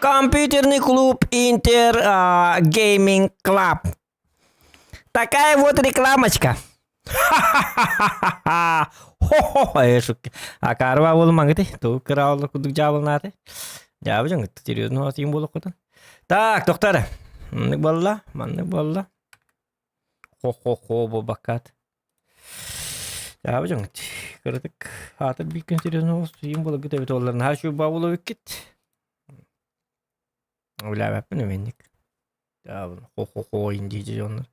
Компьютерный клуб Интер Gaming Club. Такая вот рекламочка. Ха-ха-ха-ха-ха! Хо-хо-хо! Акаарба буолумаҥыты. Тугу кырааллар курдук дьаабылнааты. Дьаабы дьоҥҥут серьезно отуйун буолуоххутун. Так, доктор. Маннык буолла, маннык буолла. Хо-хо-хо буолбаккаат. Дьаабы дьоҥҥут. Кыратык аатыр биир күн серьезно сийим буоларгыт эбит буоллар наһаа үчүгэй баабыл эбиккит. Үлээбэппин эмиэнник. Дьаабын хо-хо-хо индии дьоннор.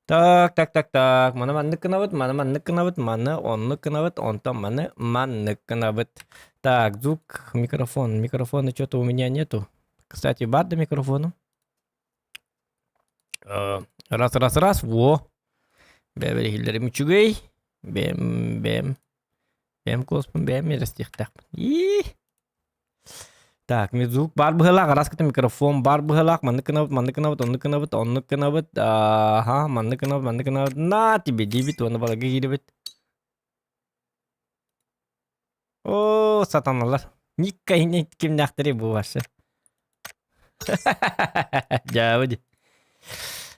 Так, так, так, так. Маны маннык гынабыт, маны маннык гынабыт, маны оннук гынабыт, онтон маны маннык гынабыт. Так, звук, микрофон. Микрофона что-то у меня нету. Кстати, бар да микрофону? Раз, раз, раз, во. Бэбэр иһиллэрим үчүгэй. Бэм, бэм. Бэм куоспун бэм эрэстиэхтээхпин. Ии. Так, звук баар быһыылаах, араас кытта микрофон баар быһыылаах, маннык гынабыт, маннык гынабыт, оннук гынабыт, оннук гынабыт, аха, маннык гынабыт, маннык гынабыт, на тебе диибит уонна баларга киирэбит. Оо, сатаналар. Никкайне кимнээхтэрий бу вообще? Дьаабы дии.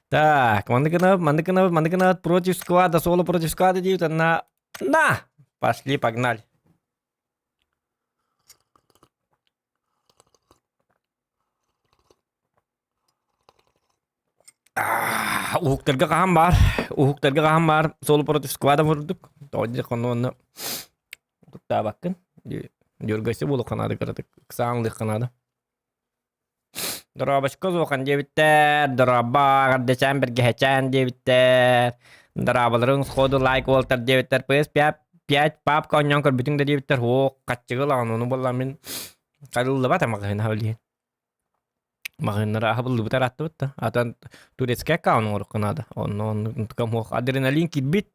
Так, маннык гынабыт, маннык гынабыт, маннык гынабыт, против склада, соло против склада диибит, на, на! Пошли, погнали. Уһуктарга хаһан баар, уһуктарга хаһан баар соло против склада курдук. Тоҕо диэххэ онно онно куттаабаккын. Дьөргөйсө буолуохха наада кыратык, ыксаан ылыахха наада. Дорообочко суохан диэбиттэр, дорообо, эҕэрдэчээн бэргэһэчээн диэбиттэр, дорооболоруҥ сходу лайк уолтар диэбиттэр, PS5 5 папка оонньоон көрбүтүҥ да диэбиттэр, оо, хаччыгы ылаҕын, ону буолла мин харыллыбат маҕаһыын аһа Маҕаһыыннара аһабыллыбыт арааттыбыт да. Атан турецкай аккаунт оҥоруохха наада. Онно оннук муох адреналин киирбит.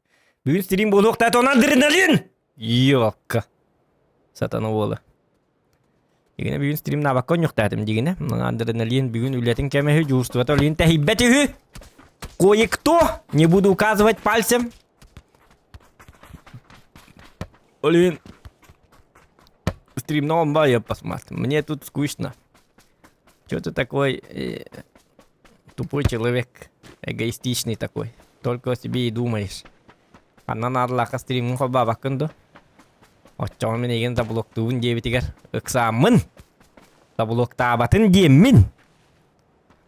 Бүгүн стрим буолуохтаата, онон адреналин! Ёлка. Сатана уола. Дигинэ бүгүн стримнаабакка онньуктаатым дигинэ. Адреналин бүгүн үлэтин кэмэ үһү, дьуурстубата олин тэһийбэт үһү. Кое-кто, не буду указывать пальцем. Олин стримновом я посмотрю. Мне тут скучно. Что ты такой э, тупой человек, эгоистичный такой. Только о себе и думаешь. Ханна наадалаахха стримҥин холбообоккун дуо? Оччоҕо мин эйигин заблоктуубун диэбитигэр ыксааммын заблоктаабатын диэммин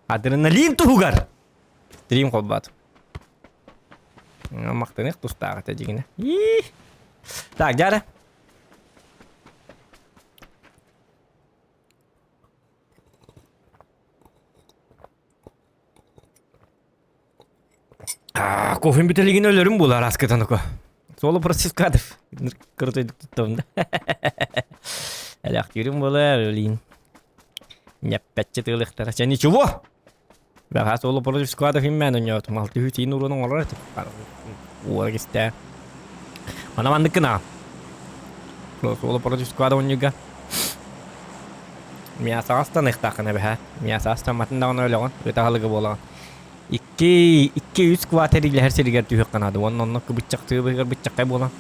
адреналин туһугар стрим холбоотум. Махтаныах тустаах этэ дьиҥинэ. Так, дьара. Кофем бүтэлигин өлөрүм буолар аскытан око. Соло против кадров. Крутой туттабын да. Элэхтиирим буолар, өлейин. Ньэппэтчи тыылыхтара. Чэ, ничего! Бэҕэһээ соло против складов иммээн ойноотум. Алты үтиин уруон оҥорор этим. Уора кистээ. Мана маннык гына. Соло против склада оонньууга. Мясо астаныахтааххын эбэһээт. Мясо астамматын даҕаны өлөҕүн, ыт аһылыга буолаҕын. Икки, икки үс квартир илэһэр сиригэр түһүөххэ наада уонна онно кыбыччахтыы быһыгар быччаххай буолан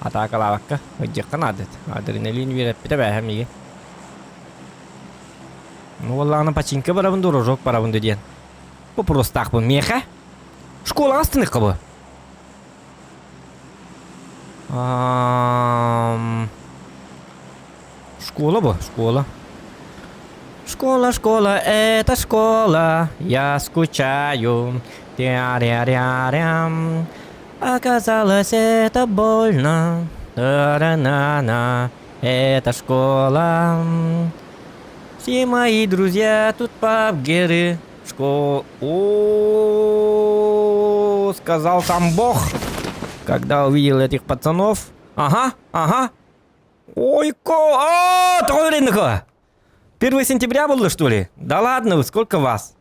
атаакалаабакка ыдьыахха наада этэ. Адреналин үөрэппитэ бээһэ миигин. Ну буоллаҕына починка барабын да рожок барабын да диэн. Вопростаахпын миэхэ. Школаҕа астыныахха бу. Школа бу, школа. Школа, школа, это школа, я скучаю. Тя-ря-ря-рям. Оказалось, это больно. Та-ра-на-на, это школа. Все мои друзья тут пабгеры. Школа. О, сказал сам Бог, когда увидел этих пацанов. Ага, ага. Ой, ко, а, 1 сентября было, что ли? Да ладно, сколько вас?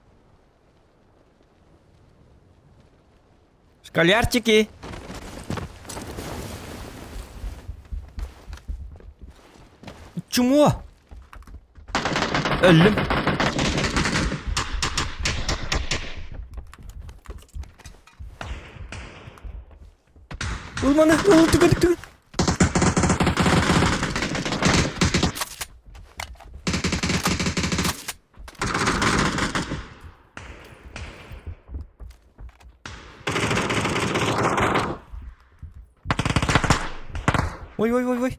Школярчики. Чмо? Өллүм. Ылманы, ыл, түгэн, түгэн. Ой, ой, ой, ой.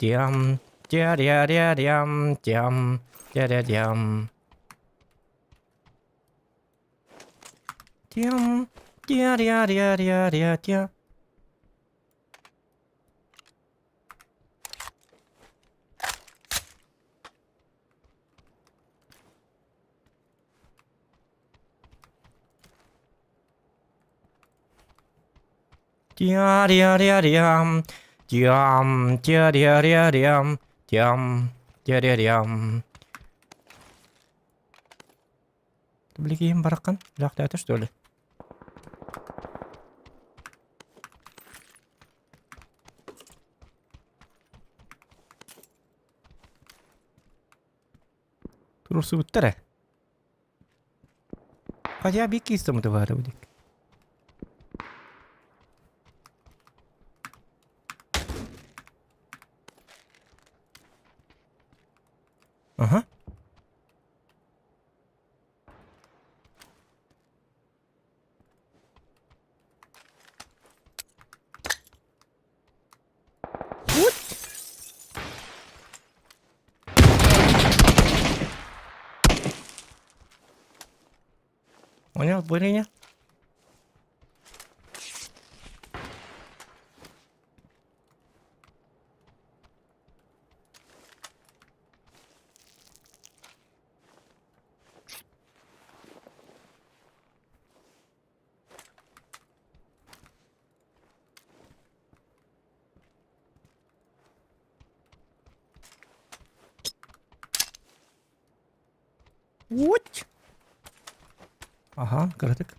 Тиам, тиа-риа-риа-риам, тиам, тиа-риа-риам. Тиам, тиа-риа-риа-риа-риа, тиа. Тиа-риа-риа-риам, тиам, тиа-риа-риа-риам, тиам, тиа-риа-риам. Билигин бараххан, лаахтаата что ли? Туруорсубуттар ээ. Хотя би киистамыты баара бу диэки. Ага. Понял, понял? What? Аха, кыратык.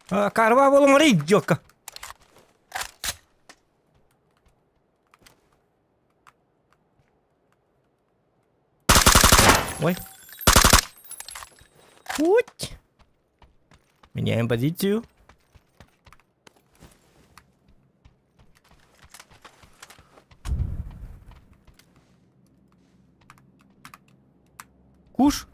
Карва буолумары идиотка. Ой. Путь. Меняем позицию. Куш.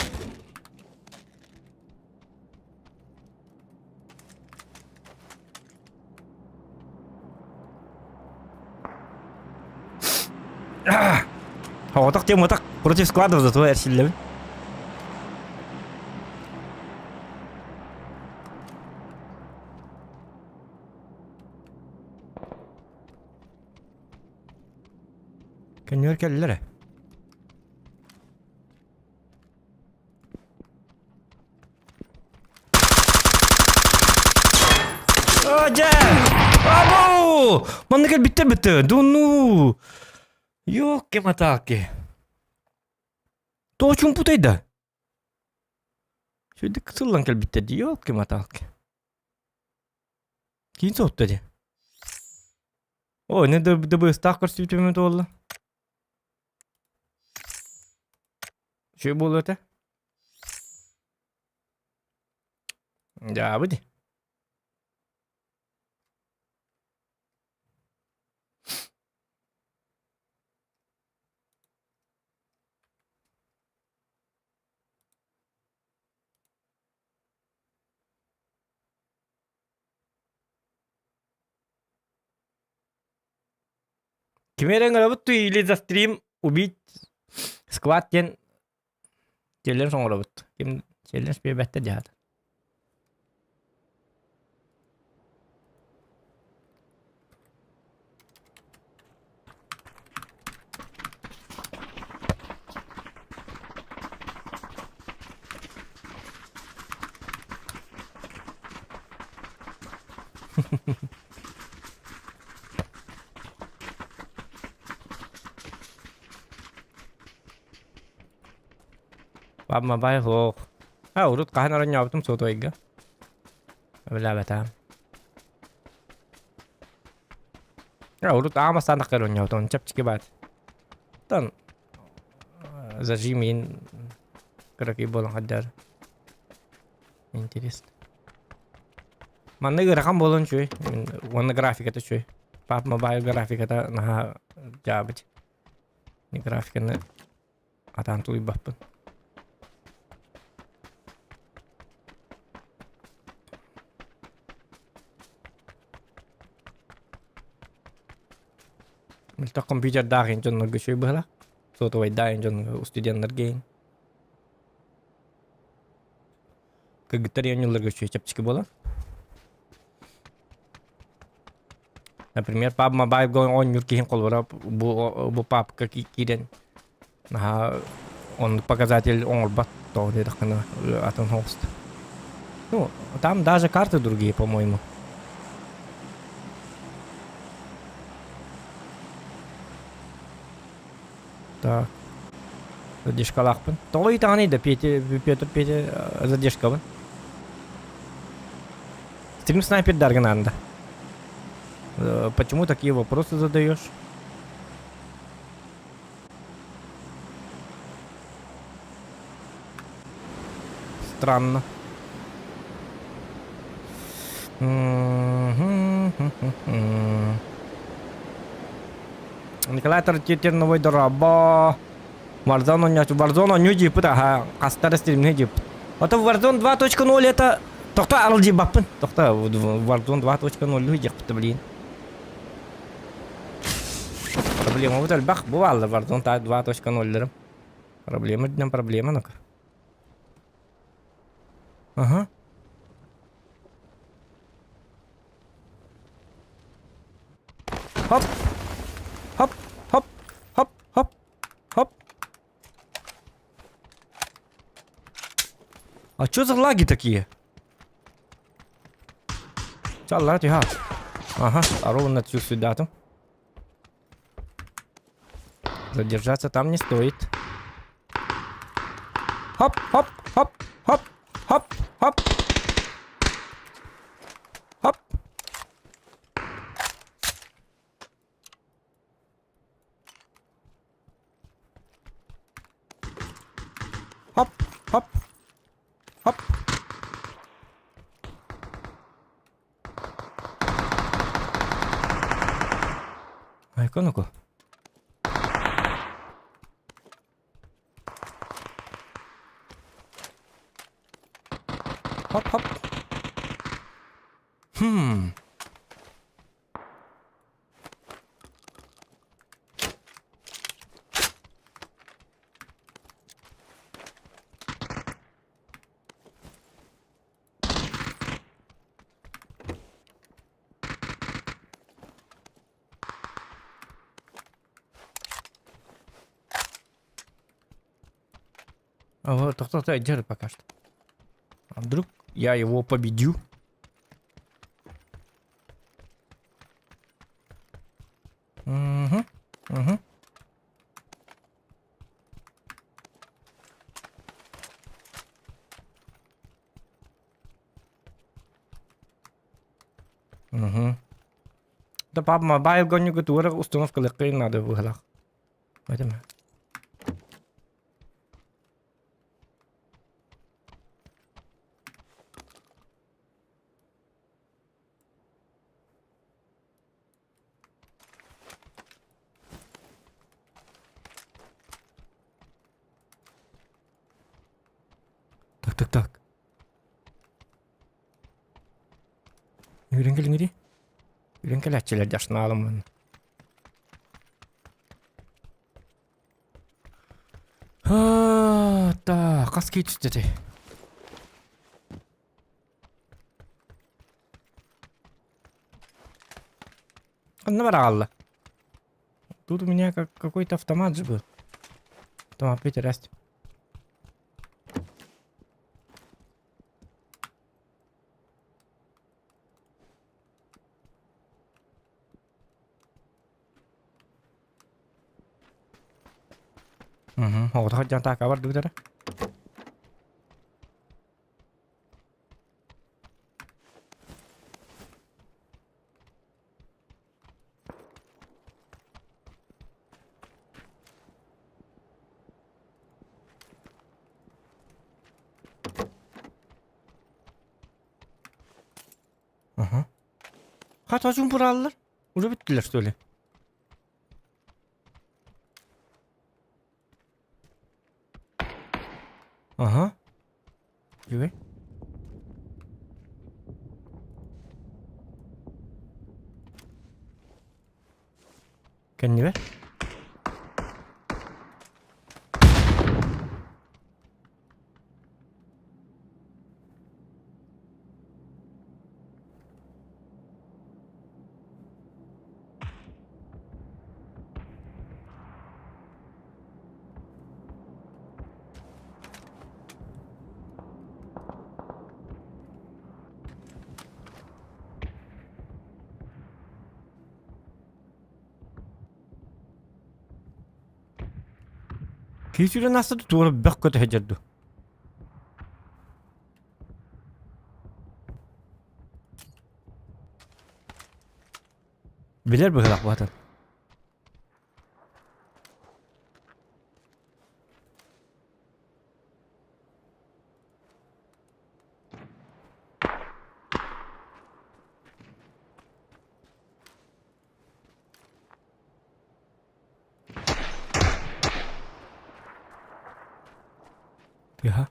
Оҕотох диэн мутах против складов зато эрсиллэбин. Көннөр кэллэр ээ. Дьэ! Абу! Манна кэлбиттэр быты. Да ну! Ёлки-маталки. Тоҕо чуумпутай да? Сүрдүк сыллан кэлбиттэр дии, ёлки-маталки. Киин соһутта дии. Ой, не дыбыстаах көрсүбүтүм буолла. Үчүгэй буолуо этэ. Дьаабы дии. Кими эрэ ыҥырабыт дуу или за стрим убить склад диэн челлендж оҥоробут. Ким челлендж биэрбэттэр дьаһата. Бабмабай суох. А урут хаһан оронньообутум сотуойга. Билээбэтээм. А урут аам бастаан таххар оонньообутум чэпчэки баат. Оттон зажим иин кыракый буолан хаддаар. Интересно. Манна ыарахан буолан үчүгэй. Уонна графиката үчүгэй. Пап Mobile графиката наһаа дьаабыт. Графиканы атаан тулуйбаппын. Мөлтөх компьютердаах ин дьоннорго үчүгэй быһыылаах. Сотовайдаах ин дьоннорго студеннарга ин. Кыргыттар оонньуулларга үчүгэй чэпчэки буолар. Например, PUBG Mobile оонньуур киһин холобура бу, бу папка киирэн наһаа оннук показатель оҥорбот тоҕо диэтэххинэ атын хост. Ну, там даже карты другие, по-моему. Так. Задержкалаахпын. Тоҕо ыйытаҕыный да Петя, Петр Петя задержкабын. Стрим снайпер даргынанда. Почему такие вопросы задаешь? Странно. Николай Терновой дорообо. Warzone оонньоочу. Warzone оонньуу диэппит аха. Хастар стримҥэ диэппит. Ото Warzone 2.0 это... Тохто аралдьыйбаппын. Тохто Warzone 2.0 диэхпит блин. Проблемабыт элбэх. Бу бааллар Warzone 2.0-лэрим. Проблема днем проблема ну-ка. Ага. Хоп! Хоп! Хоп! Хоп! Хоп! Хоп! А чё за лаги такие? Чаллара түһэ. Ага, ровно сюда там. Задержаться там не стоит. Хоп, хоп, хоп, хоп, хоп, хоп. Хоп. Хоп, хоп, хоп. Айка ну-ка. Хоп-хоп. Хм. А вот, тохто держит пока что. А вдруг я его победю? Угу, угу. Угу. Да PUBG Mobile гоннюгу туора установкалыахха наада быһалаах. Этим. Так, так, так. Үүрэн кэлиҥири. Үүрэн кэлээччилэр дьашнаалым. Так, хас киһи түстэ этэй? Ханна бараҕалла? Тут у меня как какой-то автомат же был. Автомат Питер, Угу. Оҕото дьон таакка бардыбыт эрэ. Ага. Хата чумпураллар. Уже бүттүлэр что ли? Ага. Үчүгэй. Кэннибэр. Киһи сүүрэн ааста да туора бөх көтө сылдьар дуу? Билэр быһыылаах баһытын. Тыаһа.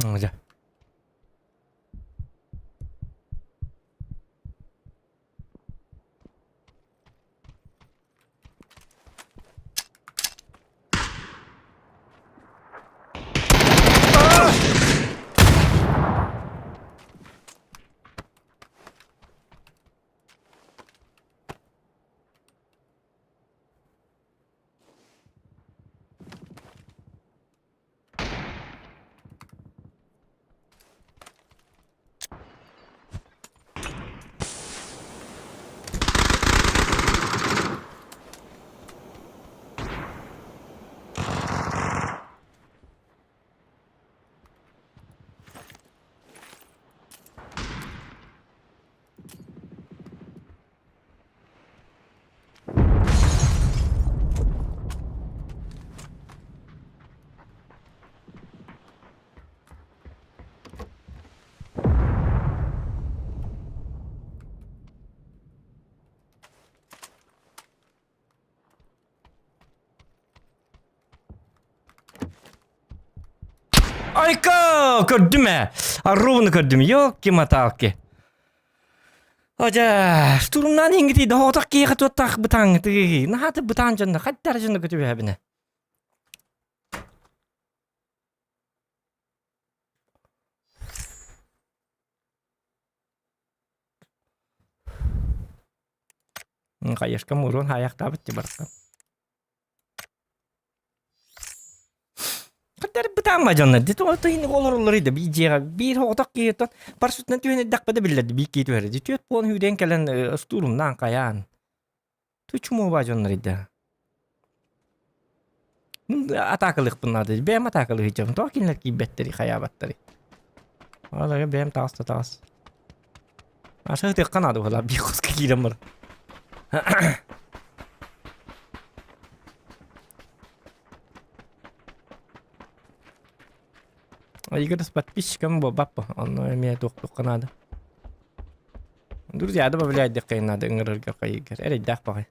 Дьэ. Айка! Көрдүм ээ. Ровно көрдүм. Ёлки-маталки. Одьа, штурмнаан иҥгитий доһоотох киһиэхэ туоттаах бытааҥҥытый. Наһааты бытаан дьонно, хайдары дьонно көтүбэһэбинэ. Хаешка мурун хайахтаабыт ти барахсан. Хаттар бытаама дьоннор дит ол тыйын олороллор иде би дьиэҕэ биир оҕотох киһиттэн парашютынан түһэн эрдэхпэ да биллэрди биир киһи түһэр түөрт буолан сүүрэн кэлэн устуурумнаан хайаан тучумуоба дьоннор иде атаакалыахпын наада бэйэм атаакалыһыйдьабын тоҕо кинилэр киирбэттэри хайаабаттары ол бэйэм таҕыс да таҕыс Аша ытыахха наада буолар биир хоско киирэн баран. Игорь с подписчиком буолбаппа, онно эмиэ туохтуохха наада. Друзья, добавлять диэххэ наада ыҥырарга хайыгар. Эрэйдээх баҕай.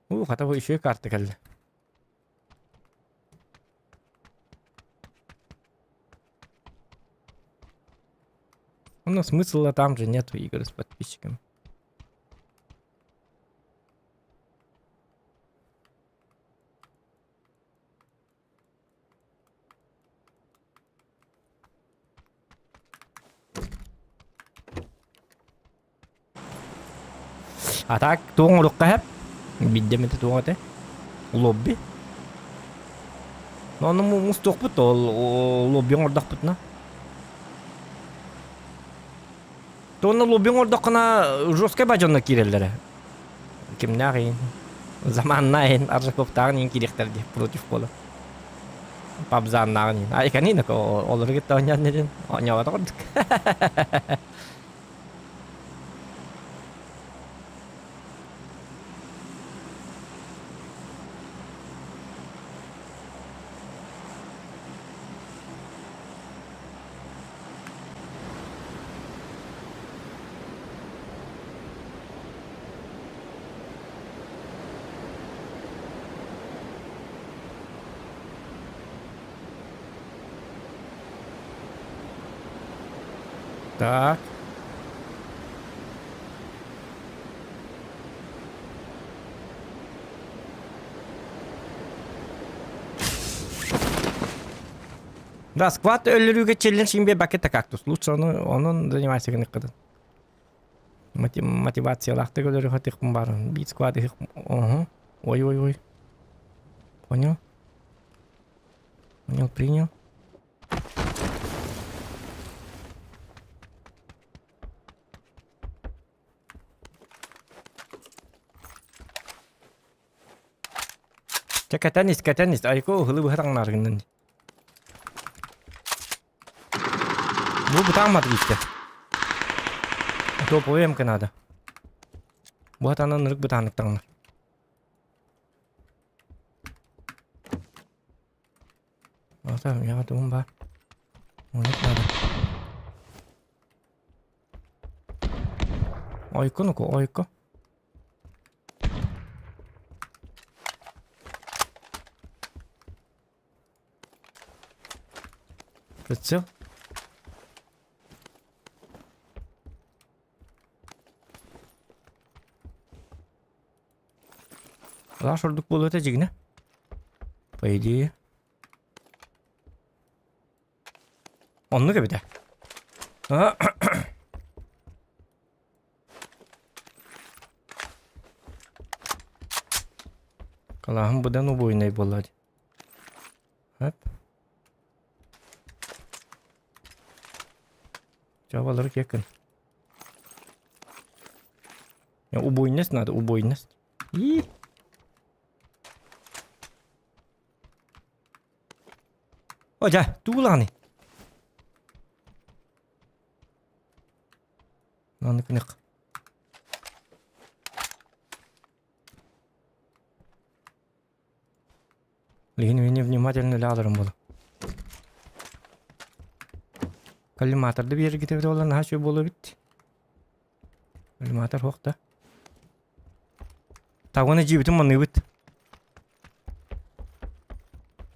Уу, хата бу үчүгэй карта кэллэ. Ну, смысла там же нету игры с подписчиками. А так туох оҥоруохха сөп? Биирдэ эмэтэ туох этэ? Лобби. Ону мустуохпут ол лобби оҥордохпутуна. Туонна лоббиҥ ордоххуна жесткай бадьонно киирэллэрэ. Кимнээх иһин? Заманна иһин Аржаковтааҕын иһин киириэхтэр дии против пола. Пабзаннааҕын иһин. Ай канина олору кытта оонньоон дедин. Оонньообото курдук. Так. Да, сквад өлөрүүгэ челлендж имбе бакета кактус. Лучше ону онон занимайся гыныккытын. Мотивациялаахтык өлөрү хатыхпын барын. Бит сквад их. Ого. Ой-ой-ой. Понял? Понял, принял. Чэ кэтэн ис, кэтэн ис. Айко ыһылы быһа таҥнааргыннын. Бу бытааммат биттэ. Топовый эмка надо. Бу хатанан ырык бытааннык таҥнар. Ата, миэхэ тугум баар. Оннук надо. Ойко нуку, ойко. Прицел. Алаш ордук буолуо этэ дьигинэ. По идее. Оннук эбитэ. Калааһым быдан убойнай буолла дии. Хоп. Чабалары кекин. Убойность надо, убойность. И. О, дьэ, туулаҕыный? Маннык нык. Билигин мини внимательно үлэ буолу. Коллиматорды биэргитэ буолан наһаа үчүгэй буолуо эбит. Коллиматор суох да. Тагоны дьиэбитин маныыбыт.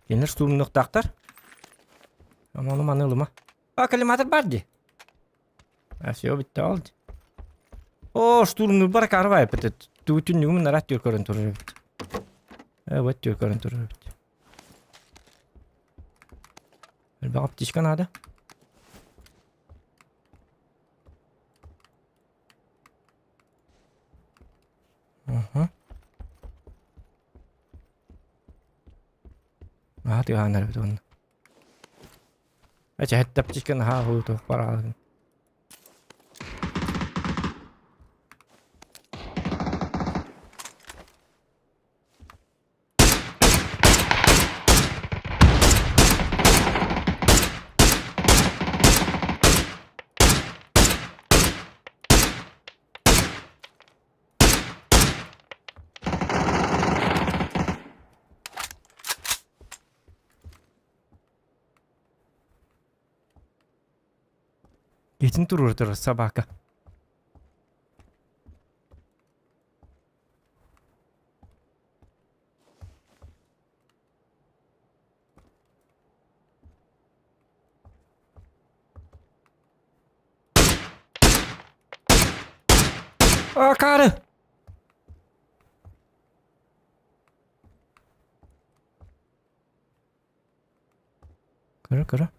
Кинилэр штурмнуохтаахтар. Ону маны ылыма. А, коллиматор баар дии. А, все бүттэ ол. О, штурмнуур бар карвай эппит. Түннүгүм нарат түр көрөн турар эбит. Э, вот түр көрөн турар эбит. Элбэх аптечка надо. Угу. Аха тыаһааннар эбит уонна. Эчэ аптечка наһаа уһуутуох бараалын. Итин туруора турар собака. Акаары! Кыра кыра.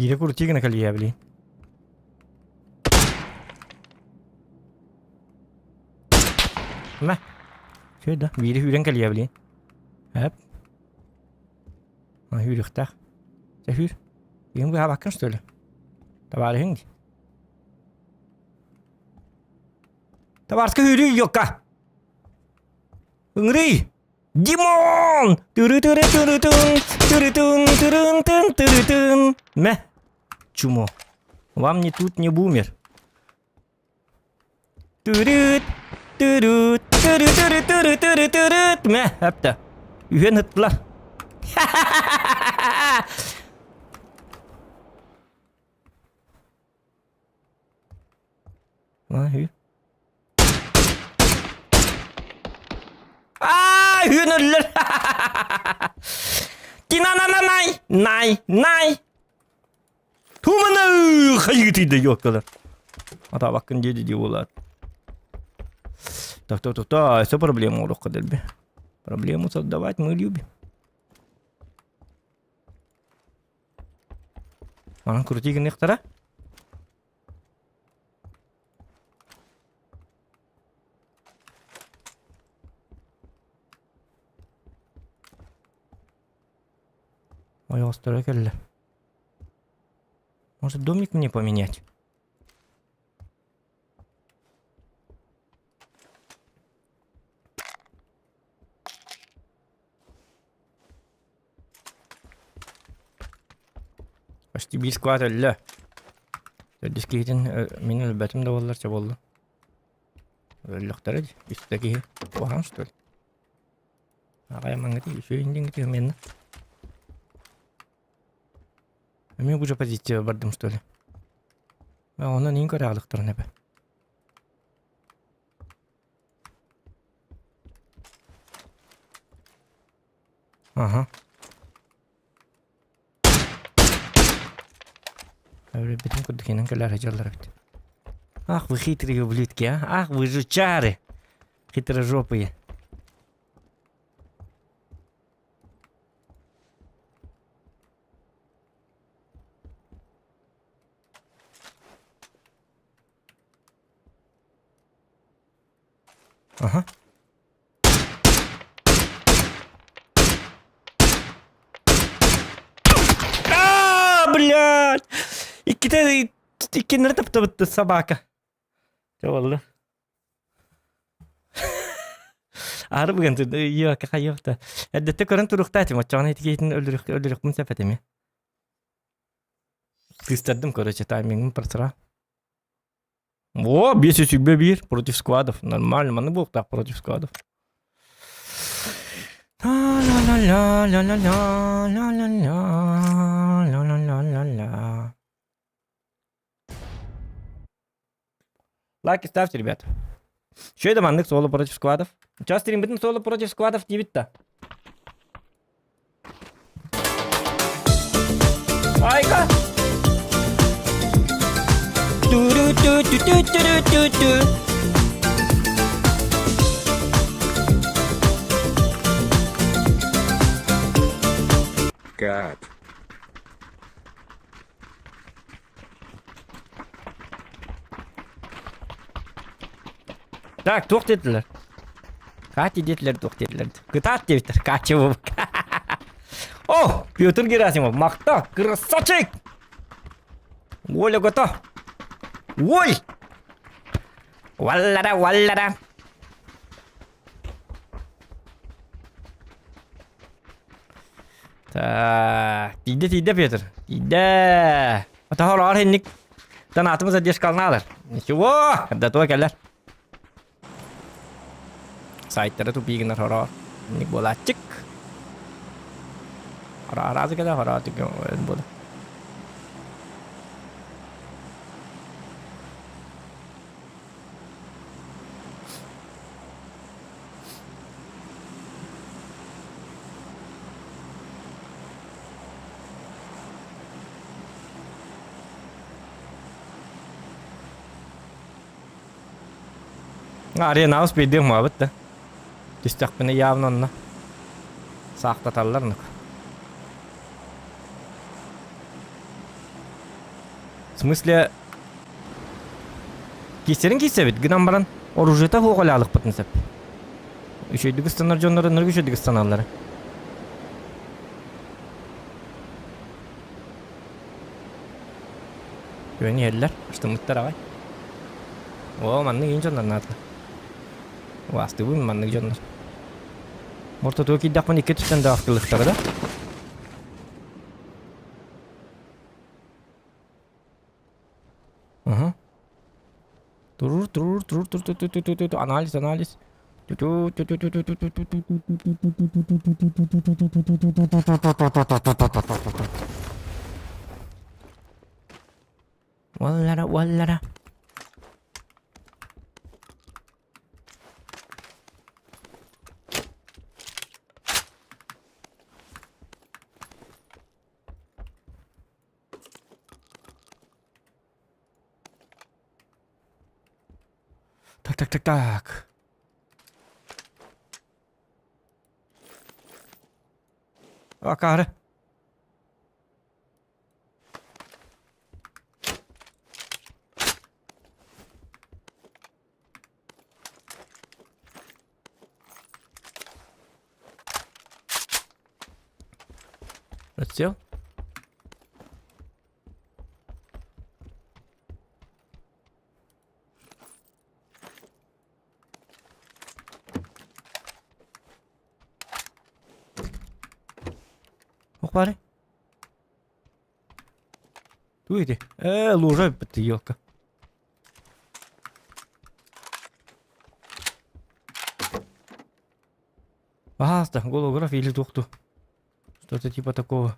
Биирэ крути гына кэлиэ блин. Мэ. Чү да, биири үүрэн кэлиэ блин. Эп. Үүрүхтээх. Чэ үүр. Иһин быһаабаккын что ли? Табаарыһыҥ дии. Табаарыска үүрүү ёкка. Ыҥырый! Димон! Тыры-тыры-тыры-тын, тыры-тын, тырын-тын, тыры-тын. Мэ, чумо. Вам не тут не бумер. Тырыт, тырыт, тыры-тыры-тыры-тыры-тырыт. Мэ, әпті. Үһен ыттылар. Аа, үһүөн өллөр. Тина-на-на-най, най, най. Туманы хайгытыйда ёккалар. Атабаккын диэди дии буолаат. Так, так, так, так, это проблема урукка дэлби. Проблему создавать мы любим. Манан крути гыныахтара. Ойоҕосторо кэллэ. Может, домик мне поменять? Почти биир склад өллө. Төрдүс киһитин мин өлбөтүм да буоллар чэ буолла. Өллөхтөрө дии. Үстэ киһи. Куһаҕан что ли? Аҕай маҥҥыты үчүгэй диҥҥити менна. Эмиэ уже позиция бардым что ли? Онон иин көрө эбэ. Ага. Өлбүтүн курдук инэн кэлэр дьаллар эбит. Ах, вы хитрые ублюдки, а? Ах, вы жучары! Хитрожопые. Ага. Аа, блядь! Иккитэ иккиннэри таптабытты собака. Чэ буолла. Аары бүгэн йыакка хайыахта. Эрдэттэ көрөн туруохтаа этим, оччоҕуна ити киһитин өлөрүөх өлөрүөхпүн сөп этими. Кыыстардым, короче, таймингым просрал. О, 521 против сквадов. Нормально, маны буолуохтаах против сквадов. Ла-ла-ла-ла-ла-ла-ла-ла-ла-ла-ла-ла-ла. Лайки ставьте, ребят. Что это маннык соло против сквадов? Сейчас стримбитин соло против сквадов не да. Айка! Ту-ру-ту-ту-ту-ту-ту-ту. God. Так, туох диэтилэр? Катя диэтилэр, туох диэтилэр? Кытаат диэбиттэр, Катя буолбут. О, Петр Герасимов, махта, красавчик! Оля готов. Ой! Валлара, валлара. Так, тиийдэ, тиийдэ, Петр. Тиийдэ. Отоһор инник. Танатымыз задержкалнаалар. Ничего, до кэлэр. Сайтара тупии гынар хороор. Инник буолааччык. Араазы кэлэ хороо түгэн буола. Аренаҕа успейдыах маабыт да. Түстэхпинэ явно онно саахтаталлар оннук. В смысле, киссэрин киссэбит гынан баран, оружиета суох өлөалыкпытын сөп. Үчүгэйдик ыстанар дьоннор ынырык үчүгэйдик ыстаналлар. Күөн иһэллэр, астыммыттар аҕай. Оо, маннык иин дьоннор наадалар. Убаастыыбын маннык дьоннор. Ортотуга киирдэхпинэ икки өттүттэн да ахтылыктара да. Ага. Турур, турур, турур, тур, тур, тур, тур, тур, анализ, анализ. Уоллара, уоллара. Так, так, так, так. Акаары. Отсел? Туох баарый? Тугу ити? Ээ, лужа бүппүт елка. Пожалуйста, голограф или туохту. Что-то типа такого.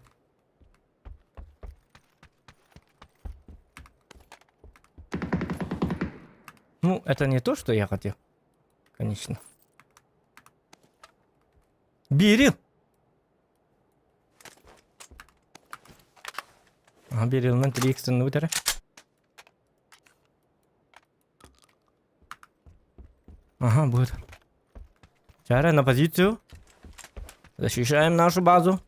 Ну, это не то, что я хотел. Конечно. Берил! Ага, Берилынан 3 бүтэрэ. Ага, будет. Чара на позицию. Защищаем нашу базу.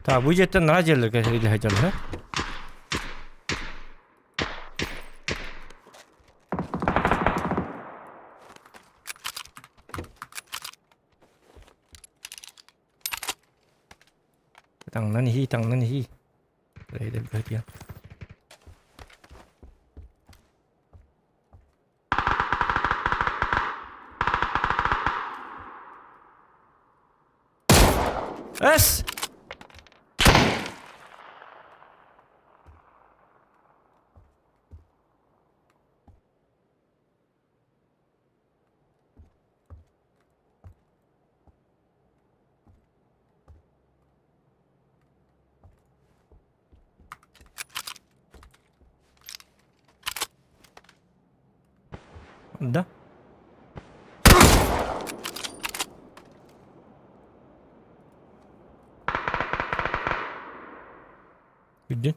Так, бу дьиэттэн наһаа дьиэлэргэ илдьэ Таҥнан иһии, таҥнан иһии. Эс! Да? Үрдүн.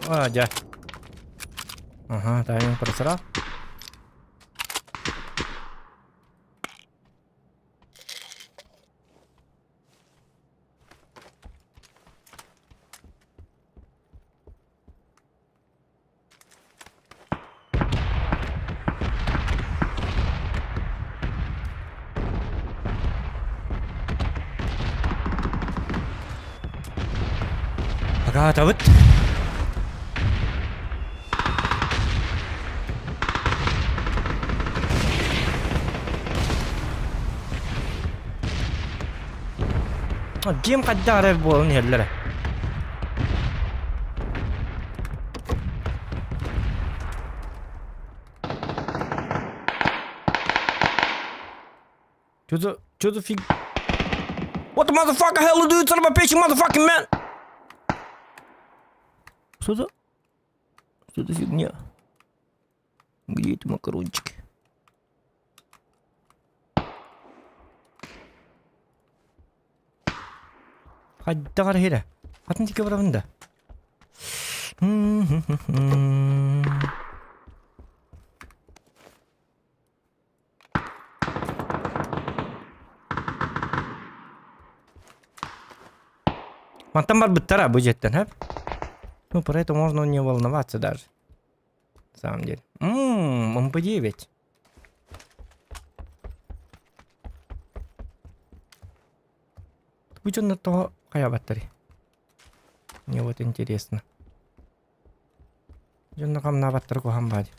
А, дьэ. Ага, тайминг просрал. Акаатабыт. Дьиэм хайдах эрэ буолан иһэллэрэ. Что за, что за фиг? What the motherfucker hell do you son of a bitch motherfucking man? Что за? Что за фигня? Где эти макарончики? Хайдах эрэ иһирэ. Атын тикке барабын да. Мантан барбыттара бу дьиэттэн, хөп? Ну, про это можно не волноваться даже. На самом деле. Ммм, МП9. Бу дьоннор тоҕо хайаабаттарый? Мне вот интересно. Дьоннор хамнаабаттара куһаҕан баа дии.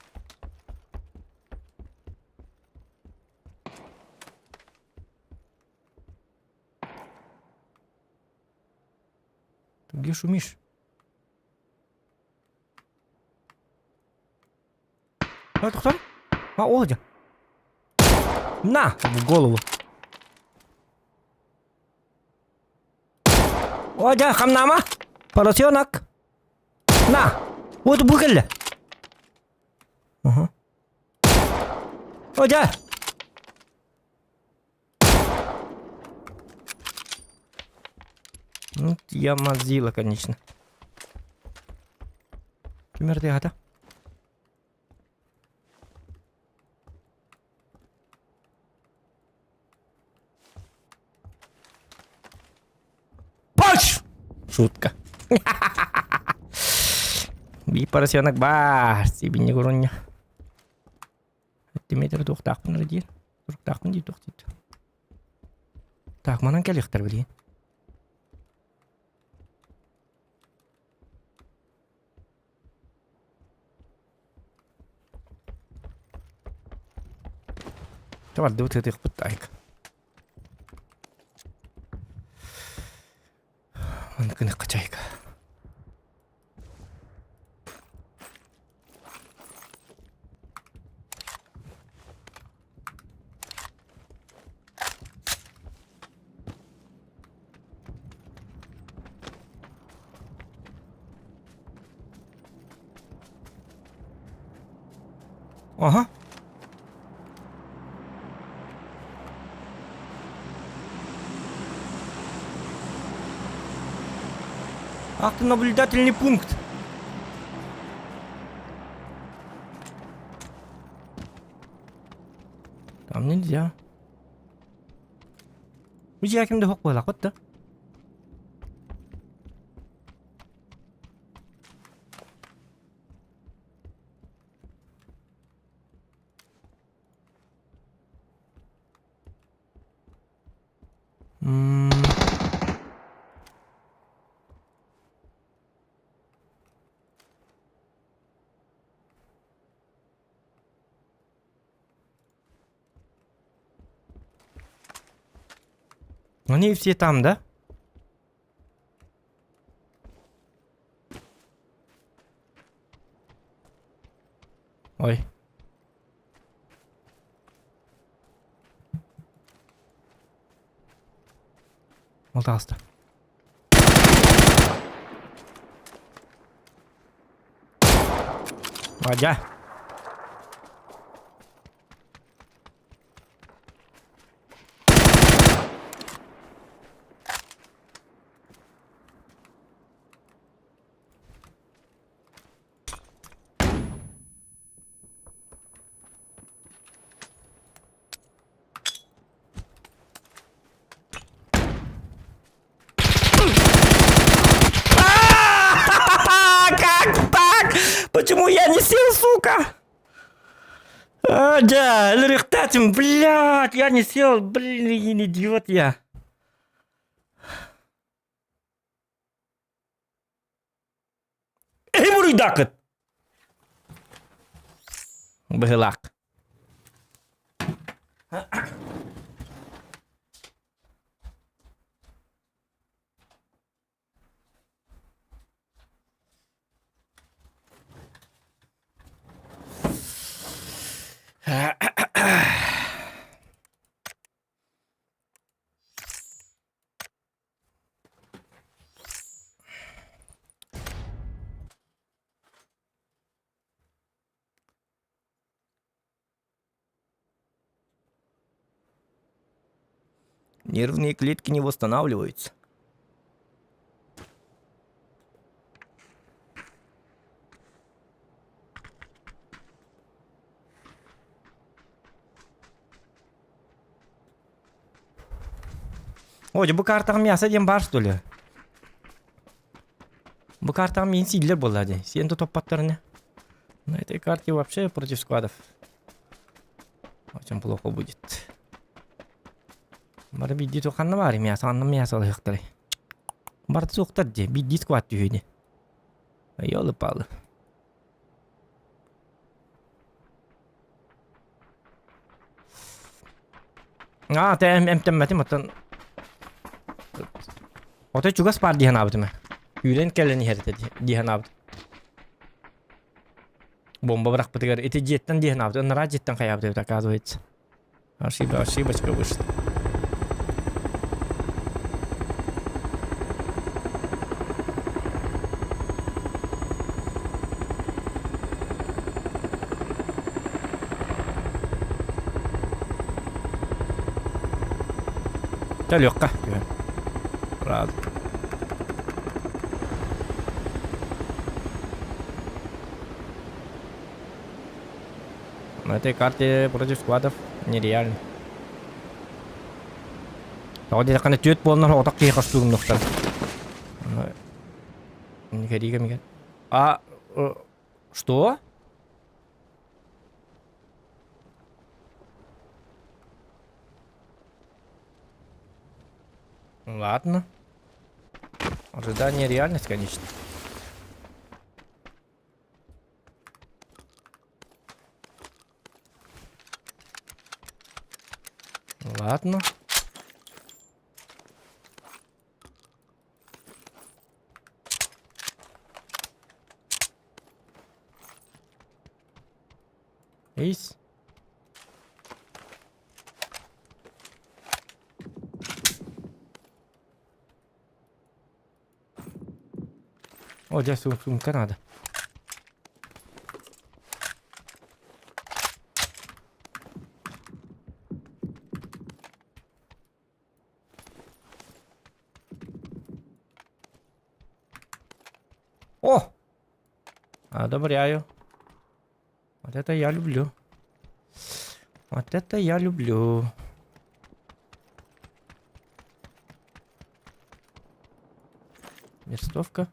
Ты где шумишь? А, тохтор? А, ол дьэ. На, в голову. О, дьэ, хамнаама. Поросенок. На. Вот бу кэллэ. Ага. О, дьэ. Ну, я мазила, конечно. Ким эрдэ Паш! Шутка. Биир поросенок баар, сибинни курунньа. Метр туохтаахпын эрэ диир. Туруктаахпын дии туох диир. Так, манан кэлиэхтэр билигин. Бардыбыт ытыахпыт айк. Маннык гыныахха чайка. Ага. Ах ты наблюдательный пункт. Там нельзя. Бу дьиэ ким да суох буоллахпыт да? М. Они все там, да? Ой. Ол таҕыста. Вадя. Как так? Почему я не сел, сука? А, да, өлөрүөхтэтим, блядь, я не сел, блин, идиот я. Эһи буруйдаакыт! Быһылаах. Нервные клетки не восстанавливаются. О, бу картаҕа мясо диэн баар что ли? Бу картаҕа миин сииллэр буолла дии. Сиэн да топпаттарына. На этой карте вообще против складов. Очень плохо будет. Бары биирдии туохханна баар мясо, анна мясо алыһыктары. Барыта суохтар дии, биирдии склад түһүү дии. Ёлы-палы. Аа, тэ эмтэммэтим оттон Отой чугас баар дии санаабытым ээ. Күүрэн кэлэн иһэр этэ дии санаабытым. Бомба бырахпытыгар ити дьиэттэн дии санаабытым. Ынараа дьиэттэн хайаабыт эбит оказывается. Ошиба, ошибочка вышла. Легко. Рад. На этой карте против складов нереально. Тоҕо диэтэххинэ түөрт буоланнар отох киһи хостууруннуктар. Кэриигэ мигэ. А что? Ладно. Ожидание реальность, конечно. Ладно. Эйс. О, дьэ, сумка надо. О! Одобряю. Вот это я люблю. Вот это я люблю. Верстовка.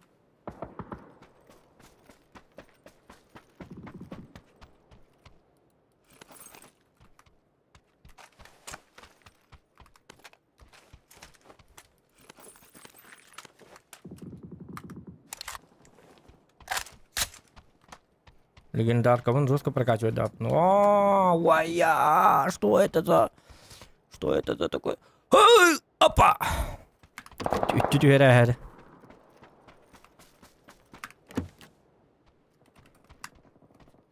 Легендарка, вон жестко прокачивает, да. Ну, а, вая, что это за... Что это за такое? Эй, опа! Түһэрэ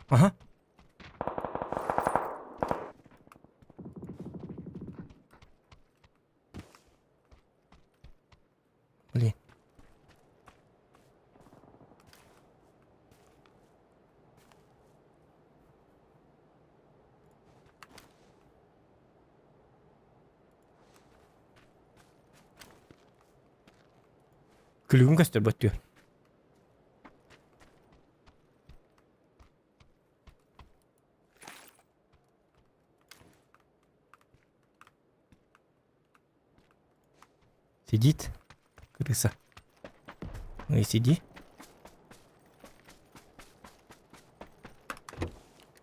Ага. Блин. Күлүгүн көстөр бөттүөр. Сидит крыса. Ну и сиди.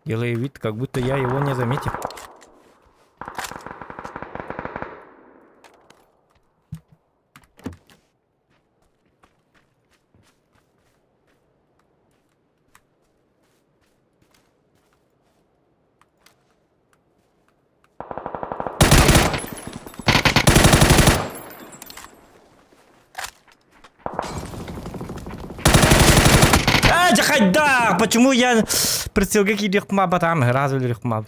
Делаю вид, как будто я его не заметил. А, дьэ Почему я прицелга киириэхпин батаам сразу өлөрүөхпүн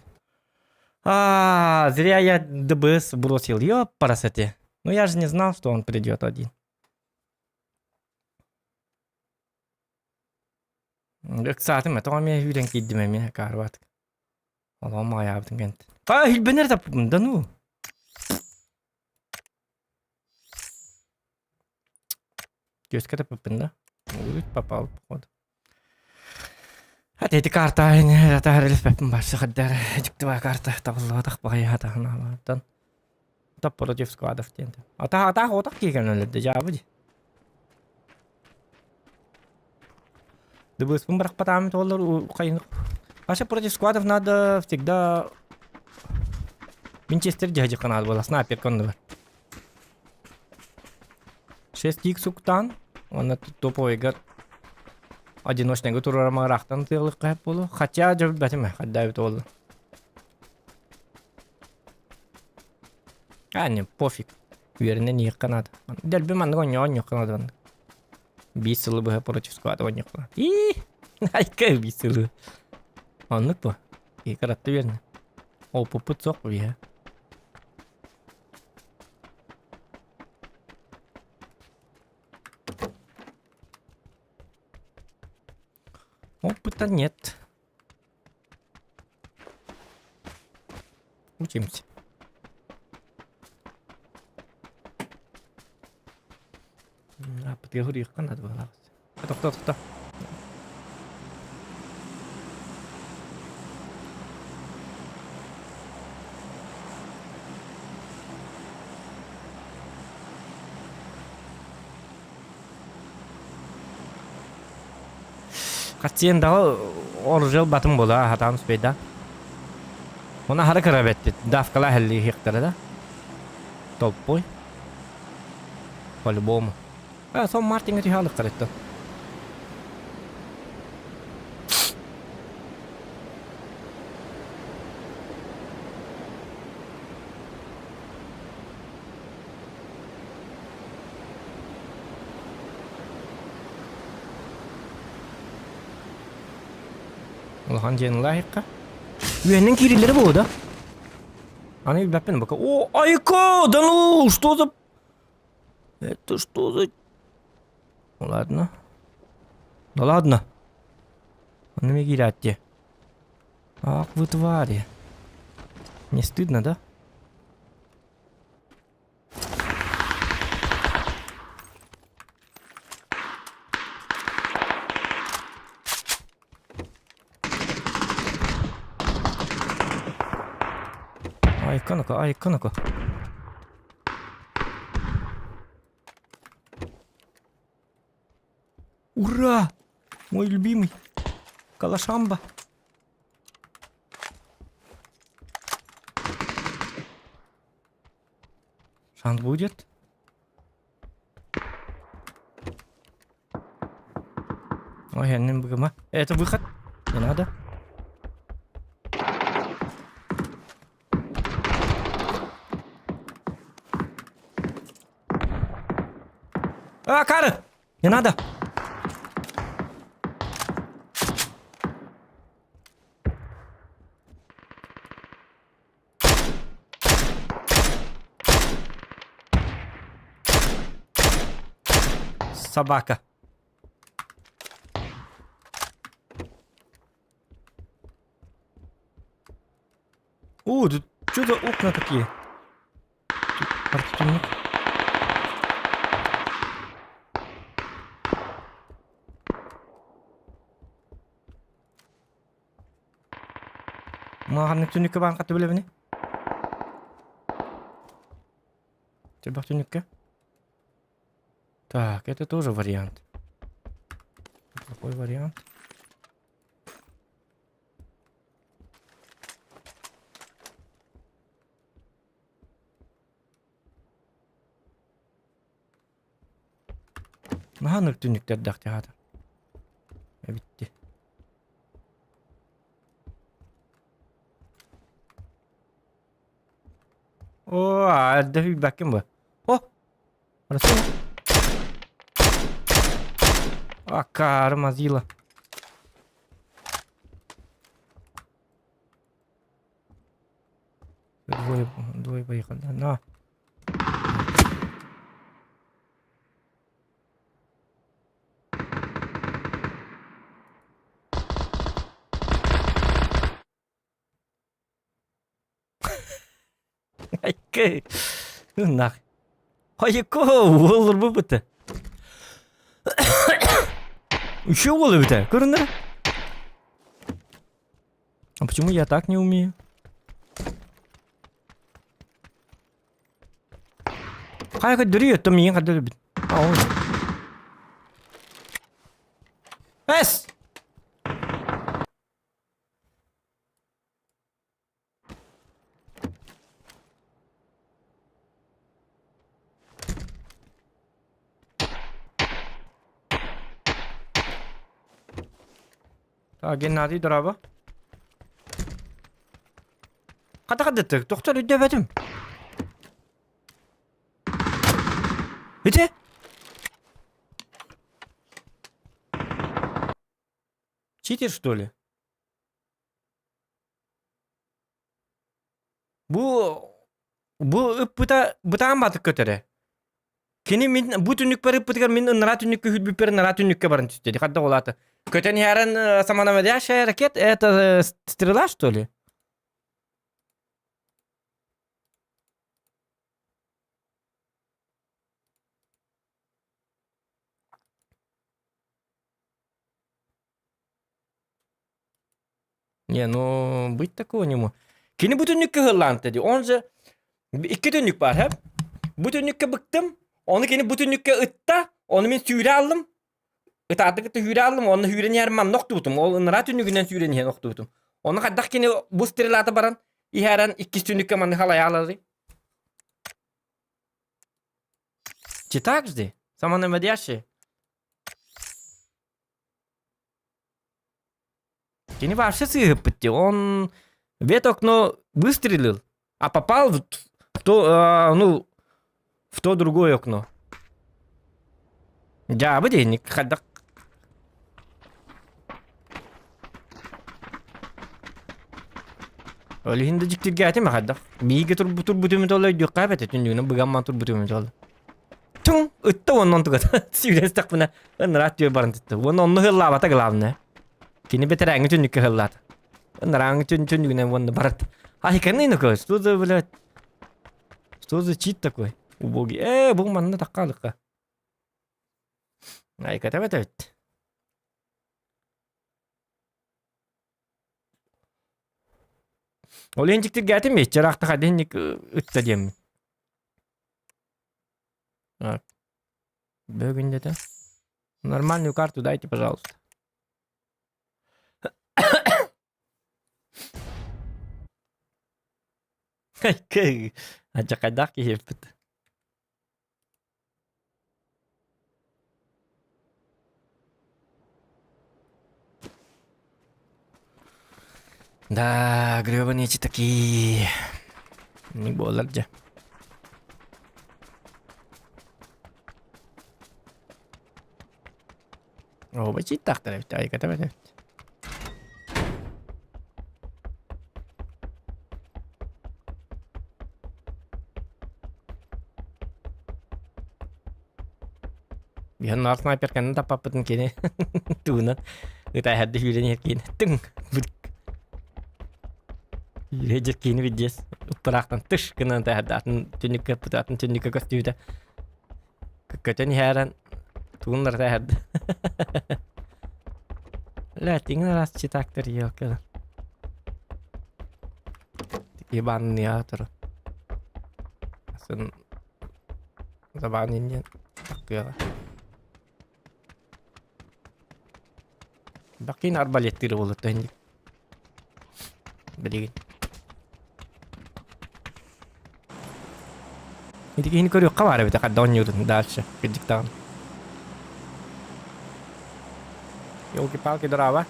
А, зря я ДБС бросил. Ёпарасоте. Ну я же не знал, что он придет один. Ыксаатым, тоҕо эмиэ үүрэн киирдим эмиэ каарбаат. Олоҕум аҕыйаабытын кэнниттэн. А, илбэнэр таппытым да ну. Түөскэ таппыппын да. Будет попал, походу. Ати ити карта атаар илиспэппин барса хаддар дьиктибай карта табыллыбатах баҕайы хатаһынаабаттан. Топ против складов диэн. Атах атах отах киһи өлөрдө дьаабы дии. Дыбыспын бырахпатаамыт олор хайын Паша против складов надо всегда Винчестер дьаһдьыкка надо было снайпер коннугар. 6 икс уктаан уонна топовыйгар одиночныйга туруорама ыраахтан тыалыкка сөп буолуо. Хотя дьэ билбэтим ээ хайдаабыт буолла. А, не, пофиг. Үөрэнэн иһиэххэ наада. Дэлби маннык оонньоо оонньуохха наада маннык. Биир сылы быһа против склада оонньуохха наада. Ии! Айка биир сылы. Оннук бу. Киһи кыратта үөрэнэ. Опуппут суох бу биһэ. Опыта нет. Учимся. Аппытыгар хуруйуохха наада быһалаах. Тохто, тохто. Хаччыйан даҕа оружие ылбатым буолаа, хатаан успейда. Оны аһары кыра бэттит. Давкала иһэллиһиэхтэрэ да. Толпой. По-любому. А, сон Мартинга түһэ алыктар эттен. Улахан дьиэн ылаахха. Үөһэннэн киириллэрэ буолуо да? Аны билбэппин пока. О, айка! Да ну, что за... Это что за... Ну ладно. Да ладно. Аны мне киирээт Ах вы твари. Не стыдно, да? Айка ну-ка, айка ну-ка. Ура! Мой любимый. Калашамба. Шанс будет? Ой, я не бгма. Это выход? Не надо. А, кары! Не надо! Собака. О, тут что за окна такие? Артемник. Маҕаннык түннүккэ баан хатты билэбини? Тебах түннүккэ? Так, это тоже вариант. Какой вариант? Наһаа ынырык түннүктэрдээх театр. Эбитти. Оо, эрдэ хүлбэккин бу. О! Арасына. Акаары мазила. Двое, двое поехали. На. Айкы. Нах. Хайыко, уоллар бу быта. Еще уол эбитэ, көрүнэр. А почему я так не умею? Хайа көрдөрүү оттон миигин хардыы өлбүт. Эс! Так, Геннадий, дорообо. Хата хадыттык, тохтор өйдөбөтүм. Ити? Читер, что ли? Бу бу ыппыта бытаан баатык көтөрө. Кини мин бу түннүкпэр ыппытыгар мин ынараа түннүккэ үһүрбүппэр ынараа түннүккэ баран түстэ. Хадда олаата. Көтөн иһэрэн самонаводящая ракета это стрела что ли? Не, ну, быть такого не может. Кини бу түннүккэ ыһыллаан дии. Он же икки түннүк бар, һэ? Бу түннүккэ быктым, ону кини бу түннүккэ ытта, ону мин сүүрэ аллым. Ытааты кытта сүүрэ аллым, онно сүүрэн иһэр манна охтубутум. Ол ынараа түннүгүнэн сүүрэн иһэн охтубутум. Ону хайдах кини бу стрелата баран иһэрэн иккис түннүккэ манны халайаалары. Читак жди. Самонаводящий. Кини вообще сыыһыппыт дии. Он в это окно выстрелил, а попал в то, ну, в то другое окно. Дьаабы диэник хайдах Ол иһин да дьиктиргээтим хайдах. Биигэ турбут турбутум толлой өйдүөххэ эбэтэ түннүгүнэн быгамман турбутум толлой. Түҥ ытта уонна онтугата сүүрэн ыныраа түөр баран тутта. Уонна онно ыһыллаабата главное. Кини бэтэрээҥҥи түннүккэ ыһыллаата. Ынырааҥҥы түн түннүгүнэн уонна барат. Айканы ну что за, блядь? Что за чит такой? Убогий. Э, бу манна таккалыкка. Айката бэтэбит. Ол иһин дьиктиргээтим иччэраахта хадинник ытта диэммин. Так. Бүгүн где-то. Нормальную карту дайте, пожалуйста. Адьакайдаах киһиппит. Да, гребаные эти такие. Не буолар дьэ. Оба читтахтар эбит, айката эбит. Биһэн наар снайпер кэннин таппаппытын кини тугунан ытаһарды сүүрэн иһэр киин тыҥ Үһэ киини виддиэс ыппыраахтан тыш гынан ытаһарды атын түннүккэ ыппыта атын түннүккэ көстүүтэ көтөн иһээрэн тугун ытаһарды Ля тиҥин араас читактар елка Ебаный туру Сын Забаан иннин таккыаҕа. Бакин арбалеттыыр буолуттан инник. Билигин. Ити киһини көрүөххэ баар эбит хадда оонньуурун дальше кырдьык даҕаны. Елки-палки дорообо.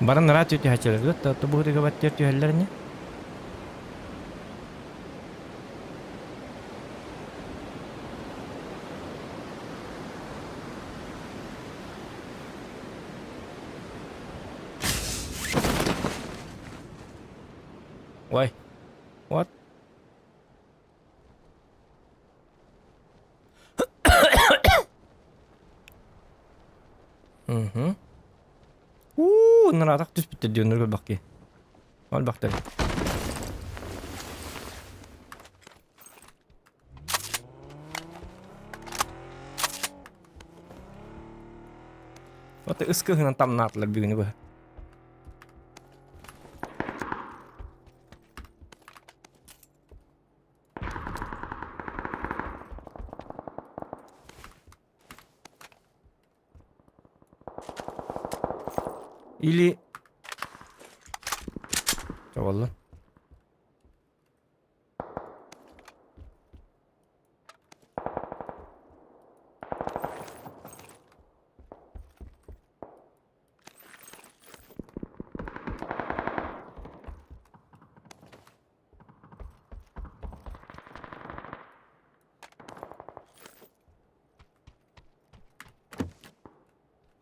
Баран ыраат түһээччилэр да тобуһутуга баттыар түһэллэр ини. Ой, what? Угу. Уу, наратах түспүттэр диэн көрбөх ки. Олбахтар. Вот ыскыһынан тамнаатылар бүгүнү быһа. Или... Чабалла.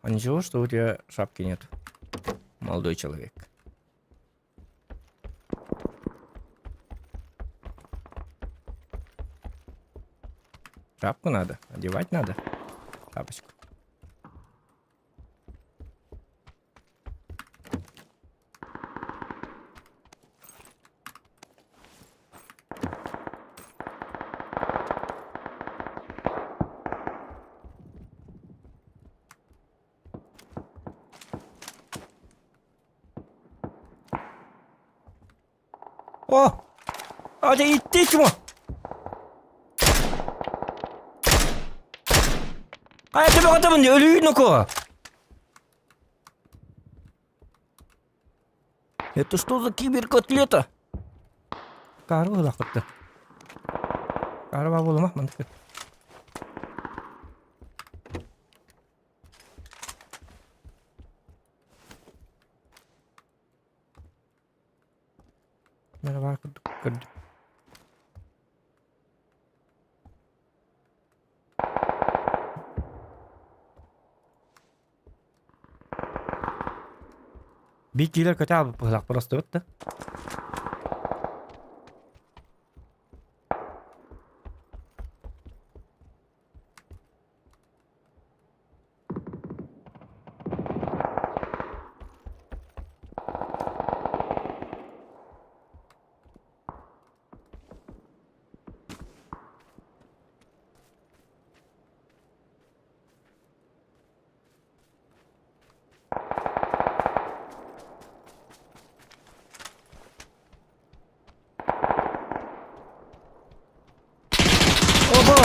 А ничего, что у тебя шапки нет, молодой человек? Шапку надо, одевать надо. Шапочку. О! А дьэ иттии чума! Хайа төбөҕөтөбүн өлүү ноко! Это что за киберкотлета? Кары ылахытты. Кары ба болума мандык. Merhaba көрдүм. Биир киилэр көтө аалбыт просто да. Оба!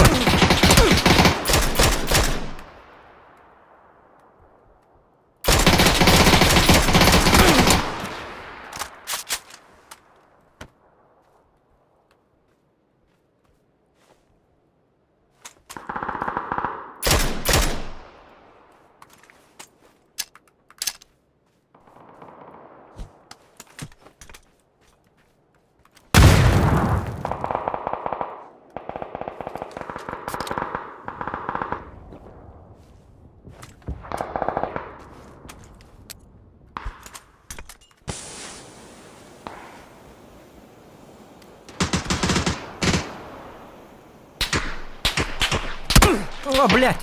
О, блядь!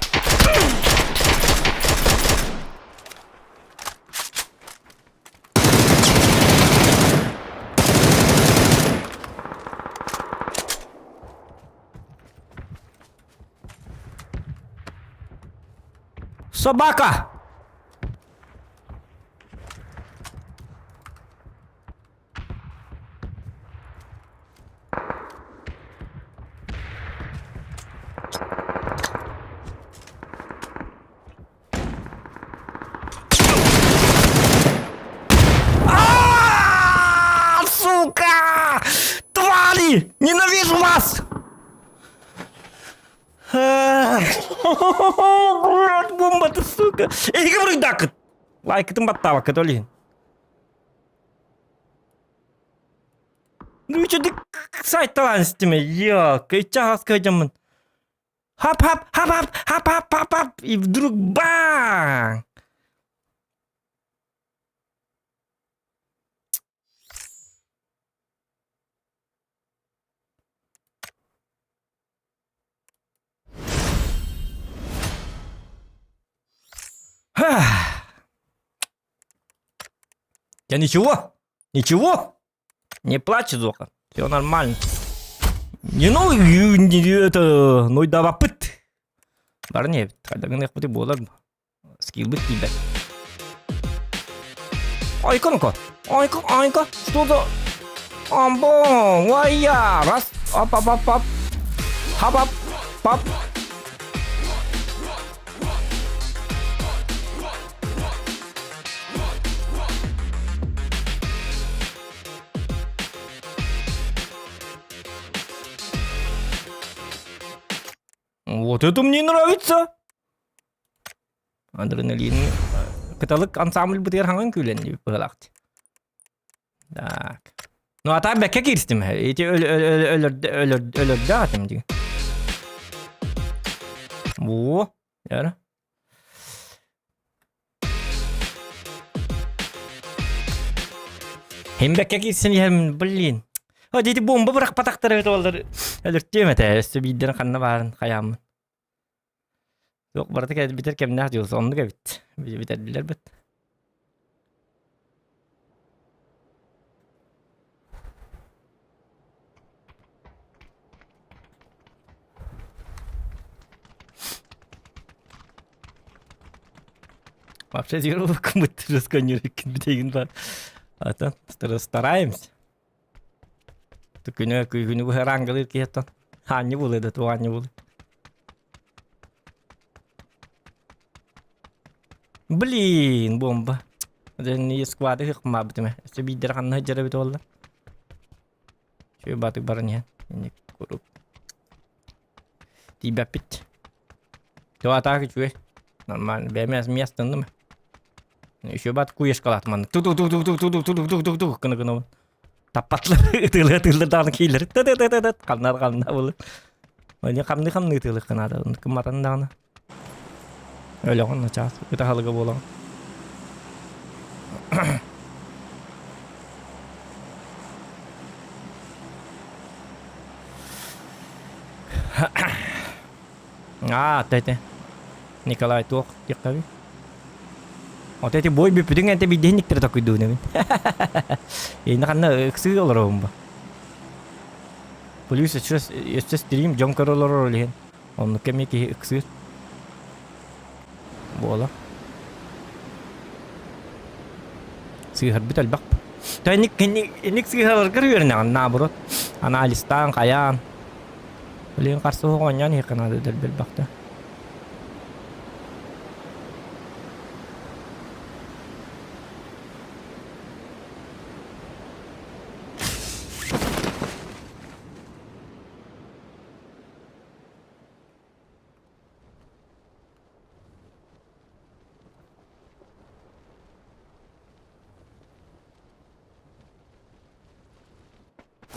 Собака! А, сука! Твари! Ненавижу вас! Блядь, бомба ты, сука! Эһиги буруйдааккыт! Лайкытын баттаабаккыт ол иһин. Ну что ты сайталаан истиме? Йок, иччэ кыдьаммын. Хап-хап, хап-хап, хап-хап, хап-хап, и вдруг бang! Я ничего, ничего, не плачь, Зоха, все нормально. Не ну, не это, ну давапыт. Барне, хайдагын буолар Скилбит тиийбэт. Айка ну-ка. Айка, айка. Что за... Амбон, вая. Раз, оп, оп, оп, оп. Хап, оп, пап. Вот это мне нравится. Адреналин кыталык ансамбль бытыгар хаҥан күлэн быһылаах. Так. Ну а так бэккэ киирстим. Ити өлөрдө атым дии. Во, яра. Hem бэккэ киирсэн иһэм, блин. О, дети бомба бырахпатахтар эбит олар. Өлөртүөм этэ, өссө биирдэрин ханна баарын хайааммын. Суох барыта кэлбитэр кэмнээх дьылыс оннук эбит. Бүтэрдилэр бит. Вообще зеровкамыт расканерикин бар. Ата стараемся. Күнү күнү быһа рангалыыр киһиттэн хаанньы булуй да тугаанньы булуй. Блин, бомба. Дэн сквады хыкмаабытым. Өссө биирдэр ханна сылдьар эбит буолла. Үчүгэй баатык баран иһэн. Инник куруук. Тиийбэппит. Туо атаак үчүгэй. Нормально. Бэйэм миэстэнним. Еще бат куешкалаат маннык. Ту-ту-ту-ту-ту-ту-ту-ту-ту гына гына таппатлар ытыылы ытыылар даҕаны киилэр тыт-тыт-тыт ханнар ханна булы. Они хамны хамны ытыылы кынаада кымматан даҕаны. Өлөҕүн начаас ытаһалыга буолаҕын. Аа, тэти. Николай туох диэххэбий? Ото эти бой бүппүтүҥ энте биирдэһинниктэрэ токуйдуун эбин. Инна ханна ыксыы олоробун бу. Плюс өссө өссө стрим дьон көрө олорор ол иһин. Оннук кэмҥэ киһи ыксыыр. Буола. Сыыһарбыт элбэх. То инник инник сыыһаларгар үөрэнэҕин наоборот. Анализтаан, хайаан. Билигин харсыһык оонньоон иһиэххэ наада дэлби элбэхтэ.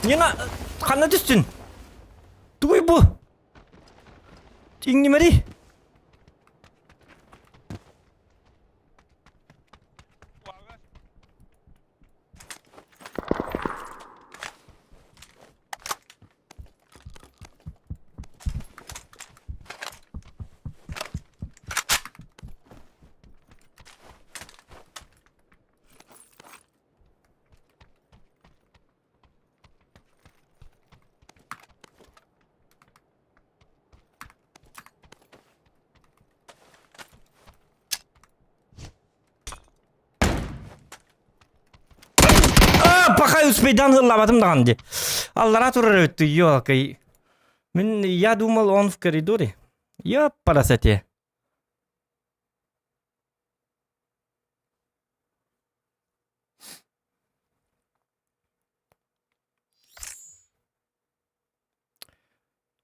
Нина, ханна түстүн? Тугуй бу? Иҥнимэри? А, пока успейдан ыллабатым даҕаны дии. Аллара турар эбит ёлкой. Мин я думал, он в коридоре. Ёпарасоте.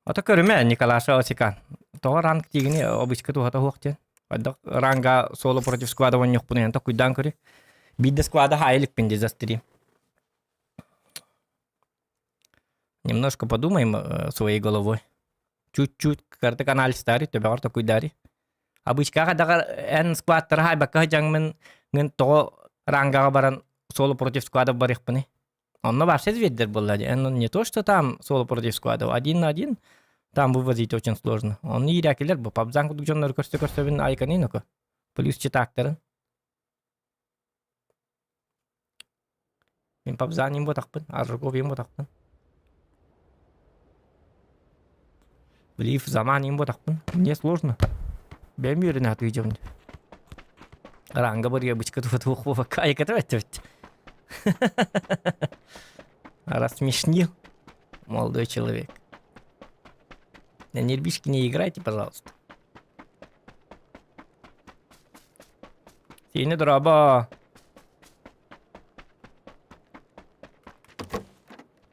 Ото көрүмэ Николаша Осика. Тоҕо ранг тиигини обычка туһата суох диэн. Хайдах ранга соло против склада вонньохпун иһэн токуйдаан көрү. Биирдэ склада хаайа иликпин дии за стрим. Немножко подумаем своей головой. Чуть-чуть картык анализтаары, төбөҕөр токуйдаары. Обычкаҕа даҕар эн складтара хайбакка сылдьаҥмын гын тоҕо рангаҕа баран соло против складов барыахпыный? Онно вообще звердер буолла дии. Эн не то, что там соло против складов, один на один там вывозить очень сложно. Онно иирээкилэр бу пабзан курдук дьоннору көрсө-көрсөбүн айканын око. Плюс читактарын. Мин пабзаним ботахпын, Аржуковим ботахпын. Блиф заманим ботахпын. Мне сложно. Бэйэм үөрэнэ сатыыдьабын. Ранга барыа бычка туох буолбакка айыката бэттибит. Рассмешнил молодой человек. На нервишки не играйте, пожалуйста. Сиини дорообо.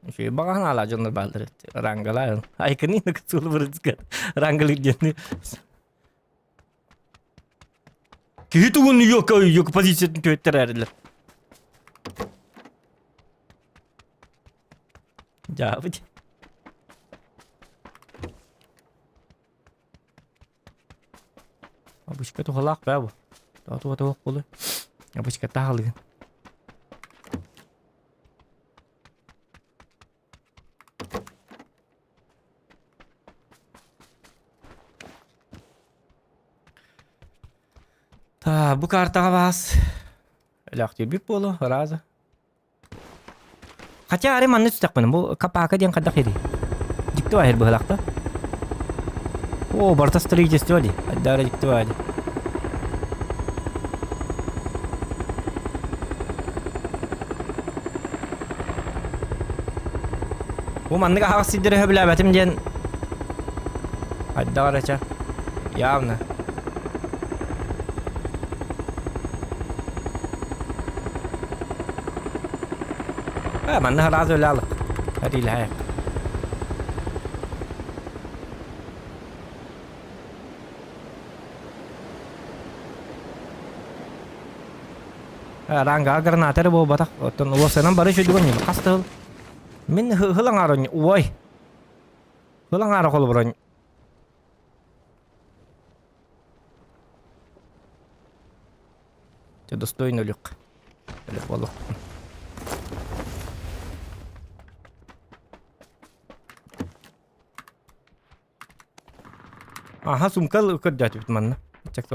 Үчүгэй баҕаһын аалаа дьоннор бааллар рангалаан. Айкыны кытсуулу бырыцка рангалыыр диэн. Киһи тугун йока йока позициятын түөттэр эрэлэр. Дьаабыт. Обычка туһалаах баа бу. Тоҕо туох буолуй? Обычка таһалыгын. Та, бу картаҕа баас. Өлөөхтүүрбүт буолуо, ырааза. Хотя арай манна түстэхпинэ, бу капака диэн хайдах иһирий? Дьикти баһыр быһылаах да? О, барыта строительство дии. Айдаара дьикти баа дии. Бу маннык аһаҕас сирдэри сөбүлээбэтим диэн хайдах эрэ чэ явно Э, манна сразу өлө Эриилэһэ. Ранга граната эрэ буолбатах. Оттон уопсайынан бары үчүгэй ньим. Хас тыл? Мин хыл аҥаар ой. Хыл аҥаара холобурун Дьэ достойно өлүөх. Өлүөх буолуох. Аха сумка көрдөөтүбүт манна. Чек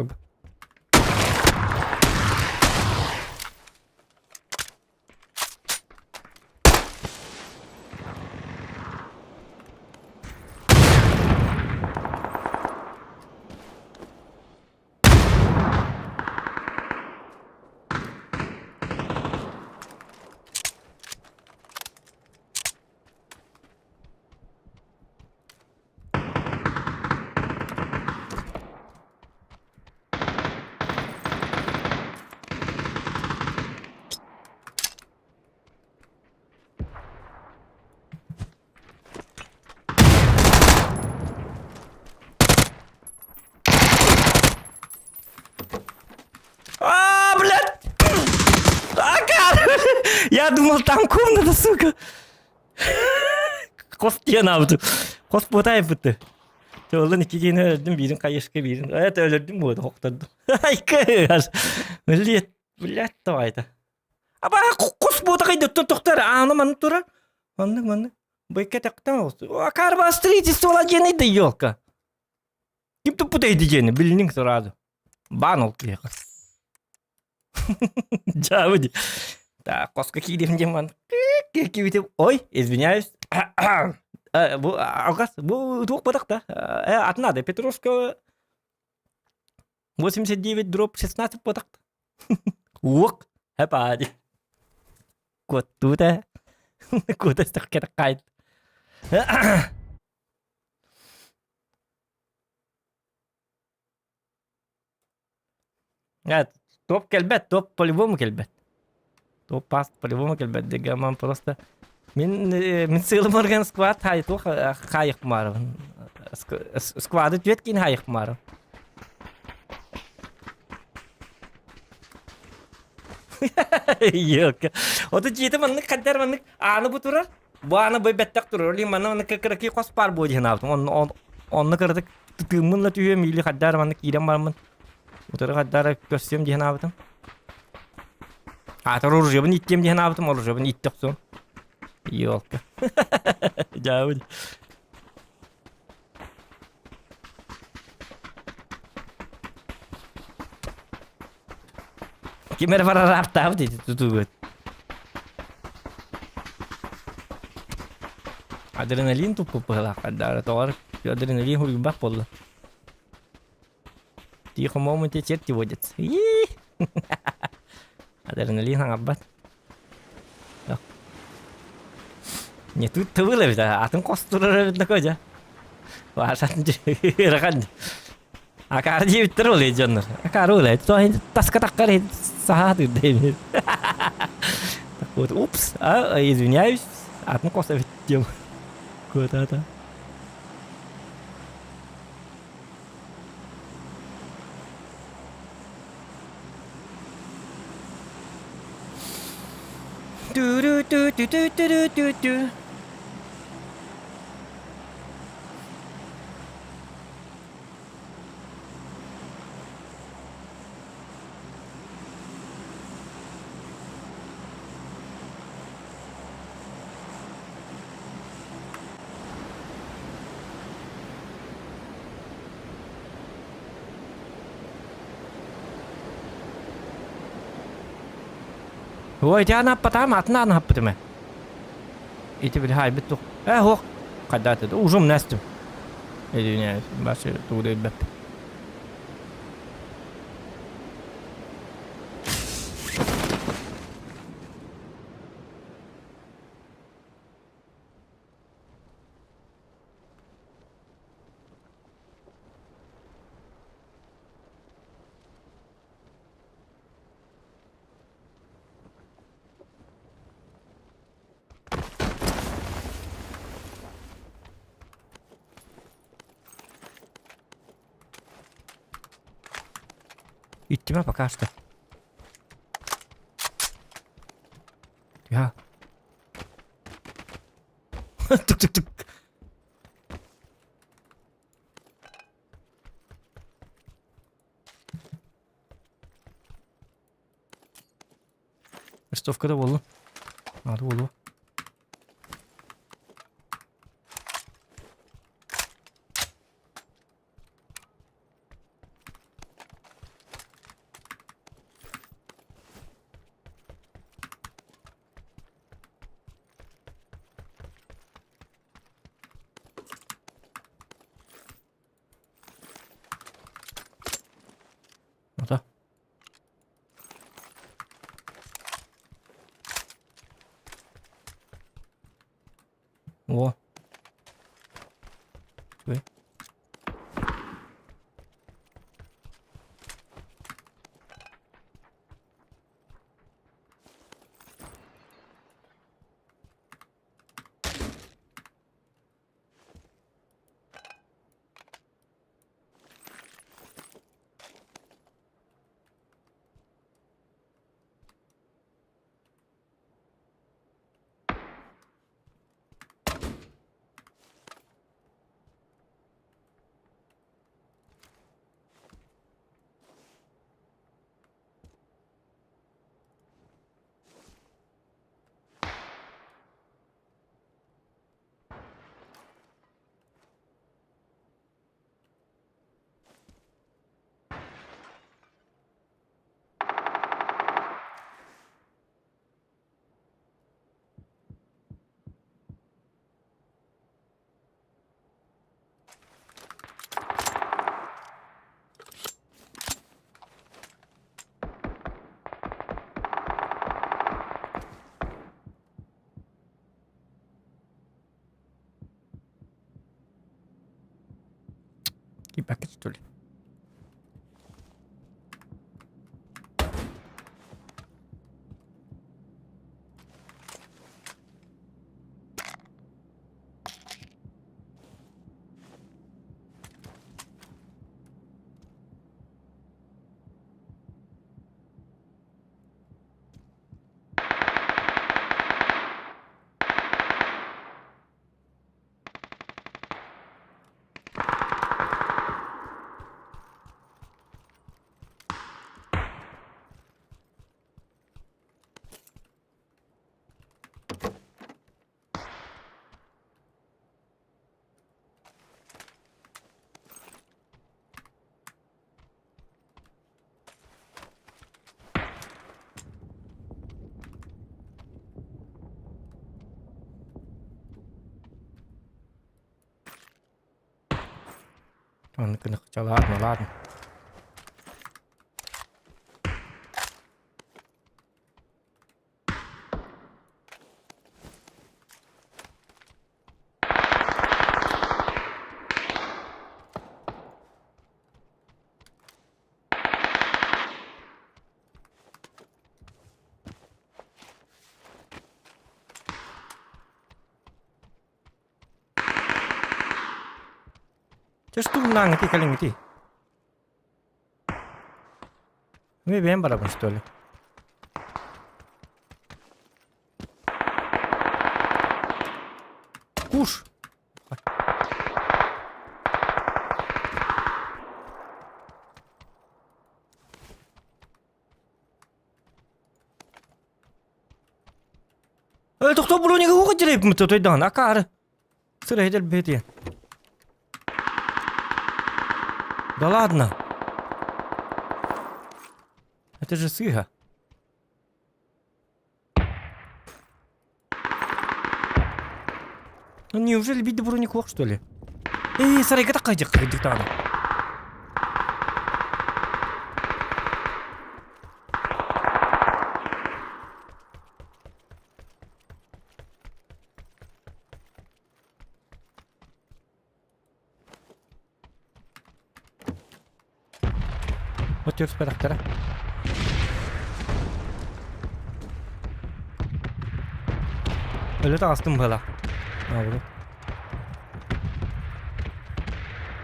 А, блядь! Акар! Я думал, там комната, сука! Хос диэн аабытым. Хос буотаайбыты. Олан иккигини өлөрдүм, биирин хайышка, биирин... Это өлөрдүм буоду, хохтордум. Айка! Блядь, блядь, давай-то. Аба, хос буотахай да тохтор, ааны манны тура. Маннык, маннык. Быйка тактан Акарба строительство диэн да елка. Ким туппут эйди диэни билиниҥ сразу. Баан ол киһиэхэ. Дьаабы дии. Так, хоско киирим диэн ман киирбитим. Ой, извиняюсь. Бу алгас, бу туох батах да. Э, атын надо. Петровского 89 дробь 16 батах. Уок, хэпади. Куоттуута. Куота кайт. Топ кэлбэт, топ по-любому кэлбэт. Топ пас по-любому кэлбэт дегаман просто мин мин сыылым орган сквад хай туох хайык маарабын. Сквады түөт кин хайык маарам. Елка. Ото дьиэтэ маннык хаддар маннык ааны бу турар. Бу ааны бу бэттэх турар. Олин манна маннык кыракый хос баар буо диэн аабытым. Онно онно кыратык тыыммын да түһүөм или хаддар маннык киирэн бараммын. Утары хаддара көрсүөм диэн аабытым. Аатар оружиебын иттиэм диэн аабытым, оружиебын итте охсуом. Елка. Дьаабы. Ким эрэ барараахтаабыт ити тутуугут. Адреналин туппут быһылааххар да тоҕор адреналин хуруйбах буолла. Тихо моменте черти водятся. Адреналин хаҥарбат. Не тут тыбыл эбит, атын хостурар эбит такой дьэ. Вашатын ыарахан. Акаары диэбиттэр ол дьоннор. Акаары ол таска таххар саха тырдайбит. Так вот, упс, а, извиняюсь, атын хос эбит дием. Куда-то. Ту-ру-ту-ту-ту-ту-ту-ту. Ой, ити анааппатаам, атын анааппытым ээ. Ити били хаайбыт тух. Э, ох, хайдааты, уже умнастым. Извиняюсь, башы тугу да билбэппин. Иттимэ пока что. Я. Тук-тук-тук. Листовка да буоллун. Наада буолуо. Ото. О. Үчүгэй. Киирбэккэ что ли? Аны ладно, ладно. Чэ, штурмнааҥ ити кэлиҥ ити. Эмиэ бэйэм барабын что ли? Куш! Э, тохтоо бронига уга дьирэйбит тотойдаан акаары. Сыра эдэр бэти. Да ладно. Это же сыга. Ну неужели биир броник суох что ли? Эй, сарайга таккайдык кырдыктааны. Вот түөрт Өлө таҕыстым быһыла.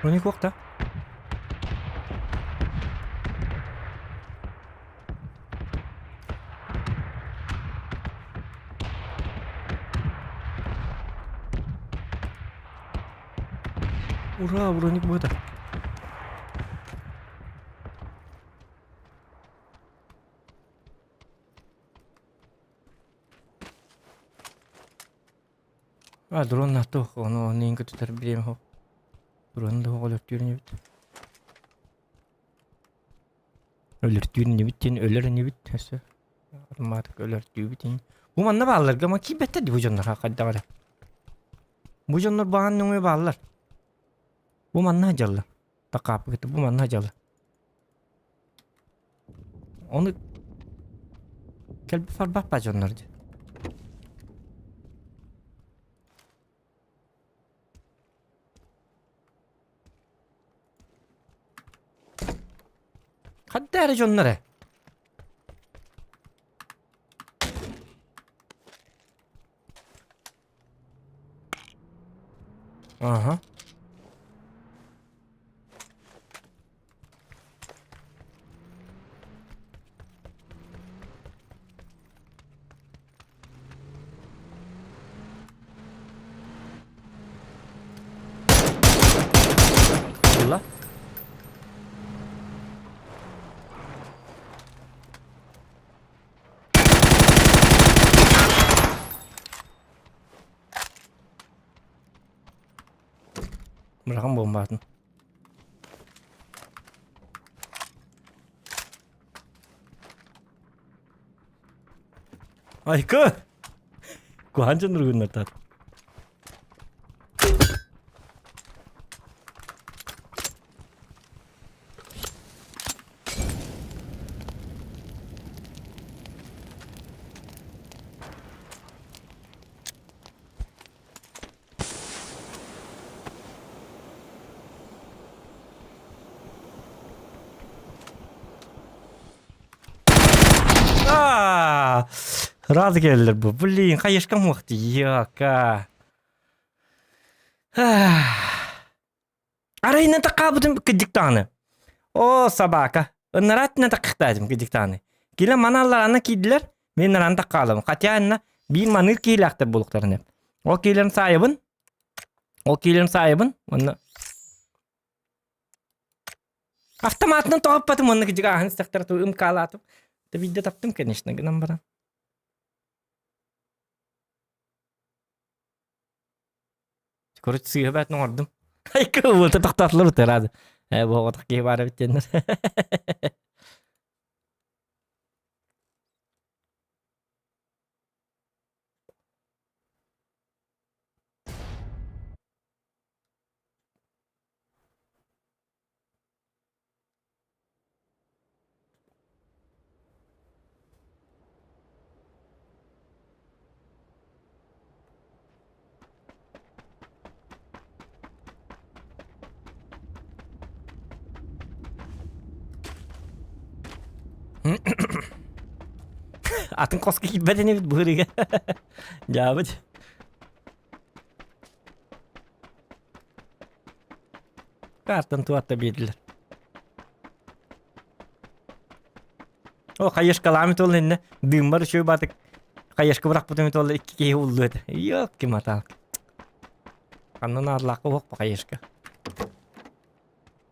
Ону куохта. Ура, броник быта. А, дрон на то, ону оннин көтүтэр бириэмэ хоп. Дрон да өлөртүүр инибит. Өлөртүүр инибит диэн өлөр инибит өссө. Армаатык өлөртүүбүт ини. Бу манна баалларга ма киирбэттэр дии бу дьоннор хайдах эрэ. Бу дьоннор баҕан нөҥүө бааллар. Бу манна дьалла. Такааппыт бу манна дьалла. Ону кэлбит барбаппа дьоннор дии. Ханна эрэ дьоннор ээ? Ага. Ылла. Быраҕан буомбаатын. Айка! Куһаан дьонноргуннартаат. Рад келлер бу. Блин, хайышкам уохти. Яка. Арайынан такаабытым кыдьыктааны. О, собака. Ыннараатынан такыктаатым кыдьыктааны. Киле маналлар ана киирдилэр, мен наран таккаалым. Хотя анна биир маныыр киһилээхтэр буолуктарын Ол киилэрин саайабын. Ол киилэрин саайабын. Онно Автоматынан тоҕоппатым онно кыдьык ааһан истэхтэр ымкаалаатым. Да биирдэ таптым, конечно, гынан баран. Короче, сыыһа бээтин оҥордум. Айка уолта тохтоотулар утараады. Ээ, буоҕатах киһи баар эбит диэннэр. Атын хоско киирбэт инибит быһырыга. Дьаабыт. Картан туатта биэрдилэр. О, хаешкалаамы туол инне. Дыыммар үчүгэй баатык. Хаешка бырахпытым туол икки киһи уллу этэ. Ёк ким атаал. Ханна наадалаахха уох хаешка.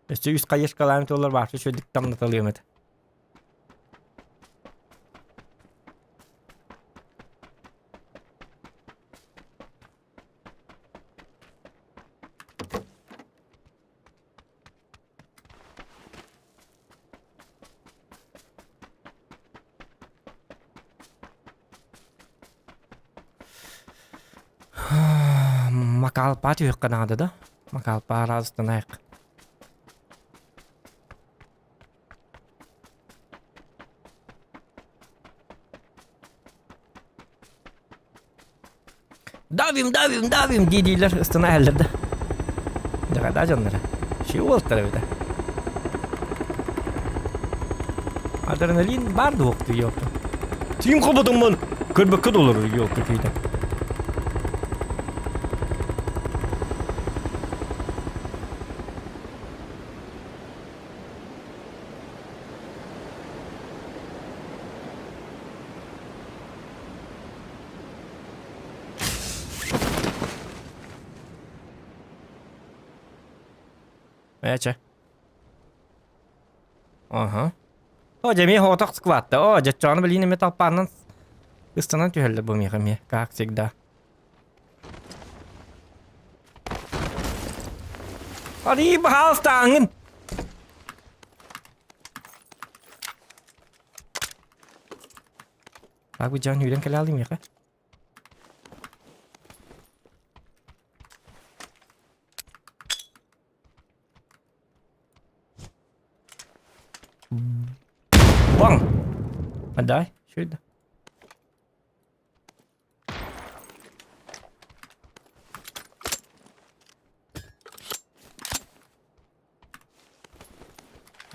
Өссө үс хаешкалаамы туоллар баахчы үчүгдүк тамнаталыам этэ. Макалпаа түһүөххэ наада да? Макалпаа араастанаайык. Давим, давим, давим дии-диилэр ыстана иһэллэр да. Дьаҕайдаа дьонноро. Ши уолтара эбитэ. Адреналин баар дуокту ёлка. Тиим хоботуммун көрбөккө да олорор ёлка киһитэ. Ээ, Аха. О, дьэ, эмиэ соҕотох складта. О, дьоччоону билигин эмиэ талпаанынан ыстанан түһэллэр бу миэхэ эмиэ, как всегда. Арыы, баһаалыста, ааҥҥын! Так бу дьон үүрэн кэлэ алый миэхэ. Баҥ! Дай, сюда.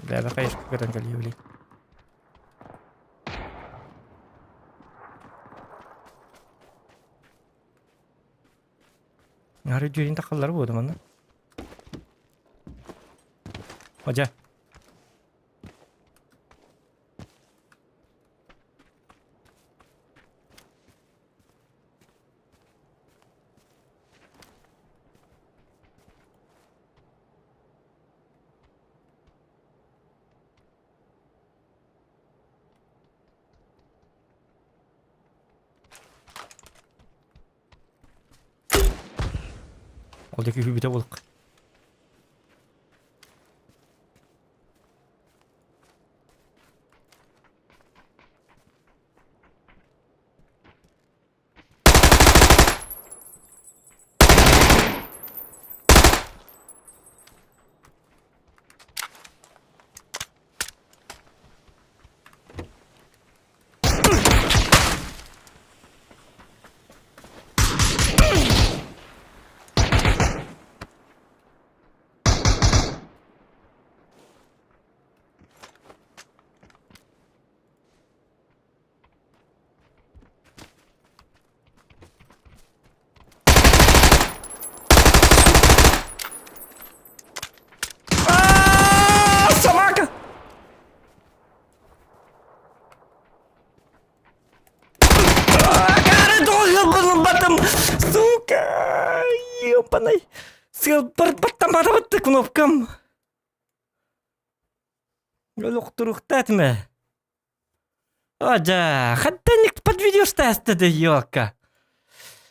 Бля, хайышка көтөн кэлиэ билий. Нары дьүрин тахаллар буолду манна. Ожа. Ол диэки үһүбүтэ буолук. Собака! Батым! Сука! Ёбаный! Сылбар баттамарабытты кнопкам! Өлөктүрүхтэтме! Одя, хаттанник подведешь тест да ёлка.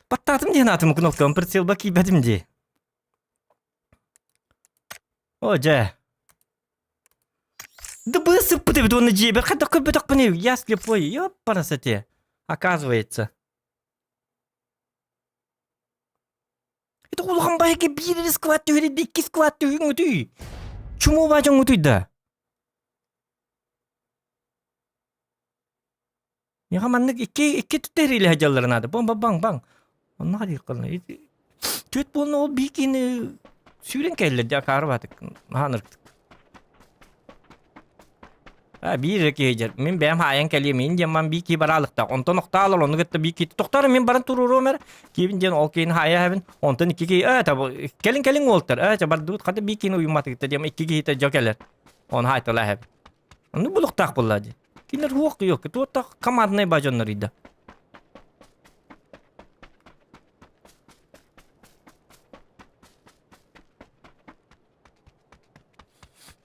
Баттаатым диэн аатым кнопкам прицелба киирбэтим дии. О, дьэ. Да бысыппыт эбит уонна дьиэбэр хайдах көрбөтөхпүнүй? Я слепой, ёппарасате. Оказывается. Это улахан байке биир эрэ склад түһэридэ, икки склад түһүҥүтүй. Чуму баажоҥҥутуй да? Миэхэ маннык икки икки түттэриилэһэ дьаллара наада. Бам баҥ баҥ. Онно хадиир Түөт буолна ол биикини сүүрэн кэллэр дьэ акаары баатык наһаа ынырыктык. А биир киһи дьэр. Мин бэйэм хаайан кэлиэм, мин диэн ман биир киһи бараалыктаах. Онтон охтаалар, ону кытта биир киһи тохтоор, мин баран туруоруом эрэ. Киһибин диэн ол киһини хаайа эһэбин. Онтон икки киһи, ээ, табы, кэлин кэлин уолтар, ээ, чэ бардыбыт, хата биир киһини уйумматыгыта диэм, икки киһитэ дьо кэлэр. Оны хаайтала эһэбин. Ону булуктаах буолла дии. Кинилэр хуох кыйок, туоттах команднай ба дьоннор ыйда.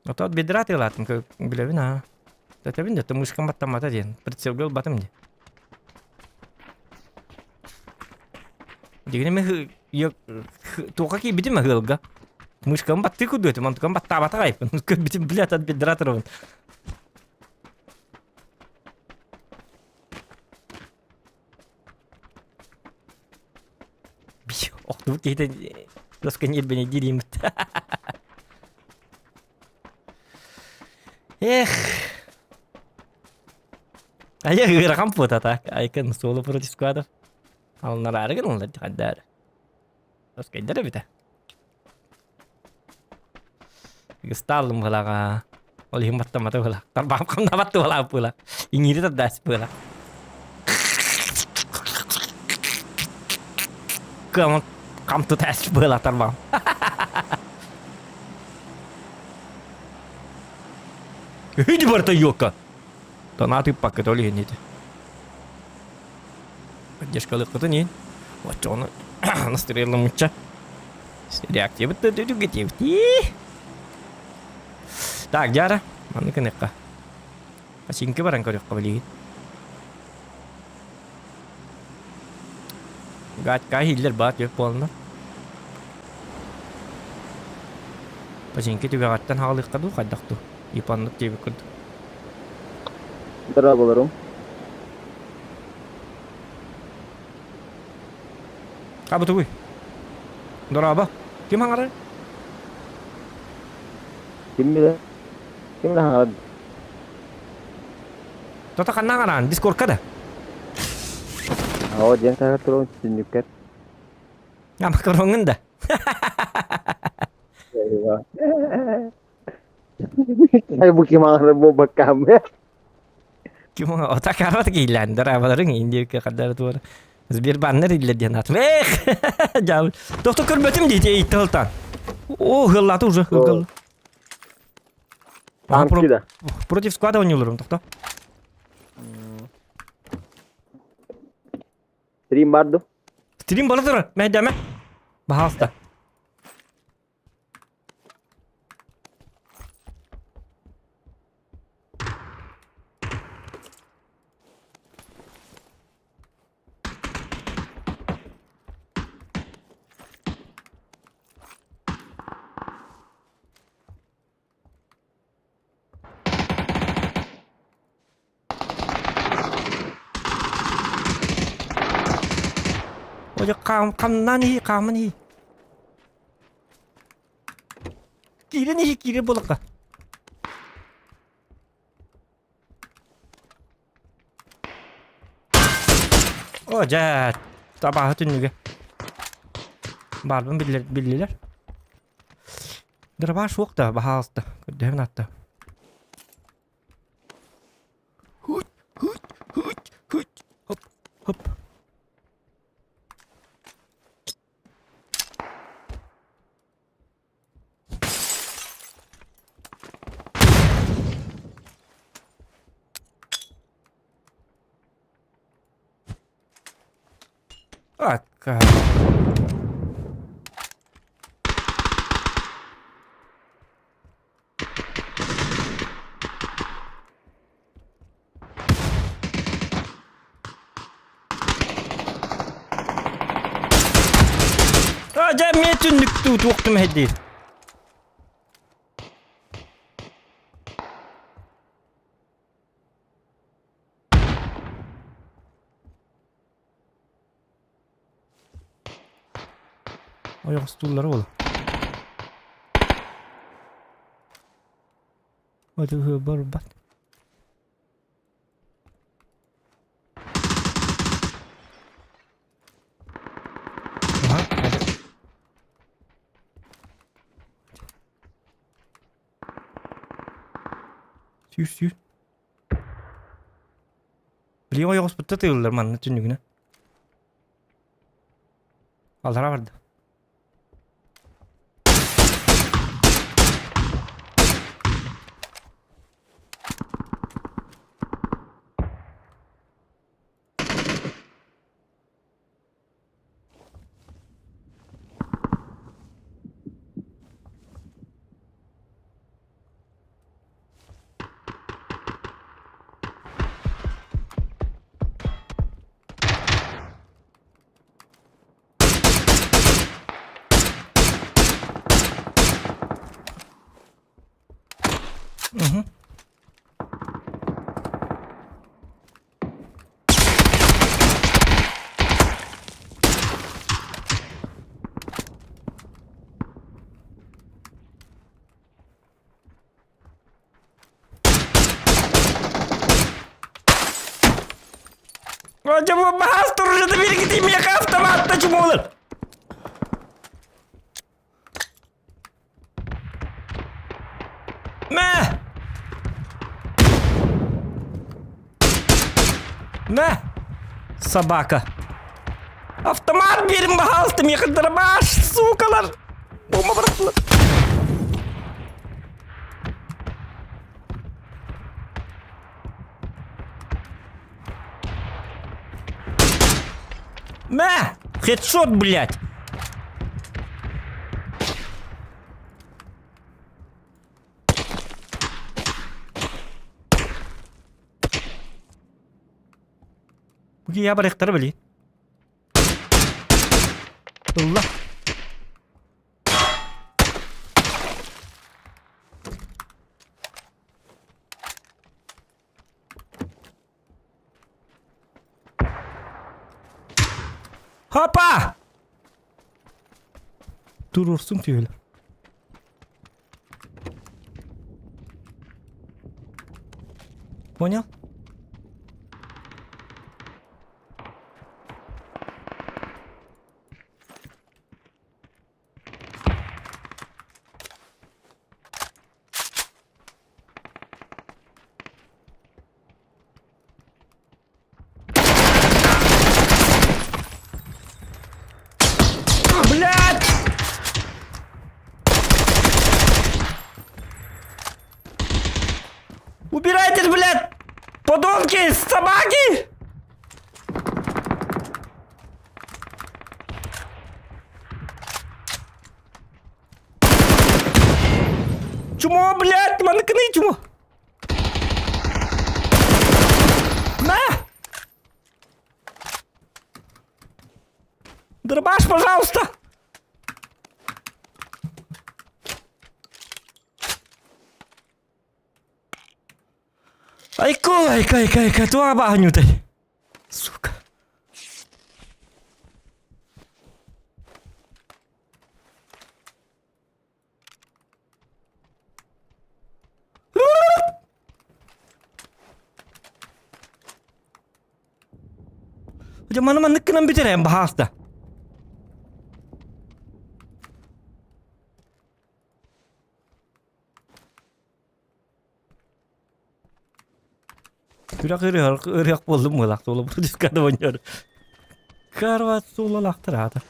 Отоот бедра тыалаатым билэбин аа. Тэтэбин да мышкам баттаммата диэн. Прицелга ылбатым дии. Дигини мен туохха киирбитим ыһыалга. Мышкам баттыы курдук онтукам баттаабатах айпын. Көрбүтүм блядь от бедра турабын. Охтубут киһитэ доска ньиэрбэни диир Эх. Айа ыарахан пуота так. Айкын соло против сквадов. Алынарары гыналар хайдаар. Доскайдар эбитэ. Ыстаалым былаҕа. Ол иһин баттаммата была. Тарбаҕым хамнабат туолаах была. Иҥиири тардаас была. Кыаман хам тутаас была тарбаҕым. Иди барта ёка. Тонаа тыыппакка ол иһин ити. Поддержкалыаххытын иһин. Оччоҕуна настырыалламмычча. Реакциябыт да түргэтиэбит. Так, дьара, манны гыныахха. Пачинки баран көрүөххэ билигин. Гатка иһиллэр баат үөп буолна. Пачинки түгэҕиттэн хаалыахха дуу, хайдах дуу? Японнук диэбит курдук. Дорооболорум. Абытыгуй. Дорообо. Ким хаҥарар? Ким билэр? Ким да хаҥарар? Тото ханна хаҥараан? Дискордка да? Оо, диэн таһар турун түннүккэр. А макароҥҥун да? Бу ким хаҥарар буолбаккаам. Ким отакарат киилээн дорооболоруҥ индиэккэ хардары туора Сбербаннар иллэр диэн аатым. Эх! Дьаабыл. Тохто көрбөтүм дии итти ылтан. О, ыһыллааты уже ыһыллы. Танки да. Против склада ойнууларым тохто. Стрим бар ду? Стрим бара турар. Мэйдэмэ. Баһаалыста. Ой, хамнаан иһи, хааман иһи. Киирэн иһи, киирэн буолакка. О, дьэ, табааһы түннүгэ. Баарбын биллэр, биллилэр. Дырабаа суох да, баһаалыста. Көрдөһөбүн аатта. Хут, хут, хут, хут. Хоп, хоп. Акка. А, дьэ, эмиэ түннүктүү туохтум эһэдиир. Ойоҕостууллара буолуо. Отуһу барбат. Аха, Сүүр, сүүр. Билигин ойоҕоспутта тыыллар манна түннүгүнэн. Аллара барда. Угу. Acaba bahas turunca bir gideyim yaka avtomatta kim olur? Мэ! Мэ! Собака. Автомат берин баһаалта миэхэ дробаш, сукалар! Буома бырахтылар. Мэ! Хедшот, блядь! Я барыктары били. Ылла. Хопа! Туруорсуҥ түһүлэр. Понял? Блядь! Убирайтесь, блядь! Подонки, собаки! Чмо, блядь, маныкыный чмо! На! Дробаш, пожалуйста! Айко, айка, айка, айка, туа баһанютай. Сука. Дьэ маны маннык гынан бүтэрэн баһаалта. Күрэх ырыах ырыах буоллум мылах туола дискада воньор. Карват суулалахтар аата.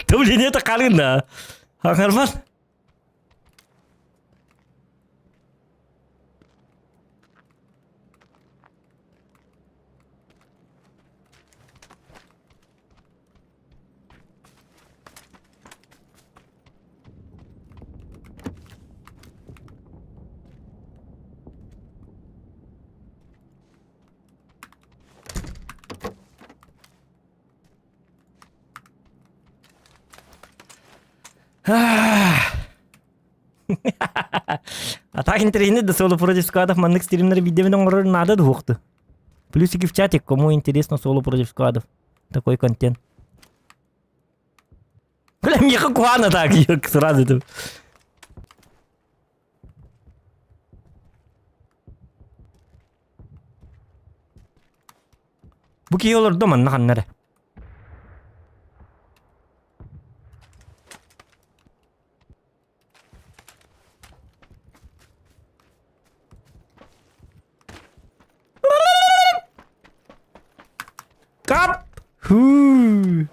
Давление халына. Хаҥарбат. А так интересно, да соло против складов маннык стримнары биирдэ оҥорор наада дуохту. Плюсики в чатик, кому интересно соло против складов. Такой контент. Бля, меха куана так, сразу это. Бу киһи олордо манна ханна эрэ. Кап! Хүү!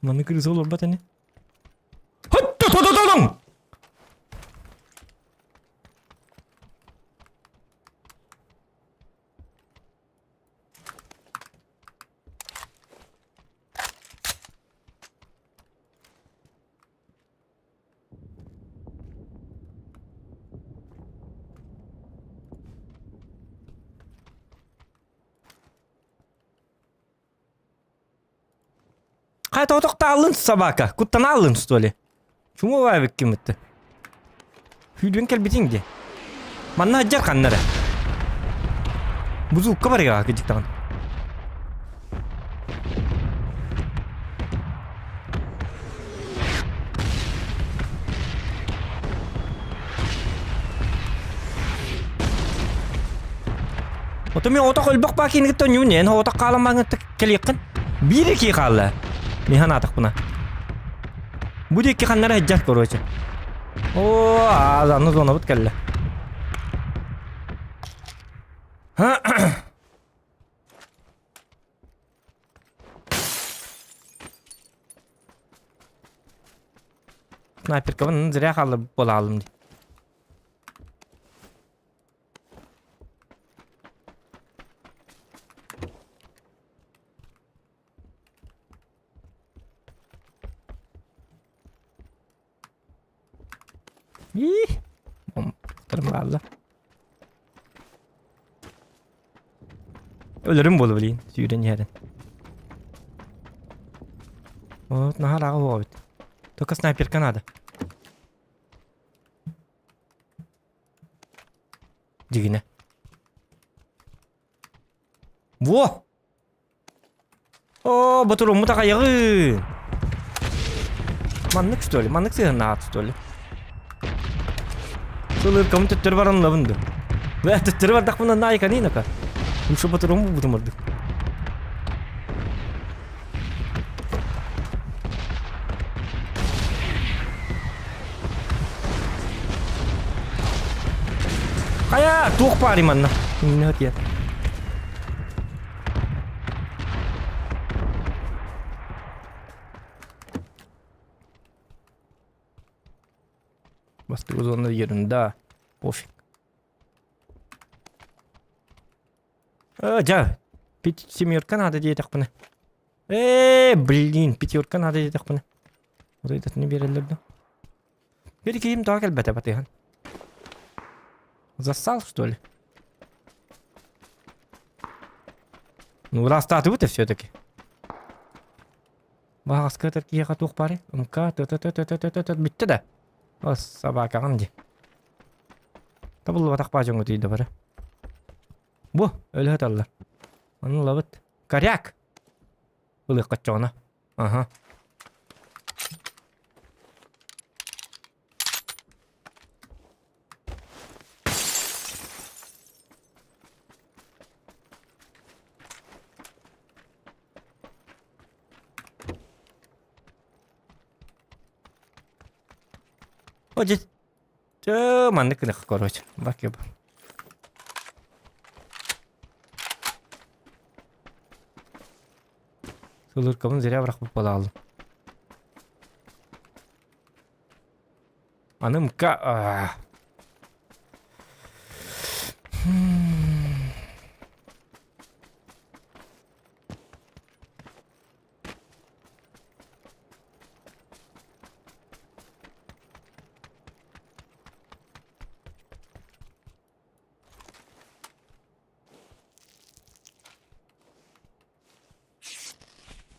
Манна кырыса олорбот ини. Хот-то-то-то-тоҥ! Хайа тоҕотохтааллын собака? Куттанааллын что ли? Чуҥу эбиккин бытты. Күүрдүн кэлбитиҥ дии. Манна сылдьар ханна эрэ. Бузуукка барыаҕа кыдьыктаҕын. Ото мен отох өлбөх баа киинигиттэн ньуун эн отох хаалан бааҥҥытта кэлиэххин. Биир икки хаалла. Мин санаатахпына. Бу диэки ханнара сылдьар короче. Оо, аазанны зонабыт кэллэ. Снайперкабын зря хаалла буолаалым дии. Ih! Баалла. Өлөрүм буолу билигин сүүрэн иһэрин. Вот наһаа ыраах буолбут. Только снайперка надо. Дьигинэ. Во! Оо, ботуруммут аҕайаҕын! Маннык что ли? Маннык сыһыннаат что ли? Сылыркабын төттөрү баран ылабын да. Бля, төттөрү бардахпына наайканынака. Лучше ботурум бутум ордук. Хайа, туох баарый манна? Иннэ диэн. Бастакы зона ерунда. Пофиг. Дьэ, пять семерка надо диэтэхпинэ. Ээ, блин, пятерка надо диэтэхпинэ. Вот этот не биэрэллэр да. Бери киһим тоҕо кэлбэтэ батыһан. Зассал, что ли? Ну, ыраастаатыбыт все-таки. Баҕаска ытар киһиэхэ туох баарый? МК т бүттэ да. О, собакаҕын дии. Табыллыбатах баа дьоҥҥо тиийдэ бары. Бу, өлө сыталлар. Ону ылабыт. Коряк! Ылыахха оччоҕуна. Аха. О, дьэ, дьэ, маннык гыныах, короче, бак Сылыркабын зря бырахпыт буолааллым. Аны МК...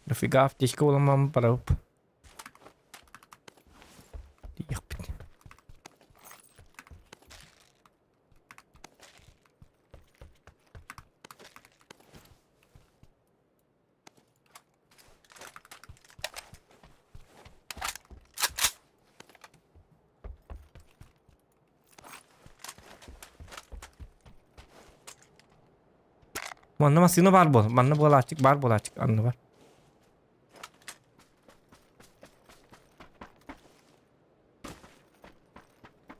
Дофига аптечка буоламмын барабып. Тиийиэхпит. Манна массыына баар буол. Манна буолааччык баар буолааччык анныбар.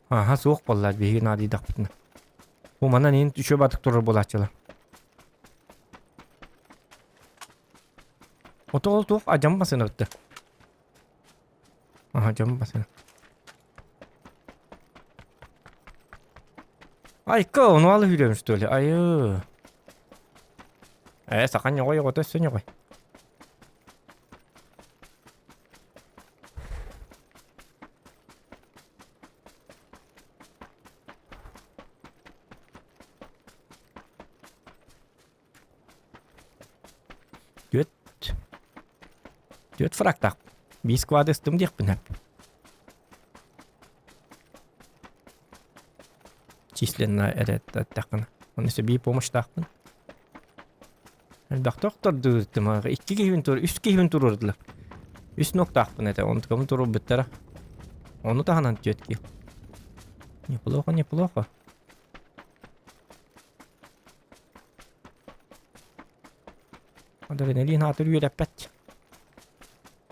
Аха суох буоллар биһиги наадыйдахпытына. Бу манан иин үчүгэй батык турар буолааччылар. Ото ол туох адьам басына бытты. Аха дьам басына. Айка, ону алы хүрөм что ли? Айы. Э, сахан ньоҕой оҕото өссө ньоҕой. Түөрт. Түөрт фрактаах. Биир сквады ыстым диэхпин сөп. Численно эрэ эттэххинэ. Оны өссө биир помощьтаахпын. Элбэхтэ охтордууртум. Икки киһибин тур, үс киһибин туруордулар. Үс ноктаахпын этэ, онтукабын туруорбуттара. Ону таһынан түөрт киһи. Неплохо, неплохо. Адреналин аатыр үөрэппэт.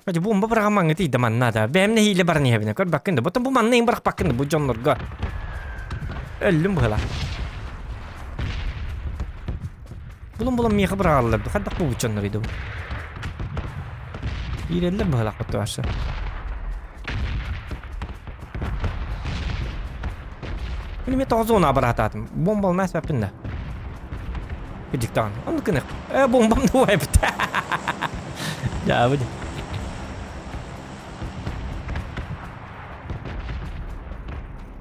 Качы бомба быраҕамаҥҥа тиийдэ манна да. Бэйэм нэһиилэ баран иһэбинэ. Көрбөккүн да. Ботон бу манна иҥ бырахпаккын да бу дьоннорго. Өллүм быһыла. Булун-булун миэхэ быраҕаллар. Хайдах бу дьоннор иди бу. Киирэллэр быһылаах баттыбашы. Мин эмиэ тоҕо зона абыраатаатым. Бомбалына эспэппин да. Кыдьыктаҕын. Оннук гыныах. Э, бомбам да уайбыт. Дьаабы дии.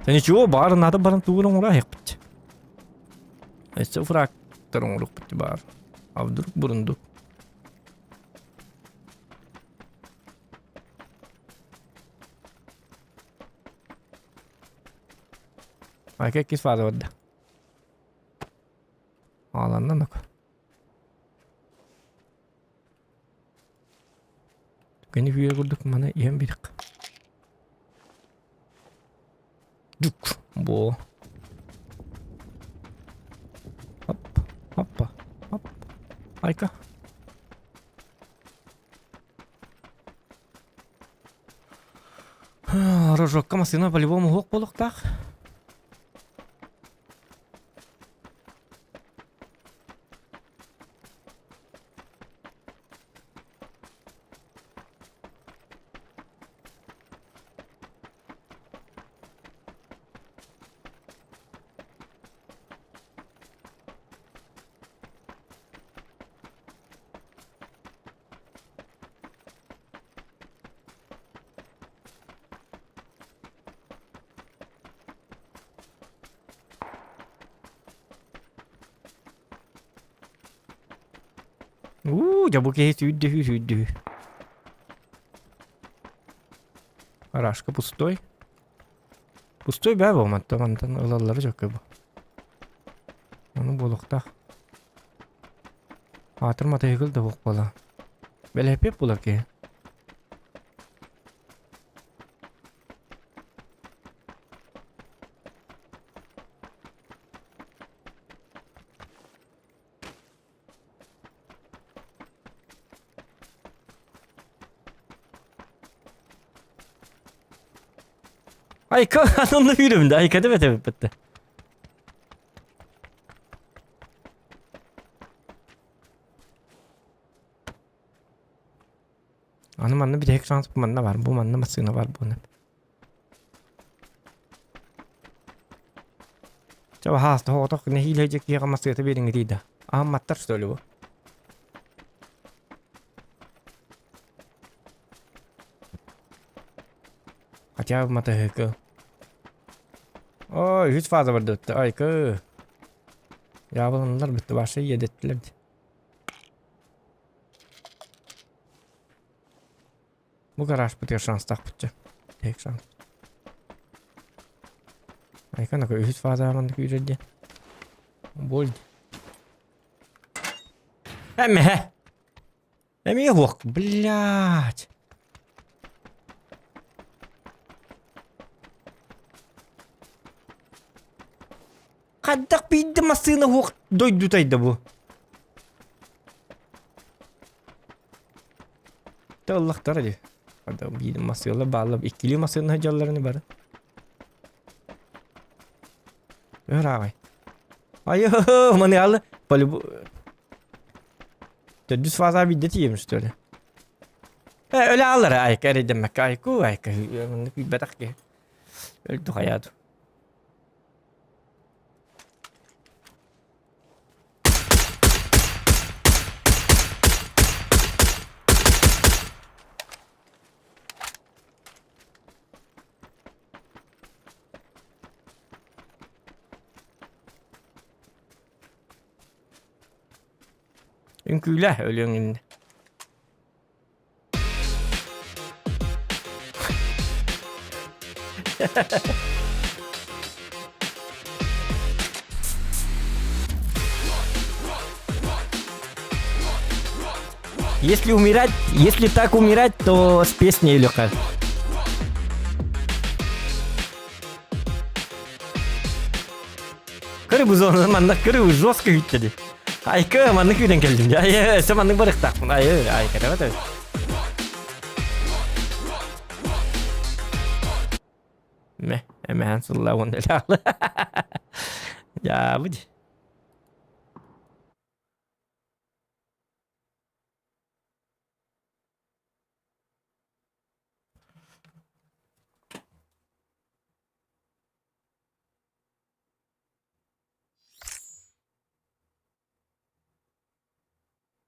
Sen ничего, баар надо баран тугун оҥоро аһыахпыт. Өссө фрактар оҥоруохпут баар. А вдруг бурундук? Айка иккис фаза барда. Ааланна нок. Түгэни күйэ курдук маны иһэн бириэх. Дук. Бо. Хоп. Хоппа. Хоп. Айка. Рожокка массыына по-любому уһук буолуохтаах. Уу, дьэ бу киһи сүүрдүһүү сүүрдүһүү. Рашка пустой. Пустой бээ бу мантан мантан ылаллара чөккө бу. Ону буолуохтаах. Аатыр матыһыгыл да буох буола. Бэлэһипиэт булар киһи. Айка, анонна күүрөбүн да, айка деп этебиппит. Аны манна бүтэһик шанс бу манна бар, бу манна массыына бар буолан. Чэ баһаас тоҕотох нэһиилэ дьэ киһиэхэ массыыната биэриҥҥитий да. Аһымматтар что ли бу? Хотя бы матаһыкы. Ой, үһүс фаза бар дытты. Айкы. Ябылыннар битти башы иэдэттилер. Бу гаражпытыгар шанстаахпыт дьэ. Тек шанс. Айка нака үһүс фазаҕа маннык үүрэр диэн. Боль. Эмэ. Эмиэ уох, блядь. Хайдах биирдэ массыына уох дойдутайда бу? Тыллахтара дии. Хада биир массыына баалла иккилии массыына сылдьалларын бары. Ыраҕай. Айы, маны алы полюбу Төрдүс фаза биирдэ тиийэбин что ли? Э, өлө ааллара айка эрэйдэммэккэ айку айка маннык күүппэтэх киһи. Өлдү хайаат. Үҥкүүлээ өлүөҥ иннинэ. Если умирать, если так умирать, то с песней Леха. Кыры зона манна кыры жестко үттеди. Айка маннык күүтэн кэллим. Ай, өссө маннык барыктаахпын. Ай, айка давай. Мэ, эмэһэн сылла уон элэҕлэ. Дьаабыт.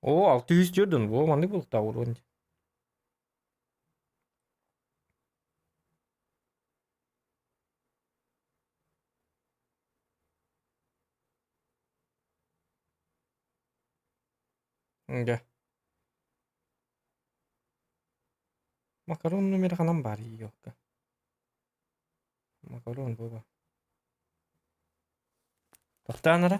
Оо, 604 дун. Оо, маннык булуктаах уруон. Дьэ. Макарон номер ханан баар ёлка. Макарон буола. Тохтоон эрэ.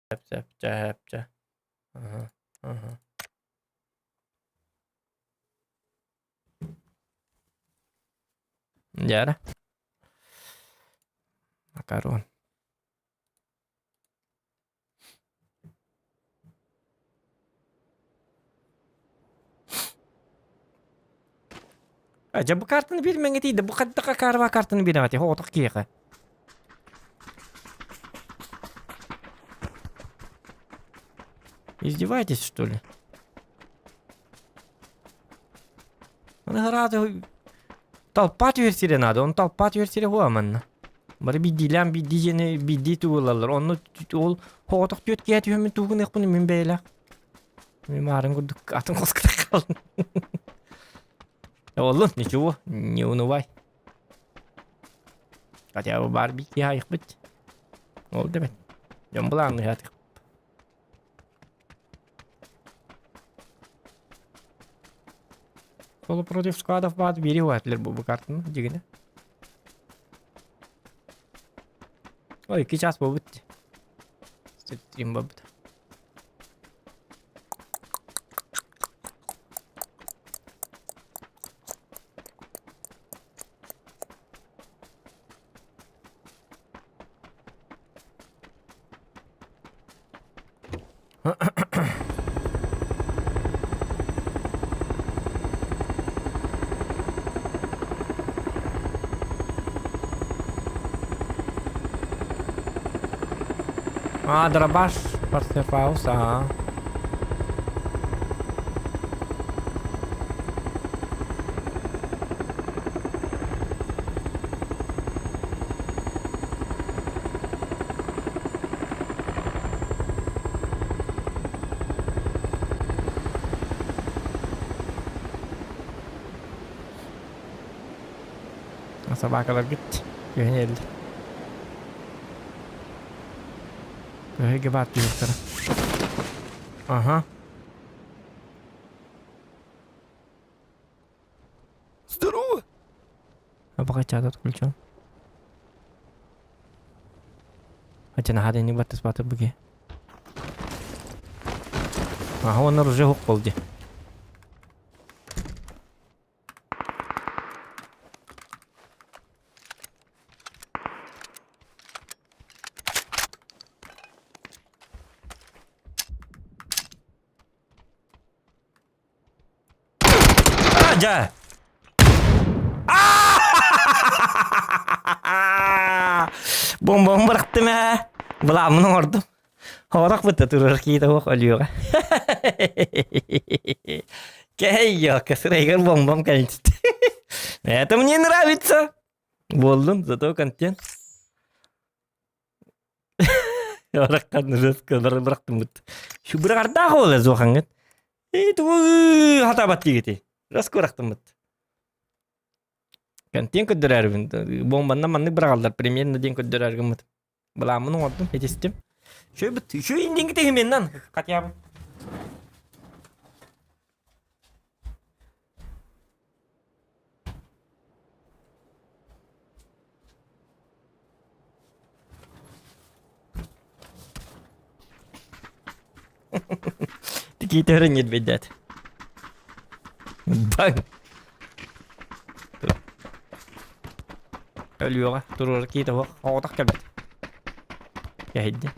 Сөп, сөп, чэ. Аха, аха. Дьэ эрэ. Макарон. А, дьэ бу картаны биэрмэҥҥэ тиийдэ. Бу хайдах акаарба картаны биэрэҕитий? Оҕотох киһиэхэ. Издеваетесь, что ли? Аны ырааты толпа түһэр сирэ наада. Он толпа түһэр сирэ хуа манна. Бары биирдиилээн биирдии дьиэни биирдии тугу ылаллар. Онно ол соҕотох түөрт киһи түһэммин тугу гыныахпын мин бэйэлээх. Мин маарын курдук атын хоско хааллым. Оллун, ничего, не унывай. Хотя бы баар биир киһи айахпыт. Ол да бэт. Дьон былаанныһаатых. Соло против складов баат бири уһаатылар бу картаны дьигинэ. Ой, 2 час буолбут. Стрим буолбут. А, дробаш, Парсефаус, ага. Собакаларгыт күһүн элди. Көһөйгө баар түһүөхтэрэ. Ага. Здорово! А пока чат отключен. Хотя наһаа да баттаспаты буги. Ага, он уже хук болды. Дьэ! Бомбам бырахтым ээ. Былааммын оҥордум. Орох бытта турар киитэ суох өлүөҕэ. Кэйёка, сырайгар бомбам кэлин Это мне нравится. Буоллун, зато контент. Ороххан бырахтыммыт. Шу быраҕардаах уола зуохаҥҥыт. Ии тугу хатаабат киһити. Рас курахтыммыт. Контент көрдөрөрбүн. Бомбанна маннык быраҕаллар примерно диэн көрдөрөргүммүт. Былааммын оҥордум, этистим. Үчүгэй үчүгэй диэн киһиминнан хотя бы. Тикиитэ ньирбэйдэт. Баҥ! Өлүөҕэ туруора киитэ суох оҕотох кэлбит. Кэһэйдэ.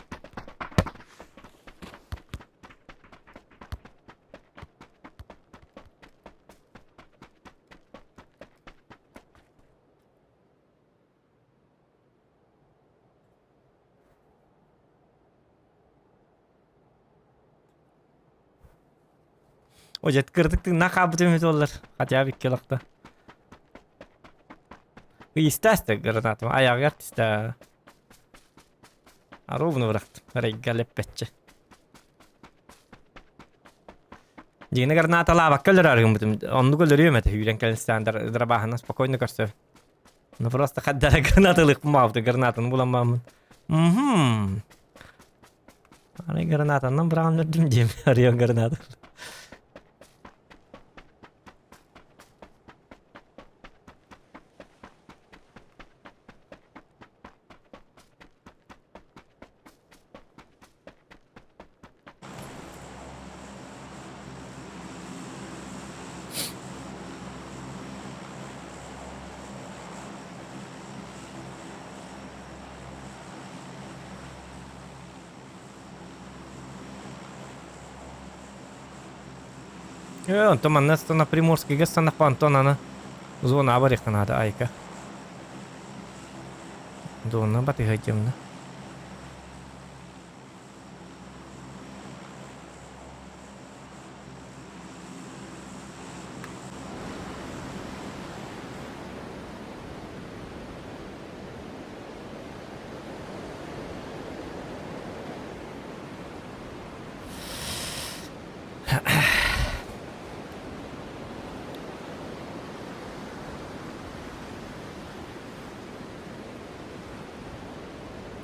О, дьэ, кырдык тыыннаах хаалбыт эбит буоллар, хотя бы икки олохто. Ыйыстаста гранатым, айаҕыгар түстэ. Ровно бырахтым, арайга лэппэччи. Дьиҥэ гранаталаабакка өлөрөр гыммытым, оннук өлөрүөм этэ, үүрэн кэлэн сытан дробаһынан спокойно көрсөр. Ну просто хаддара гранаталыахпын баҕабыт, гранатаны булан бааммын. Мхм. Арай гранатаннан быраҕан өрдүм диэм, арыйан граната. Онтон манна на Приморскийга станахпа Антон аны зона барыахха наада айка. Зона батыһа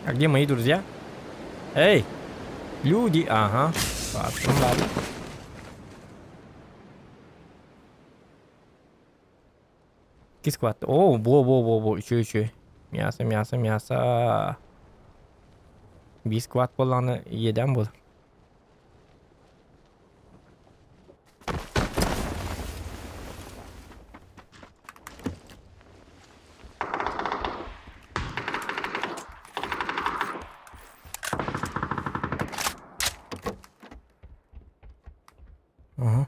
А где мои друзья? Эй! Люди! Ага. Ладно, ладно. Кискват. О, во, во, во, во, еще, еще. Мясо, мясо, мясо. Бискват буоллаҕына иэдээн буолар. Ага.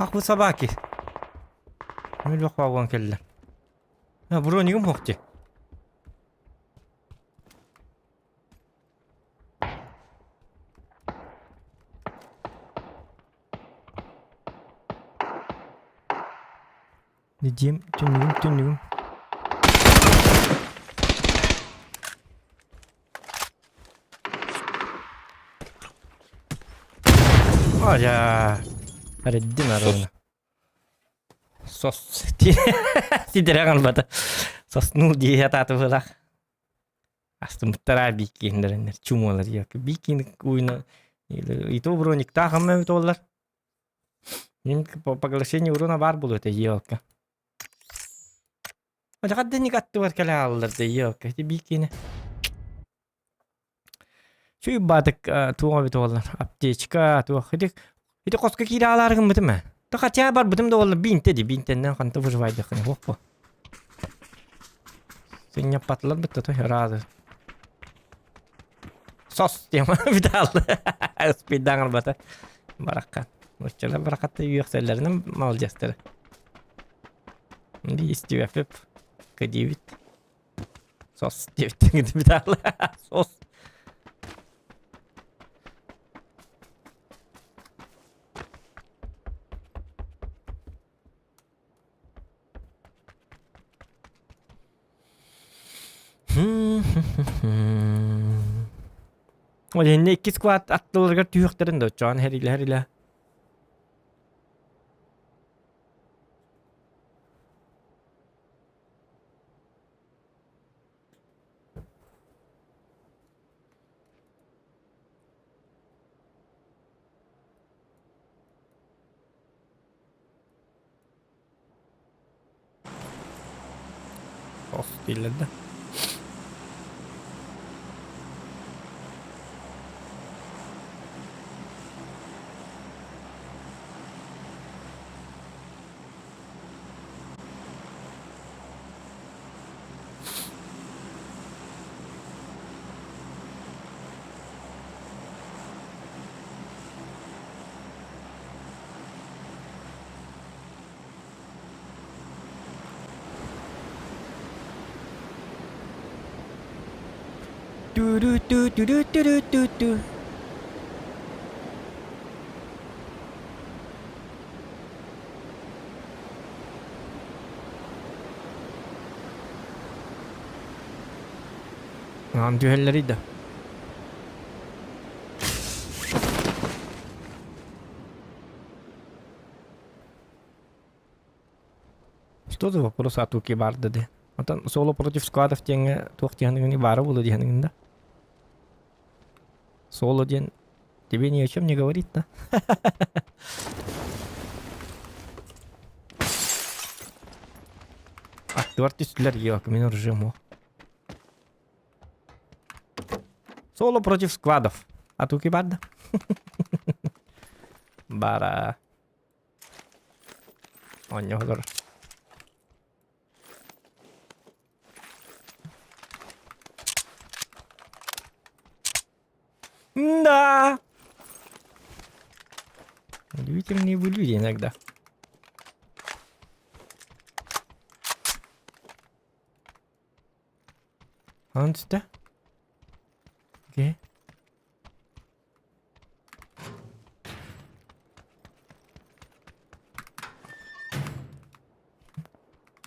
Ах, вы собаки. Өлбөх буолан кэллэ. А, бронигым суох дии. Дьиэм түннүгүм түннүгүм. Ажа. Эрэддин арыгыны. Сос сидэрэ хаалбата. Соснул дии сатааты быһыылаах. Астыммыттара бииккииннэриннэр чумуолар диэки. Бииккиин уйна и то брониктаах амма эбит буоллар. Мин поглощение урона баар буолуо этэ елка. Дьаҕардынньык аттыбар кэлэ хааллар да елка. Ити бииккиини. Чүй баатык туох эбит буоллар аптечка туох ити ити хоско киирэ аалаары гыммытым ээ. То хотя барбытым да буоллар биинтэ ди биинтэннэн ханта выживайдаххына суох буо. Сынньаппатылар бытта той ыраазы. Сос тема бүтаалла. Ыспыйдаан албата. Баракка. Нууччалар баракатта үөхсэллэринэн маладьыастара. Би истибэппип. Кыдиибит. Сос диэбиттэн бүтаалла. Сос. Ол иһиннэ икки сквад аттыларыгар түһүөхтэрин да оччоон хэрилэ-хэрилэ. Ох дииллэр да. Ту-ду-ту-ту-ду-ту-ду-ту-ту. Аан түһэллэрий да. Что за вопрос атуки барды де? Отон соло против складов диэҥҥэ туох диэхиниҥ баара буолуо диэхиниҥ да? Соло диэн тебе ни о чем не говорит, да? Аттыбар түстүлэр, ёк, мин оружием Соло против складов. Атуки бар да? Бара. Оонньоһолор. Да. Удивительные вы люди иногда. Хаһан түстэ? Окей.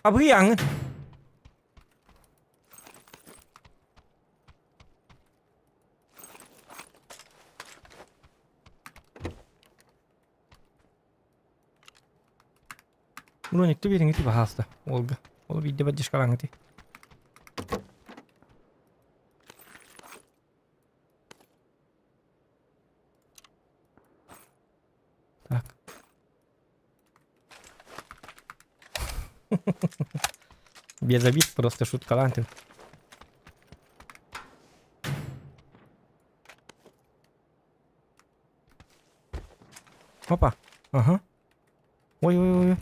Абыйаҥын. Броникты биэриҥити баһаалыста уолга. Ол биирдэ поддержкалааҥҥытый. Так. Без обид, просто шуткалаан ты. Опа. Ага. Ой-ой-ой.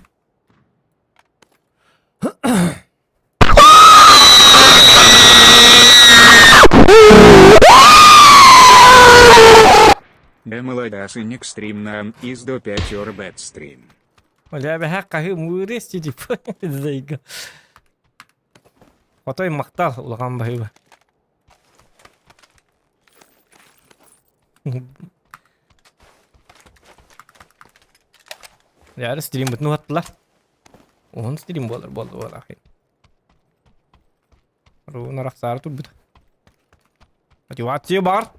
Маладасынник стрим нам из до 5 орбет стрим. Бля, хаһыы муурес типа зайга. Отой махтал улахан баһыыба. Яра стримбытын уһаттылар. Уһун стрим буолар буолла буолар. Руун арахсаары турбут. Мотивация бар.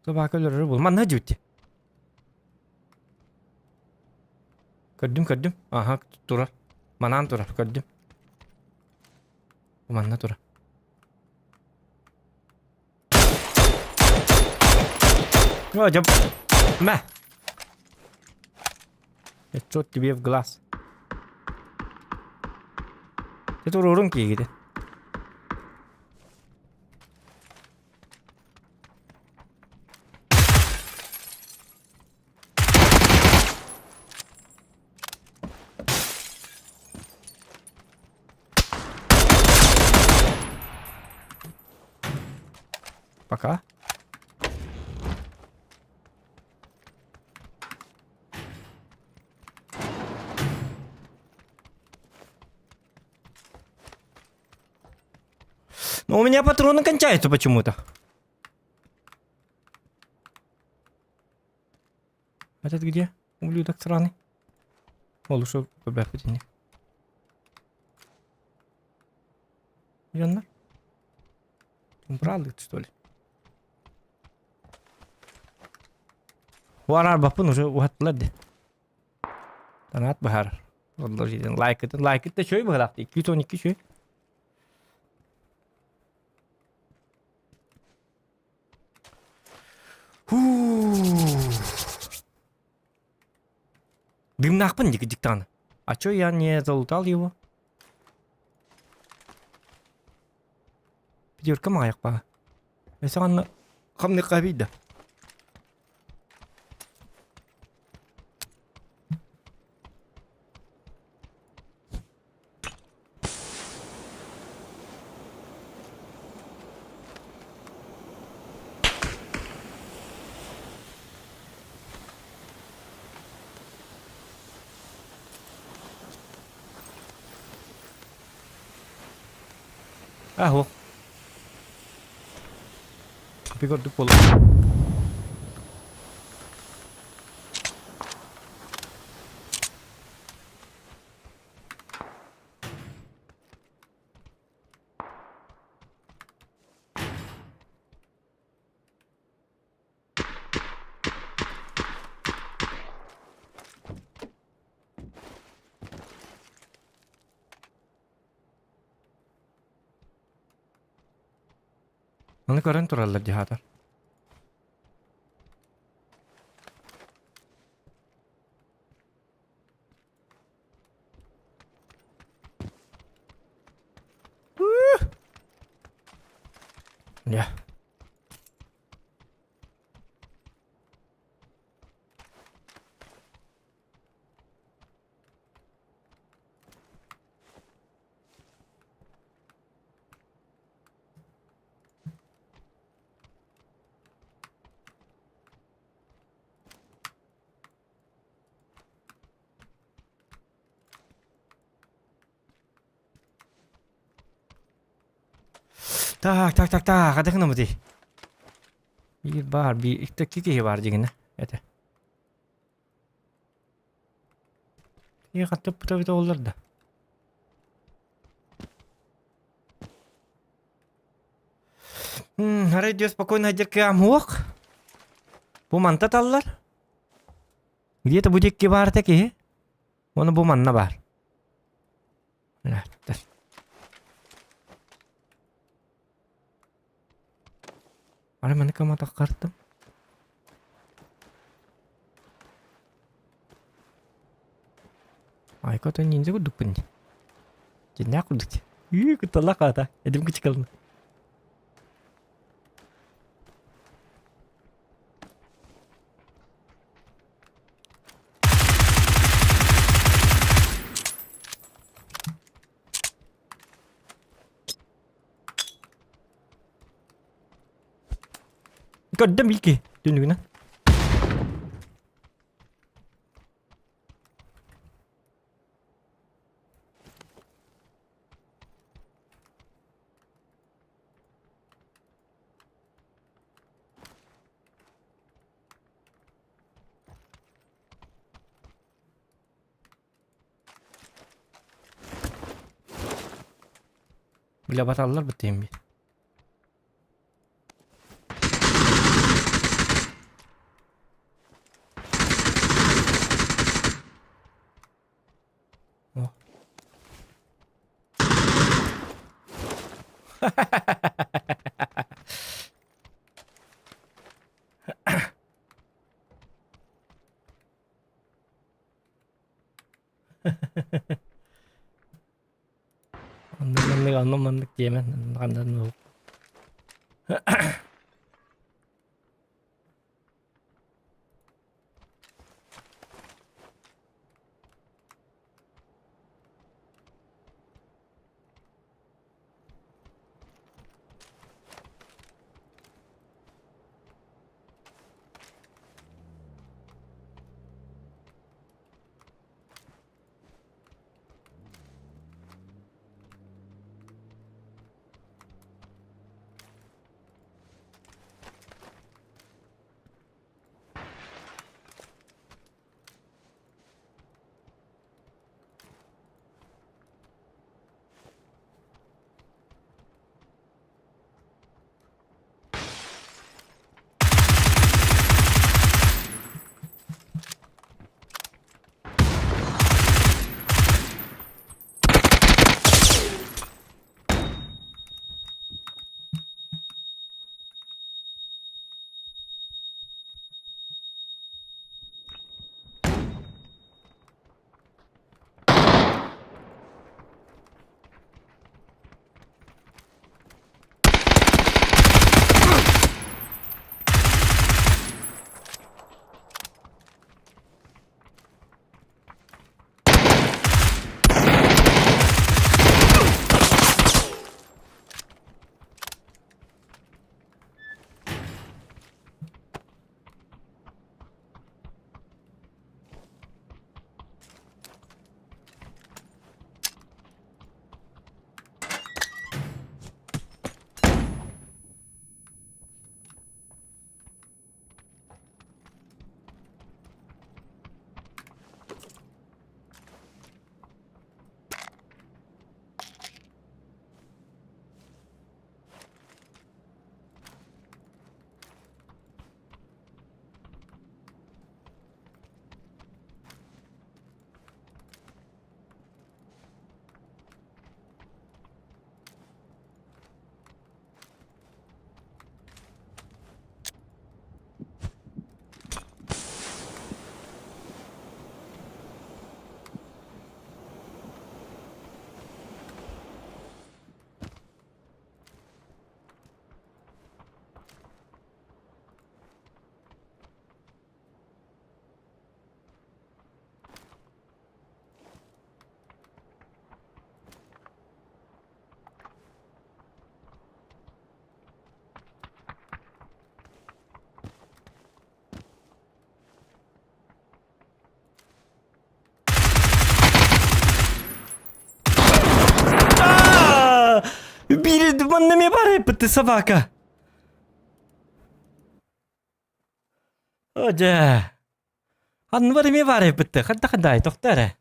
Собака өлөрөр бул. Манна дьүтти. Көрдүм, көрдүм. Аха, турар. Манан турар, көрдүм. Манна турар. О, дьэ, мэ. Headshot тебе в глаз. Ты туруорун киигити. Пока. Но у меня патроны кончаются почему-то. Этот где? Ублюдок сраный. Ол ушел побяхутине. Верно? Убрал их, что ли? Уарар бапын уже уһаттылар де. Танаат баһар. Лайкытын, лайкыт да чөй быһылақты. 212 чөй. Дымнаахпын диктаны. А чё я не залутал его? Пятерка маайах баа. Өссө ханна хамныхха да. А, Копи көрдүк буолла. Ону көрөн тураллар дьаһаатар. Дьэ. Так, так, так, так, хадах гынабытый? Биир баар, биир икки киһи баар дьиҥинэ этэ. Киһи хаттыппыта эбитэ буоллар да. Арай диэ спокойно дьэркэм уох. Бу манта таллар. Где-то бу диэки баар этэ киһи. Уонна бу манна баар. Арай маны кыматаххартым. Айка то ниндзя курдукпун дии. Дьиннээх курдук дии. Ү кутталлаах аата. Эдим кычыкалына. Көрдüm ilki түнүгүнэн. Бля баталлар бытыйым бит. О. Оннук маннык, онно маннык диэмэн, хандан Биир манна эмиэ баар эппит собака. О дьэ. Анныбар эмиэ баар эппит. Ханта хандаай тохто эрэ.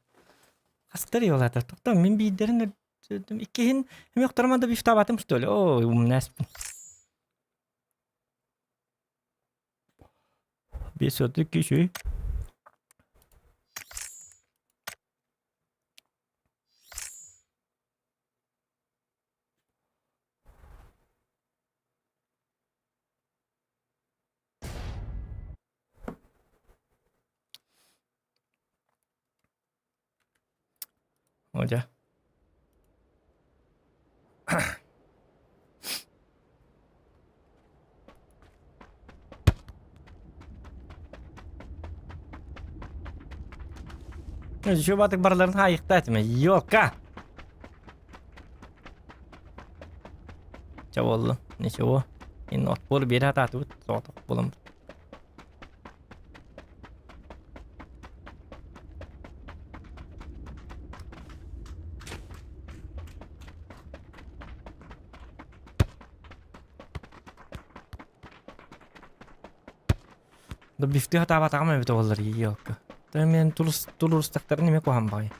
Хастар йолата. Тохто мин биирдэрин иккиһин эмиэ охторомон да бифтаабатым что ли? Ой, умнааспын. Бес киши. О дьэ. Еще батык барларын хайыкта этиме. Ёлка! Ча болду. Ничего. Ин отпор биэрэ сатаатыбыт, соҕотох буолан. Да бифты хатаабатаҕым эбит оҕолор елка. Та мен тулус тулурустахтарын эмиэ куһаҕан баҕайы.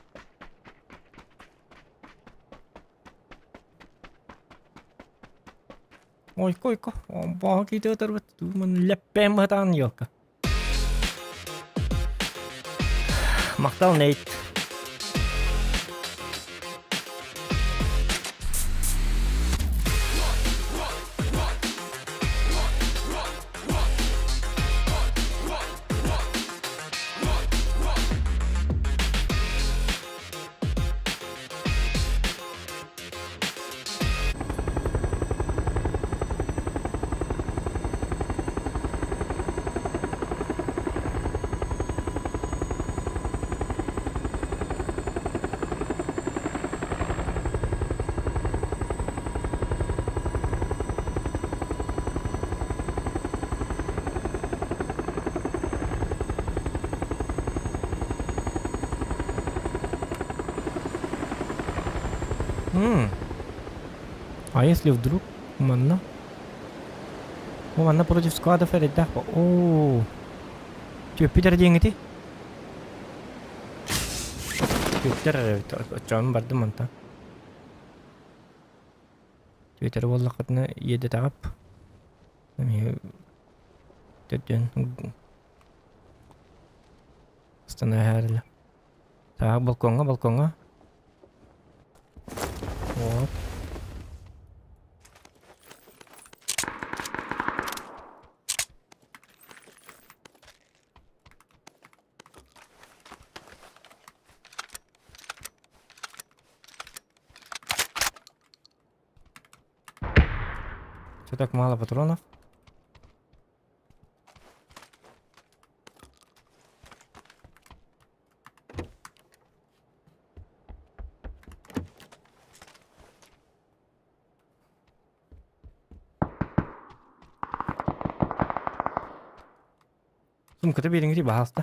Ойко ойко, баҕа киитэ ытарбыт, лэппээн быһатаан елка. Махтал Нейт. М. А если вдруг манна? О, манна против складов эрэйдээх О, түөппүт эрэ диэҥҥитий? Түөттэр эрэ эбит, оччоҕун бардым мантан. Түөтэри буоллаххытына иэдэтэҕип. Эмиэ төрдүөн станаһаарыла. Так, балкоҥҥа, балкоҥҥа. Вот. Что так мало патронов? Сумката биэриҥ пожалуйста.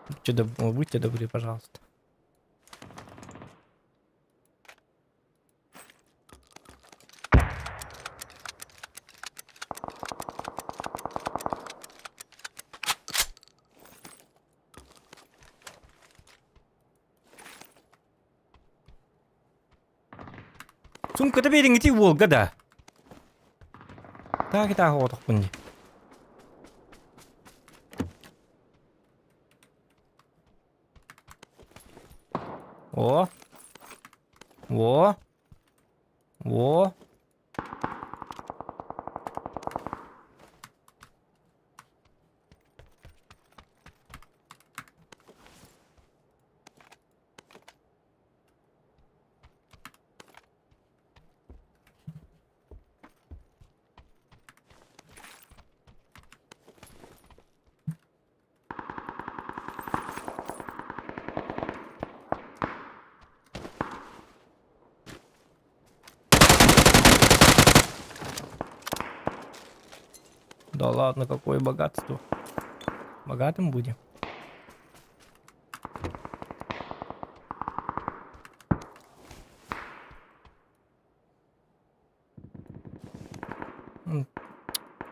Будьте, доб... Будьте добры, пожалуйста. Сумката биэриҥҥитий уолга да? Таах итаах оҕотохпун дии. О! О! О! Да ладно, какое богатство. Богатым будем.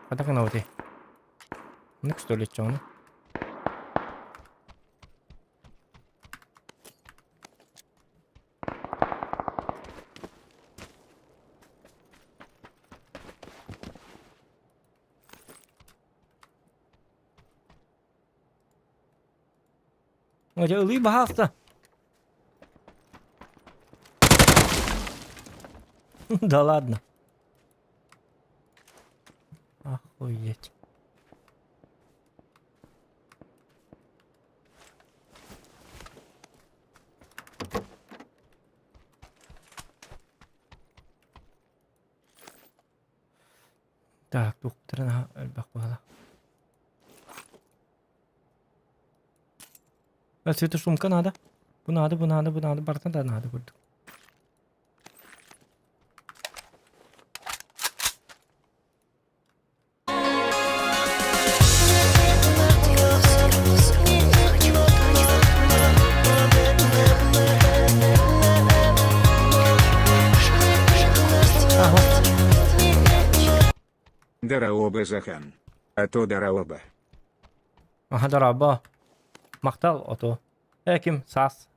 Хата гынабытый? Оннук что ли чону? Дьэ ылыы баһаалыста. Да ладно. Охуеть. Так, туохтарын аһа элбэх буолла. Светошумка надо. Бу надо, бу надо, бу надо, барытын да надо курдук. Дорообо Захан. А то дорообо. Аха дорообо. Махтал оту. Э ким саас.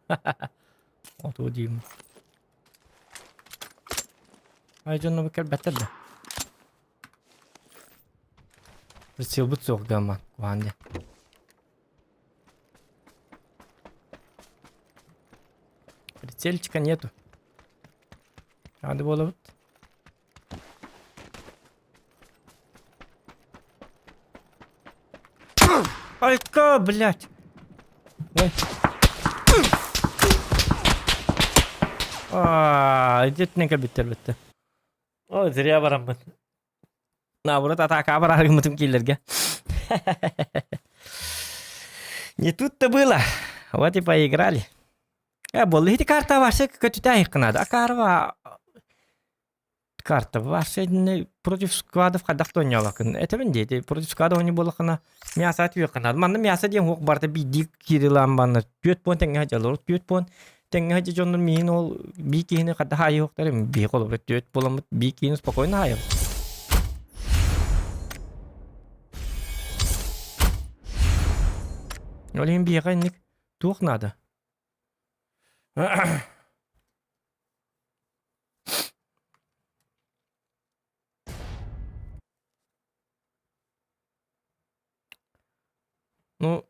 Оту диим. Ай дьонно кэлбэттэр да. Силбыт суох гамма куһаан диэн. Прицельчика нету. Надо было вот. Айка, блядь! Ой. Аа, итинэн кэлбиттэр бүттэ. Ой, зря бараммын. Наоборот, атака бараргыммытым киилэргэ. Не тут-то было. Вот и поиграли. Э, буолла ити карта вообще көтүтэ надо. А карва карта вообще против складов хайдах тонньолакын. Этебин диэти против складов не буоллахына мясо атыахха надо. Манна мясо диэн хуох барта биирдии кирилаан банна түөрт пуон тэҥҥэ сылдьаллар. Түөрт пуон тэҥҥэ сылдьар дьоннор миигин ол бии киһини хайдах аайыахтар бии холобура түөрт буоламмыт бии киһини спокойно аайабыт. Ол иһин биһиэхэ инник туох наада? Ну,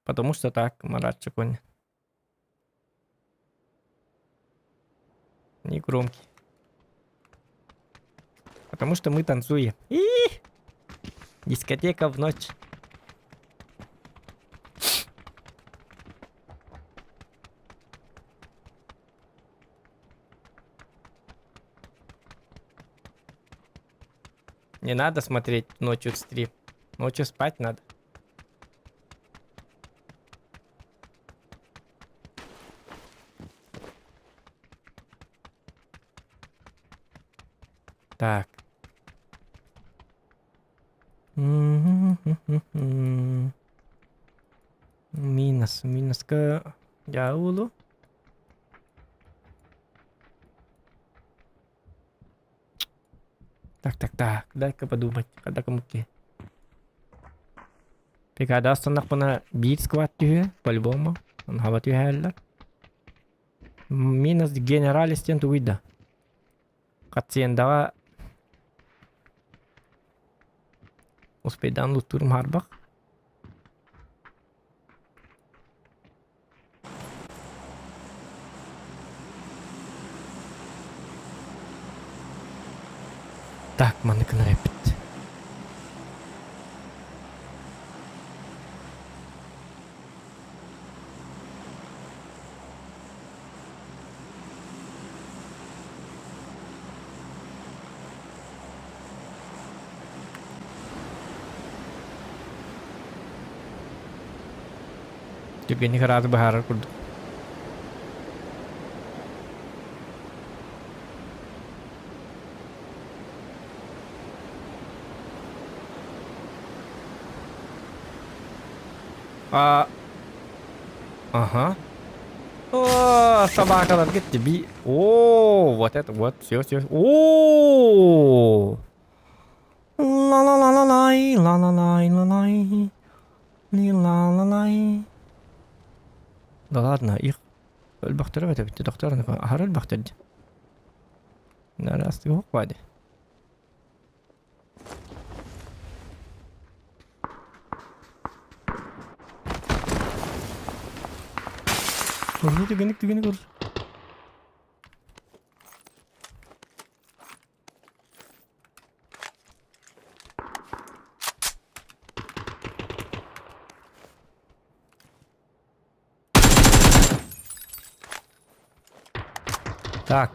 потому что так, Марат Чеконя. Не громкий. Потому что мы танцуем. И Дискотека в ночь. Не надо смотреть ночью стрим. Ночью спать надо. Так. Минус, минуска дьаулу. Так, так, так, дай-ка подумать, когда кому-ки. Пикада астыннахпына биир сквад түһүө, по-любому. Хаба түһээллэр. Минус генералистен тугуй да. Хациендаҕа успейдаан луттуурум хаарбах. Так, маннык гынар эппит. Түргэнник арааты быһаарар курдук. А, ага. О, собакалар кетти. Би. О, вот это вот, все, все. О! Ла-ла-ла-ла-лай, ла-ла-лай, ла-лай. Ли-ла-ла-лай. Да ладно, их өлбөхтөрө бөтөбүттэ доктор аһары өлбөхтөр дии. Нараастыга бади. Урду түгэнник түгэнник ур. Так,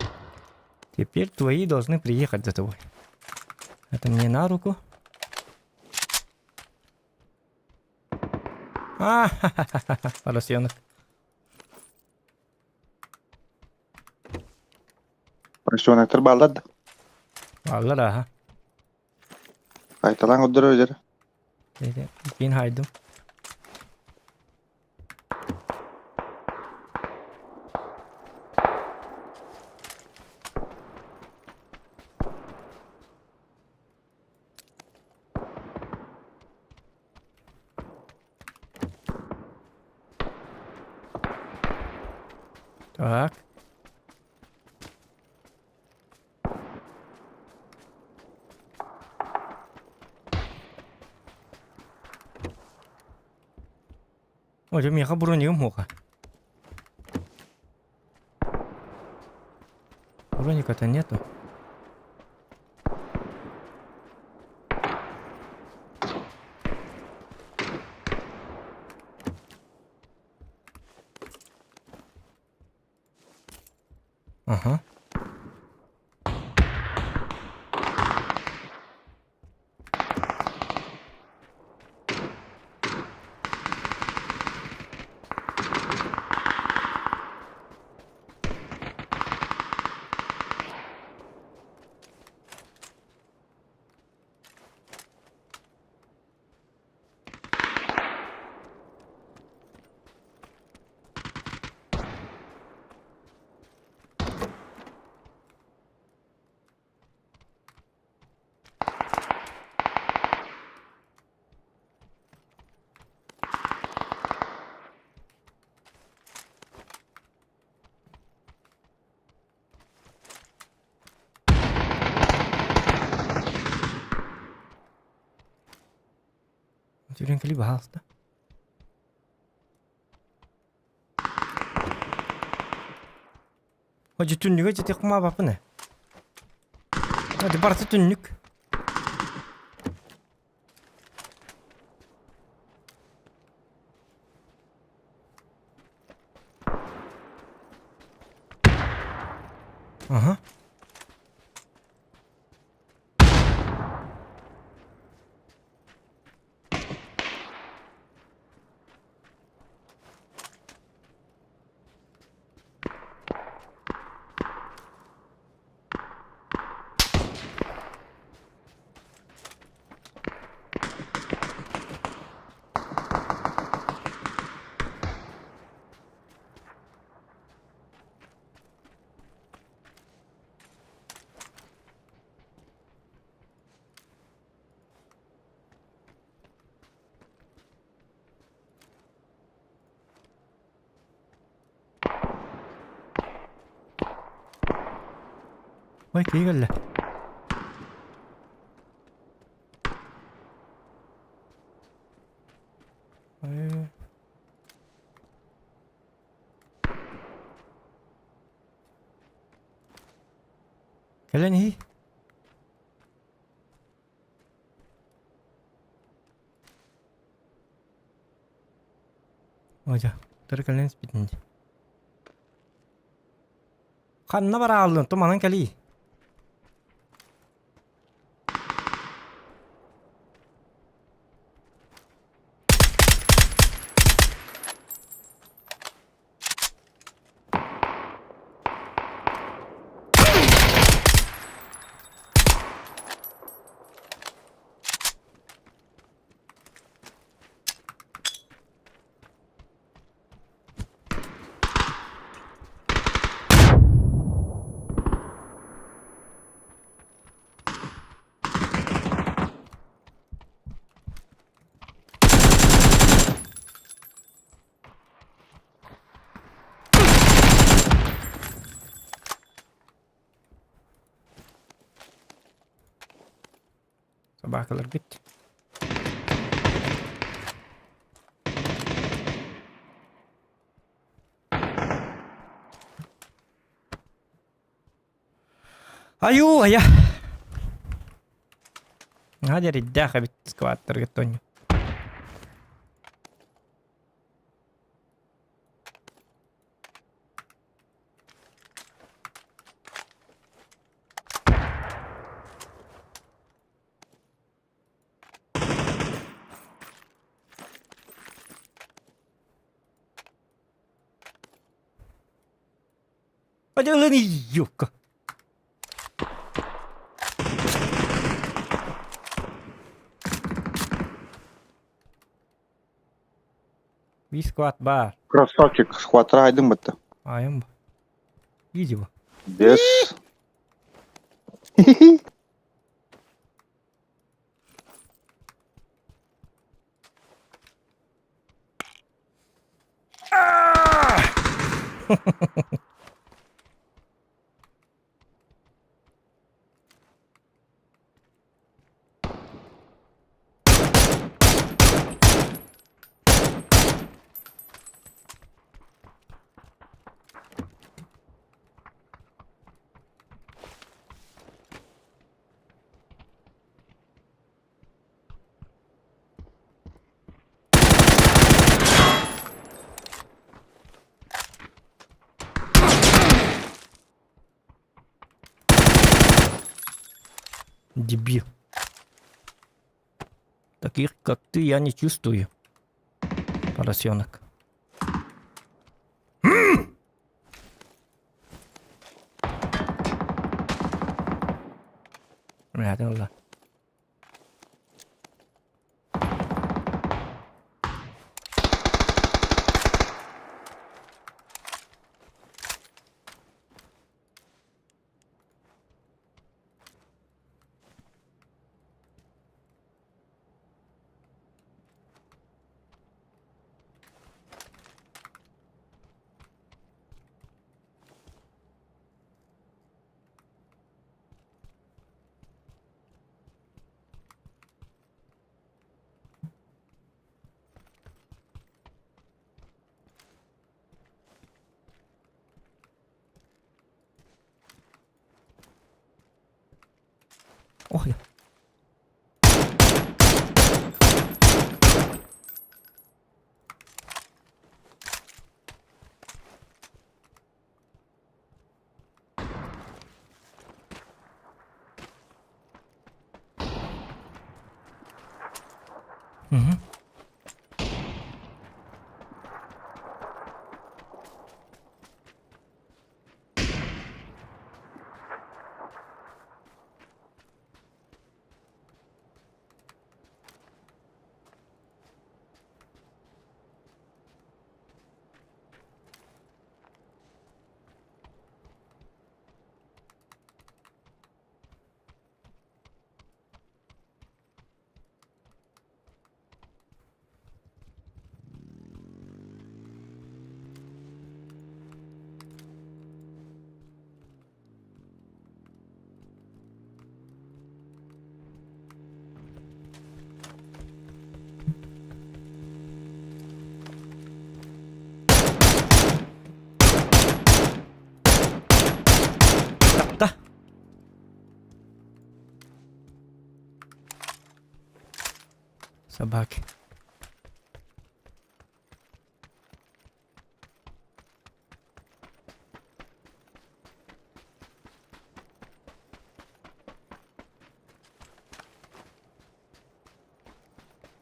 теперь твои должны приехать за тобой. Это мне на руку. А, ха-ха-ха-ха, поросенок. Поросеноктар бааллар да. Бааллар аха. Айталаан көрдөрөр дьэ. Киин хайдым. Так. О, дьэ миэхэ бронигым суоҕа. Броника-то нету. Ага. Түрен кэлии баһаалыста. О, түннүгэ дьити кумаабаппын ээ. Ди барыта түннүк. Ага. Ой, киһи кэллэ. Ой. Кэлэн иһий. Ожа, утары кэлэн испитин дии. Ханна барааллын, туманан кэлии. Собакаларбыт. Айуу, айа. Наһаа дьэрийдээх эбит скваттарга тонньу. Ылын юбка. Биир скват баар. Красавчик, скватра айдың бытты. Айым бу. Иди бу. Без. Дебил. Таких, как ты, я не чувствую. Поросенок. Мыһатын ылла. Ой. Угу. Тапта. Собаки.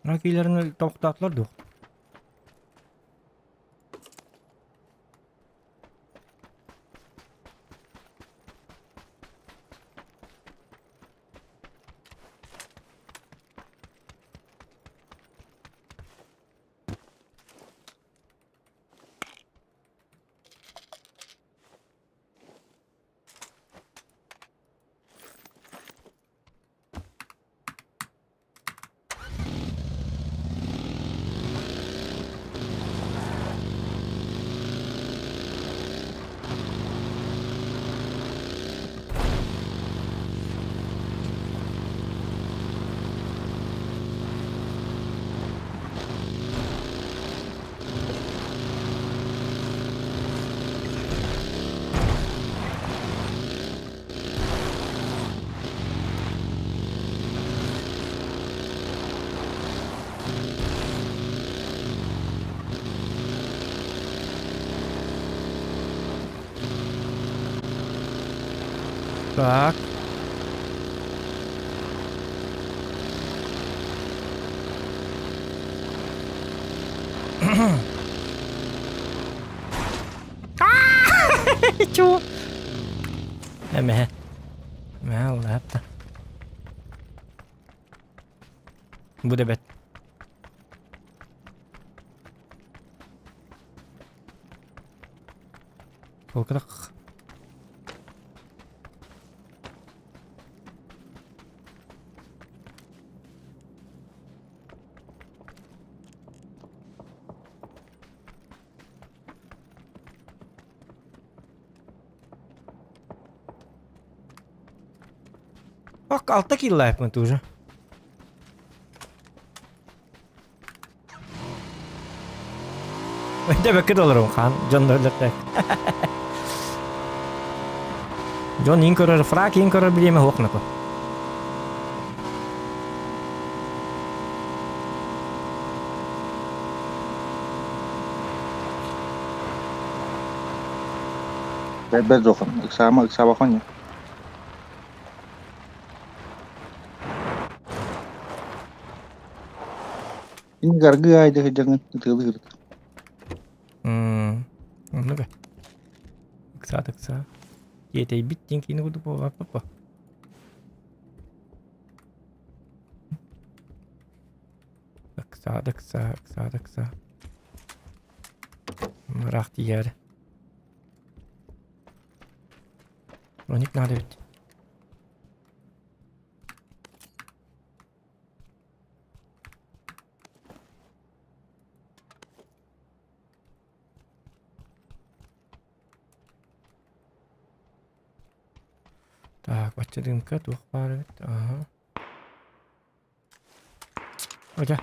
Ракилерин тохтоотулар дуо? Так. Чего? Эмэ. Мэ лапта. Бу да бэт. Холкадах. Ок, алта киллааппын уже. Өйдөбөккө да олоробун хаан дьон өлөртө. Дьон иин көрөр, фрак иин көрөр бириэмэ суох нако. Бэрт зохон. Ыксаама ыксаабахон. Инник аргыы аайда сылдьаҥҥын ытыалыыр. Оннук Ыксаат ыксаа. Тиэтэйбит диэн киинэ курдук буолбаппа. Ыксаат ыксаа, ыксаат ыксаа. Ыраах тиийээри. Броник надо ведь. Так, бачча дыымка туох баар эбит? Аха. Одя.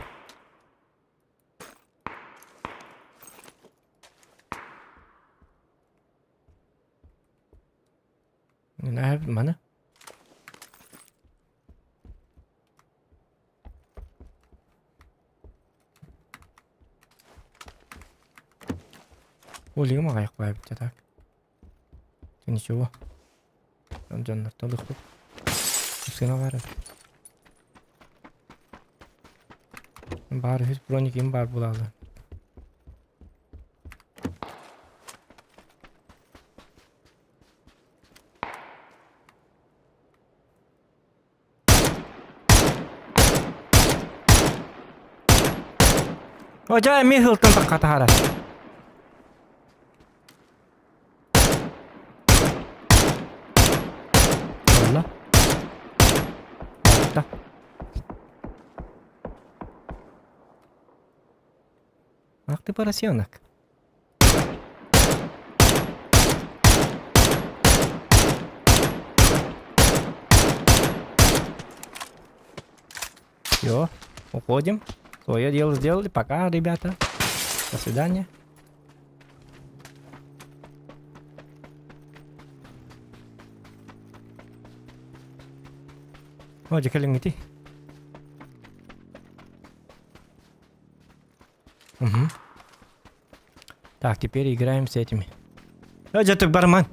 Не маны. Олигым аҕайах баайбыт так. Ничего. Дьоннортон ылыахпыт. Сына баар эбит. Баар үһүс броник им баар буолаалар. О, дьэ, эмиэ сылтан тахха таһаарар. Буолла. Барда. Ах ты поросенок. Все, уходим. Свое дело сделали. Пока, ребята. До свидания. О, дьэ кэлиҥҥитий. Угу. Так, теперь играем с этими. Э, дьэ, барман.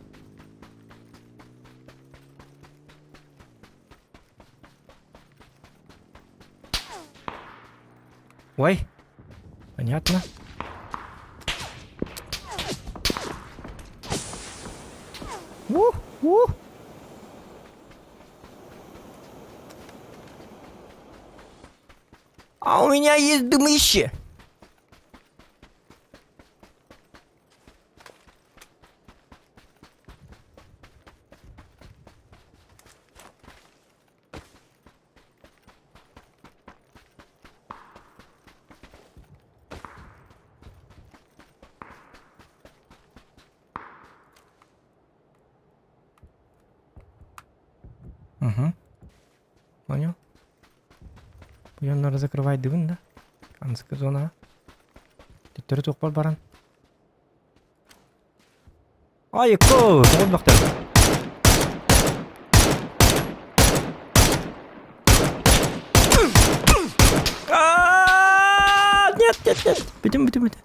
Ой, понятно. Ух, ух. А у меня есть дымище. Угу. Понял? Буйоннары закрывайдыбын да? Анскы зона. Төттөрү туохпар баран. Айыкко! Тоҕус бахтар. Нет, нет, нет. Бүтүн, бүтүн, бүтүн.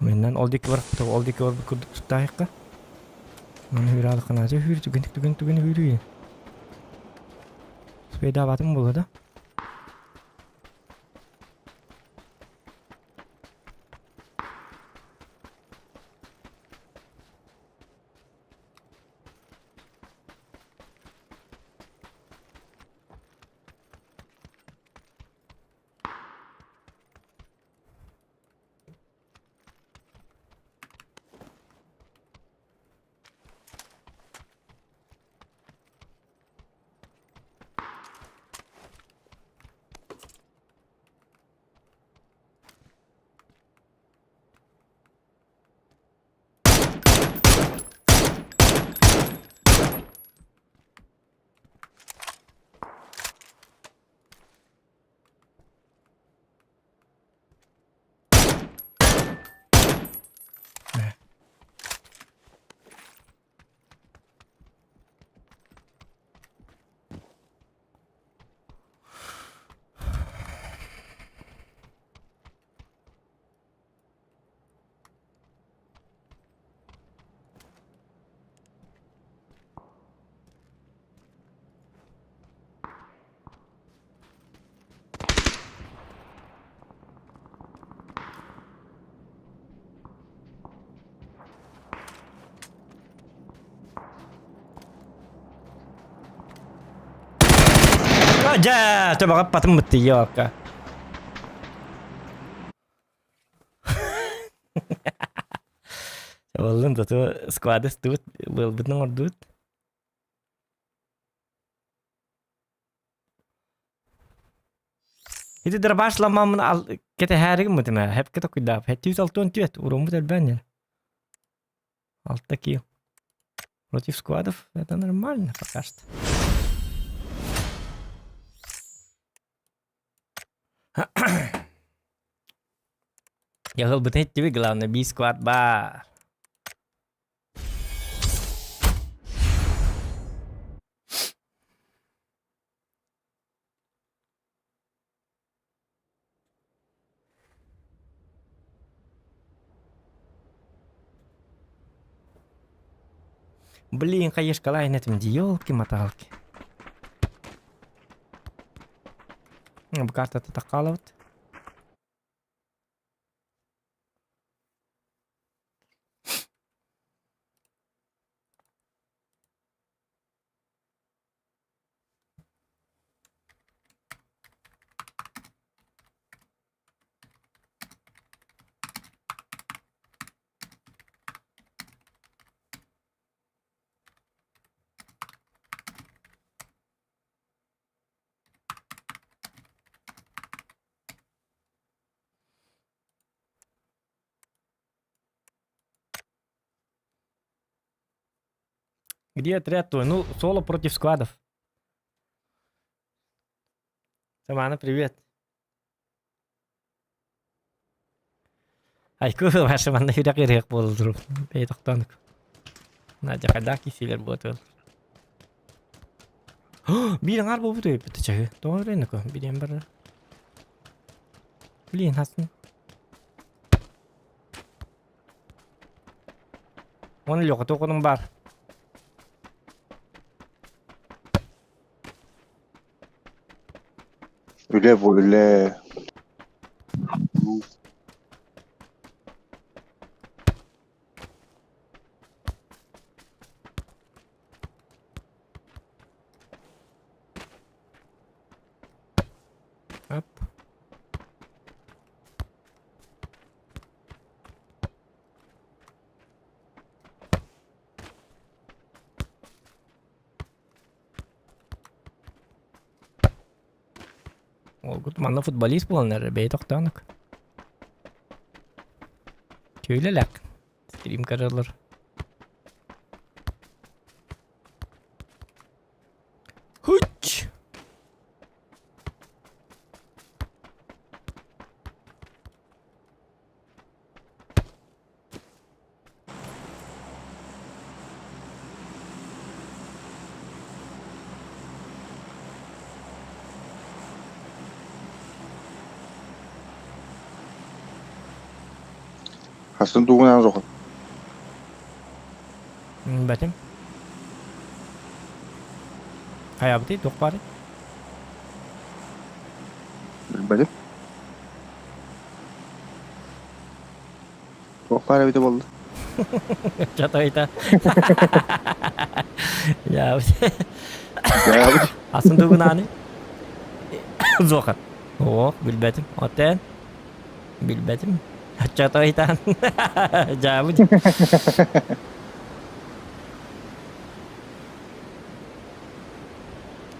Менен ол диэки барбыта, ол диэки барбыт курдук туттаайыкка. Маны hүүрэ hүүр түгэн түгэн түгэн hүүрүү. Спейдаабатым буолла да? Дьэ, төбөҕө патым бытты елка. Боллун зато склады ыстыбыт, быылбытын оҥордубут. Ити дробаш ламмаммын ал кэтэһээригин мытым ээ, хэпкэ токуйдаап. Хэттүүс алтыан түөт, уруммут элбээн диэн. Алта килл. Против сквадов это нормально пока что. Я ылбытын иттибит, главное, би склад баар. Блин, хаешкалаан этим дии, елки-моталки. Бу картата таххаалабыт. Где отряд твой? Ну, соло против складов. Самана, привет. Айку, ваша манна үрэх үрэх буолдуру. Бэй тохтонук. Надя хайдах кисилер буотуол. Биир аҥаар буолбут өйбүт чаһы. Тоҕо өрөйнөкө билиэн барар. Блин, хасын. Уонна Леха туох баар? Үлэ бу үлэ. Оп. Уолгут манна футболист буолан эрэр бэйэ тохтоонук. Түүлэлэк. Стрим көрөлөр. Хуч! Хасын тугунан соҕот. Бэтим. Хайабытый, туох баарый? Билбэтим. Туох баар эбитэ буолла? Чатайта. Я Дьаабыт. Асын тугунааны? Зоха. О, билбэтим. Отен. Билбэтим. Чатайтан. Дьаабыт.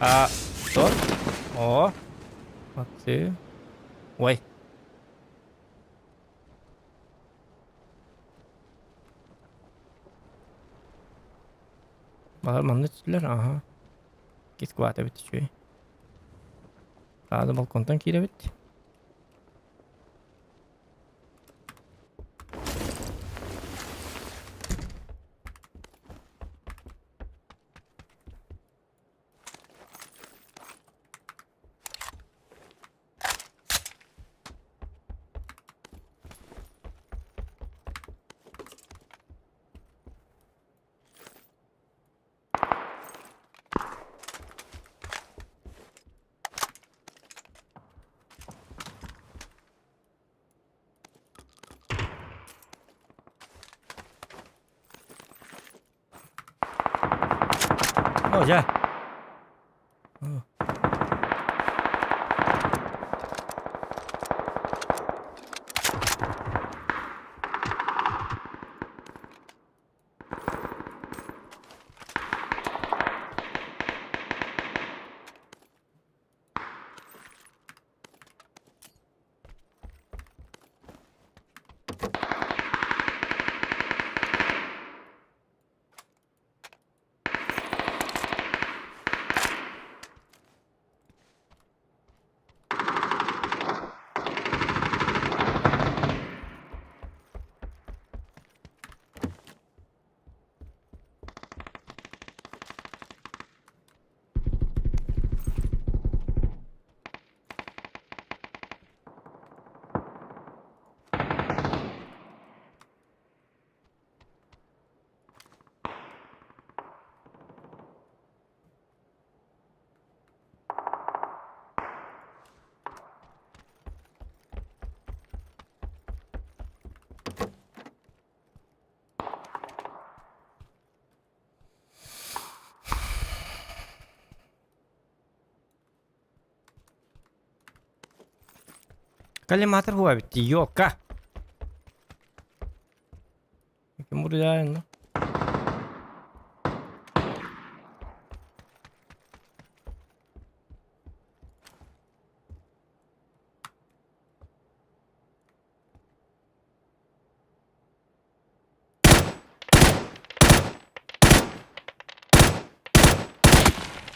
А, что? О. Молодцы. Ой. Балар манна түстүлэр, аха. Кискват эбит үчүгэй. Саада балконтан киирэбит. О, дьэ. Коллиматор буо эбит дии, ёлка. Ким буруйаайын ну?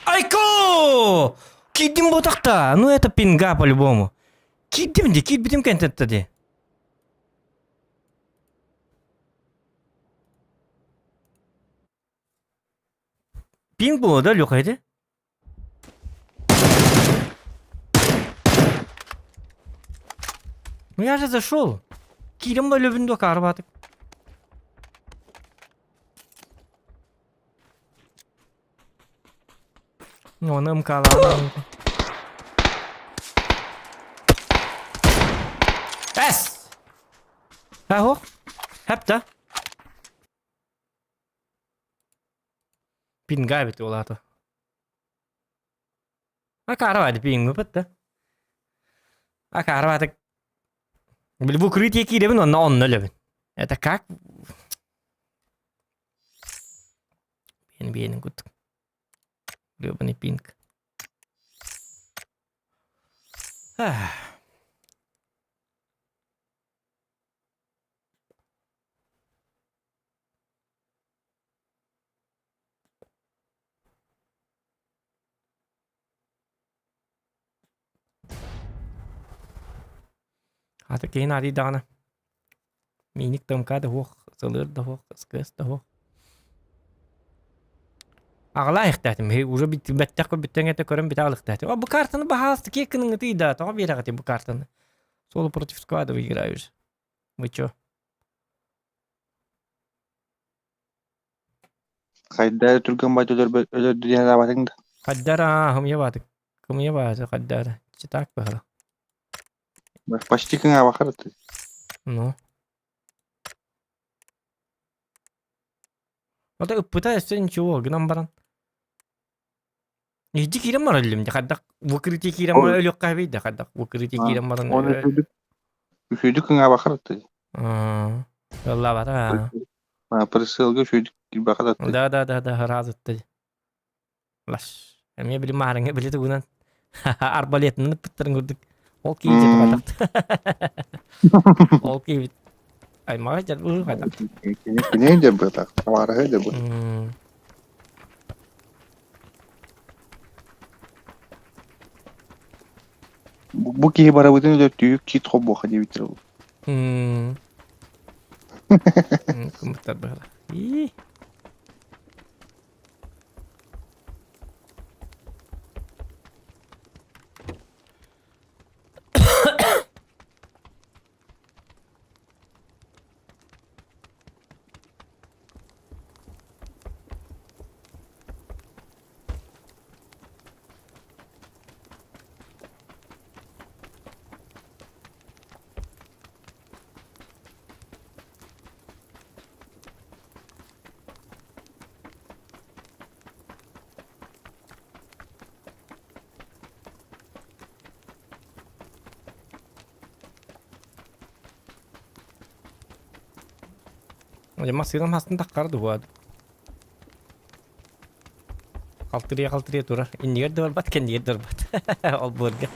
Айко! Киирдим ботахта. Ну это пинга по-любому. Киирдим ди, киирбитим кэнтэтте ди. Пинг было, да, Леха, эти? Ну я же зашел. Киирэн бөлөбүн дуо каарбаатык. Ону мкалаан. Эс! Аһо. Хэп да. Пинга эбит ол аата. Акаарабаады пиҥҥыпыт да. Акаарабаатык. Били бу укрытие киирэбин онно онно өлөбүн. Это как? Биэн биэнин курдук. Гребаный пинг. Аты киһин арыйдаҕына мииник тымка да суох, сылыыр да суох, ыскыас да суох. Аҕалаа иһтээтим, уже бэттэх көрбүттэн этэ көрөн бүтэ алыхтаатым. О, бу картаны баһаалыста киэ кыныҥытый да, тоҕо биэрэҕитий бу картаны? Соло против склада выиграешь. Вы чё? Хайда түргэн бать өлөрбөт өлөрдү диэн аабатыҥ да. Хайдара хымыйа баатык. Кымыйа бааты хайдара. Читак баһыла. Почти кыҥаабаккар ты. Ну. Ото ыппыта өссө ничего гынан баран. Иһдьи киирэн баран өллүм дьэ хайдах выкрытие киирэн баран өлүөххэ эбий да хайдах выкрытие киирэн баран Оны үчүгдүк үчүгдүк кыҥаабаккар ты. Ыллаабата. Прысылга үчүгдүк киирбэхэ ты. Да да да да ыраазытты. Лаш. Эмиэ били маарыҥа били тугунан арбалетынан ыппыттарын курдук. Ол киһи дьэ Ол киһи аймаҕа дьарбыы хайдах. Кини дьарбыта, тамараһы дьарбыт. Бу киһи барабытын өлөртүүк кит хобуоха диэбиттэр ол. Кымыттар быһыла. Ии. Дьэ массыынам хастын таххар дуһуа. Халтырыйа-халтырыйа турар. Иннигэр да барбат, кэннигэр да барбат. Олбуорга.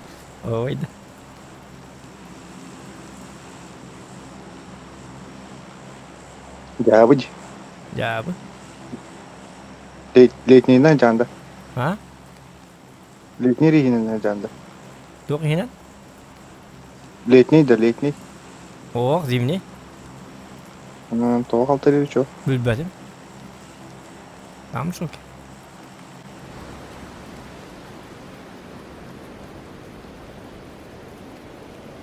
Ой да. Дьаабы дии. Дьаабы. Летнийинэн дьаанда. А? Летний регининэн дьаанда. Туох иһинэн? Летний да летний. Ох, зимний. Тоҕо халтарыыр чо? Билбэтим. Там шоке.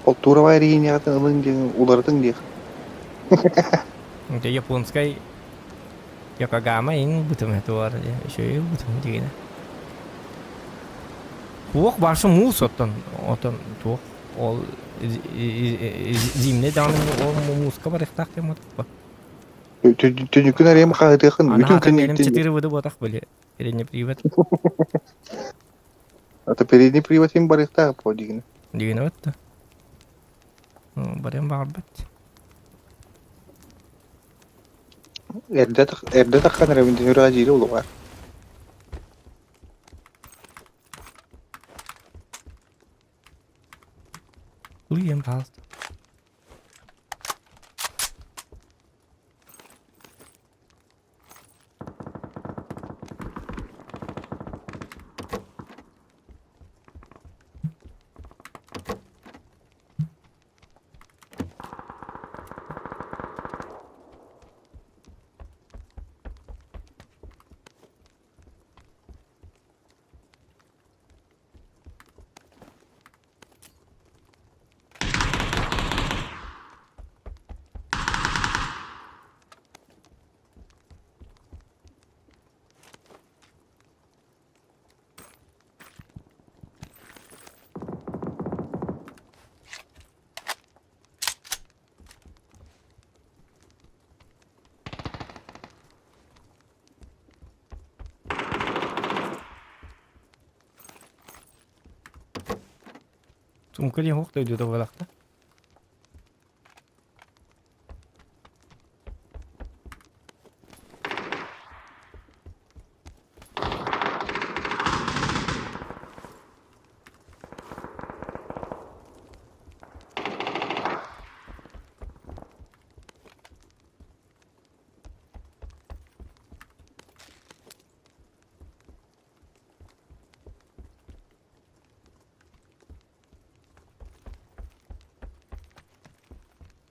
Ол туурабай региниҕытын ылыҥ диэн уларытыҥ диэх. Это японскай Йокогама иҥ бытым туар үчүгэй бытым дигинэ. Туох барсы муус оттон отон туох ол зимний даҕаны ол мууска барыахтаах диэн буолбат. Түнүкүн арыйым хаһытыахын бүтүн Анаата меним күн четыре выда буотах были. Передний привод. Это передний привод им барыахтаах по дигинэ. Дигинэ бытта. Барыан баҕарбат. Эрдэ эрдэ таххан эрэ мин үрэҕэ дьири улугар. Лыйым, пожалуйста. Сумка диэн суох дойдута буолахта.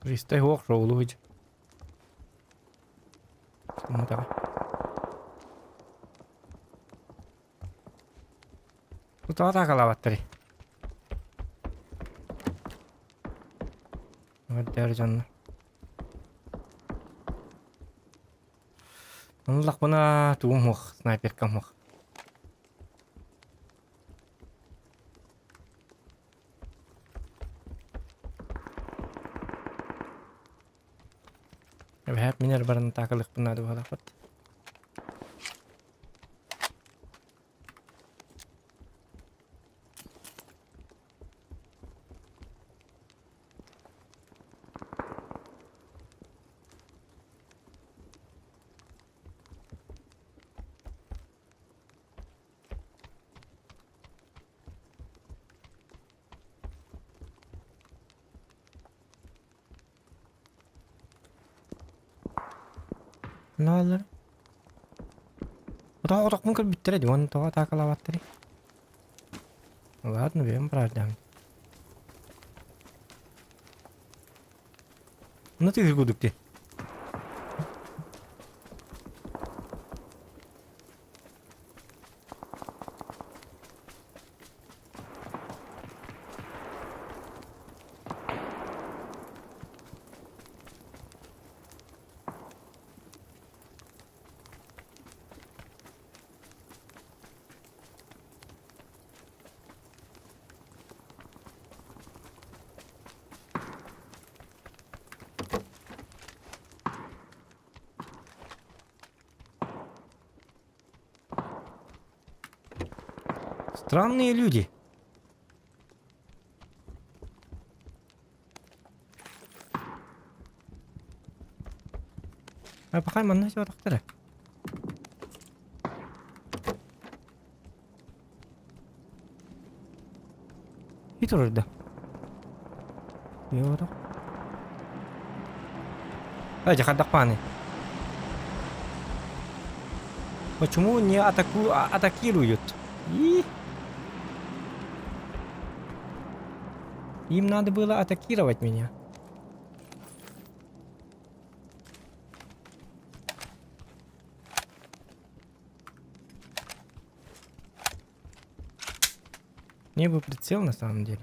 Пристай суох шоулуу Мутаҕа. Тоҕо атаакалаабаттарый? Көрдөөр дьоннор. Ыллахпына тугум суох, снайперкам суох. Эбэһээт мин эрэ баран атаакалыахпын наада буолаахпыт. Нааллар. Отох-отохпун көрбүттэрэ дии, уонна тоҕо атаакалаабаттарый? Ладно, бэйэм быраардааһын. Ну ты курдук дии. Странные люди. А пока манна сорохторо. И турарда. Йоро. Дьэ хардахпааны. Почему не атаку атакируют? И... Им надо было атакировать меня. Мне бы прицел на самом деле.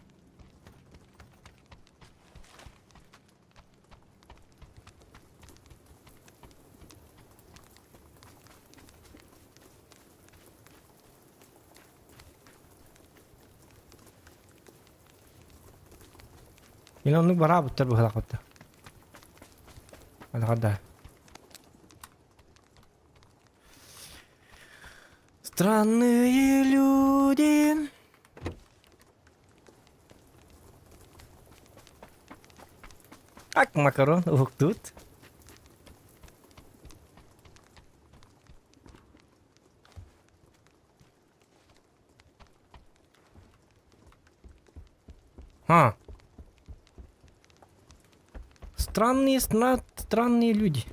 Мин оннук бараабыттар быһалаахпыттар. Да. Странные люди. Как макарон уһуктуут. А. Странные, странные люди.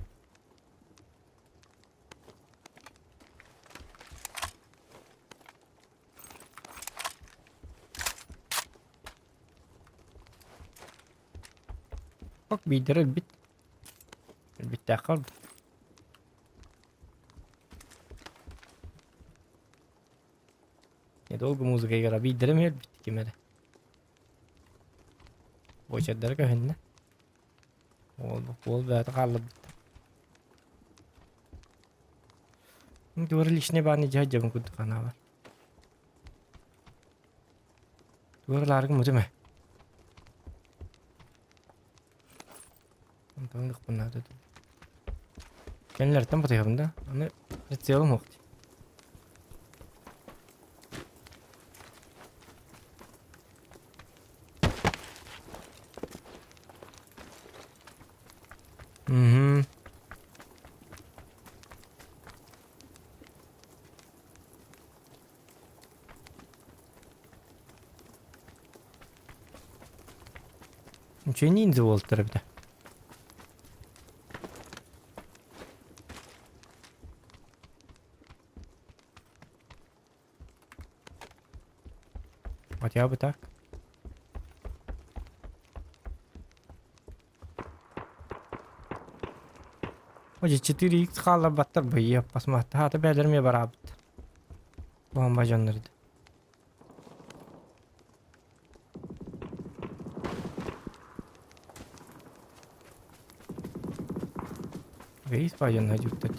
Ок биирдэрэ өлбүт. Өлбүттээххэ өлбүт. Недолго музыка игра. Биирдэрэ эмиэ өлбүт ким эрэ. Буочардара көһүннэ. Уол уол бэйэтэ хаалларбыт. Туора личный бааны дьэ дьабын курдук ханаабар. Туора лааргым мутуме. Онтон лыкпын наада. Кэннилэриттэн батыһабын да. Аны прицелым суох дии. Мгм. Үчүгэй ниндзя буолтар эбитэ. Хотя бы так. Ой, 4x хаалларбаттар быйа посмотри. Хата бээлэр эмиэ бараабыт. Бомба дьоннор Вейс баайанна дьүктэр.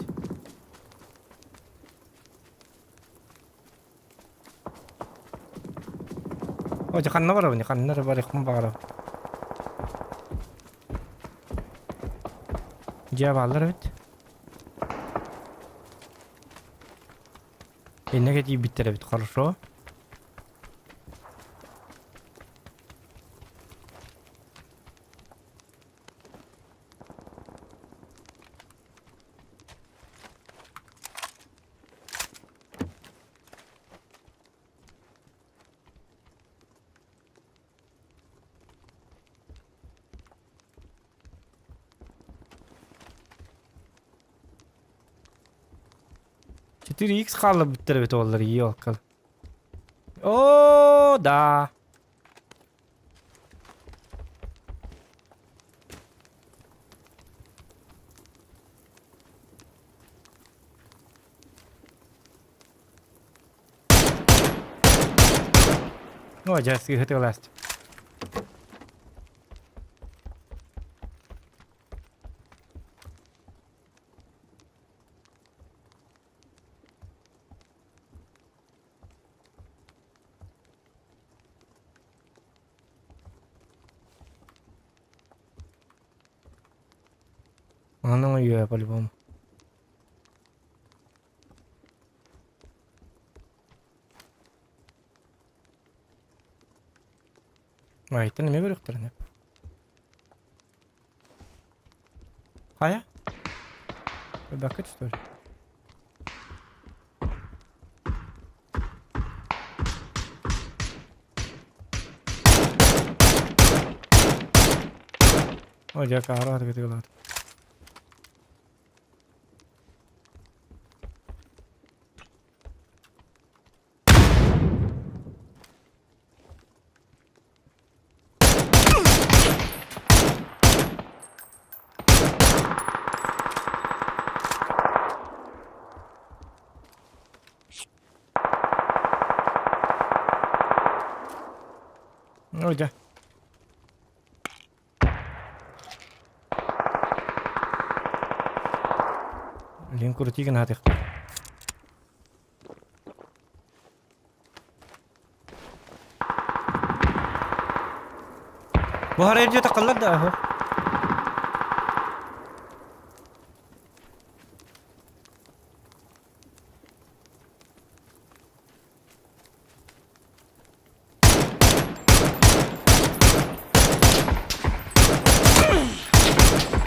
О, дьэ ханна барабын, ханна эрэ барыахпын баҕарабын. Дьиэ бааллар эбит. Иннэгэ тиийбиттэр эбит, хорошо. 4X хаалларбыттар эбит уоллар елкал. О, да. О, дьэ, сыыһытыаласт. Аны үйэ по-любому. Айтан эмиэ көрүөхтэрин Хайа? Көрбөккүт что ли? Ой, дьэ, каара атыгытыгалаат. Ой, дьэ. Лин крутигин хатыхтар. Бу хара эрдиэ таххаллар да аһы.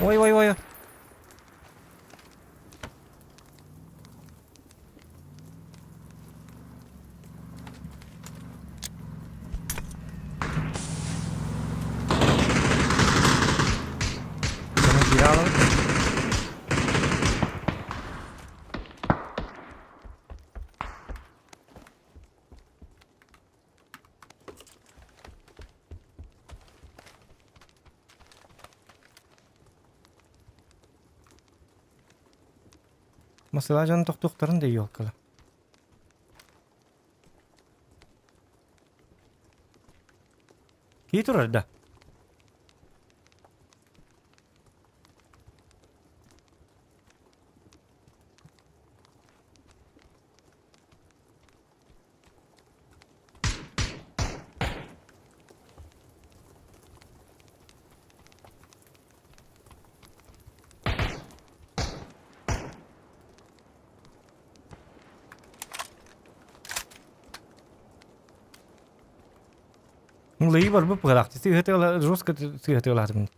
Ой, ой, ой. Bunu geri alalım. Масыла дьон тохтуохтарын да елкала. Кии турар да? Лыйы барбыт быһалаах. Сыыһа жестко сыыһа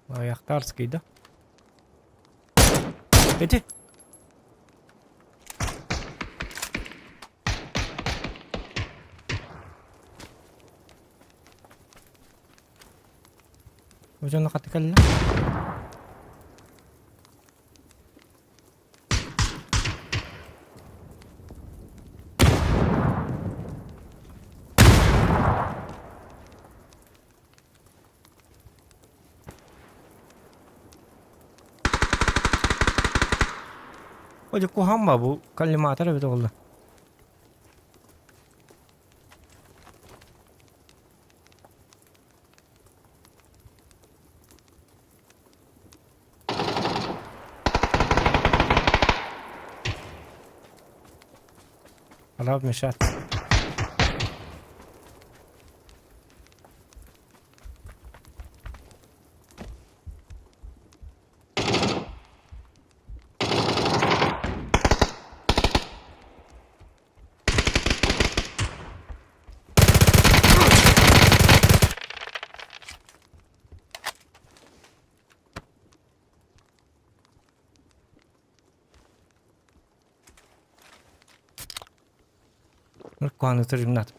Аяхтарский да? Эти. Дьоно хаты кэллэ. О, куһаҕан ба бу коллиматор эбит оҕолор. Араб мешать. Куһаҕаны түрүмнат.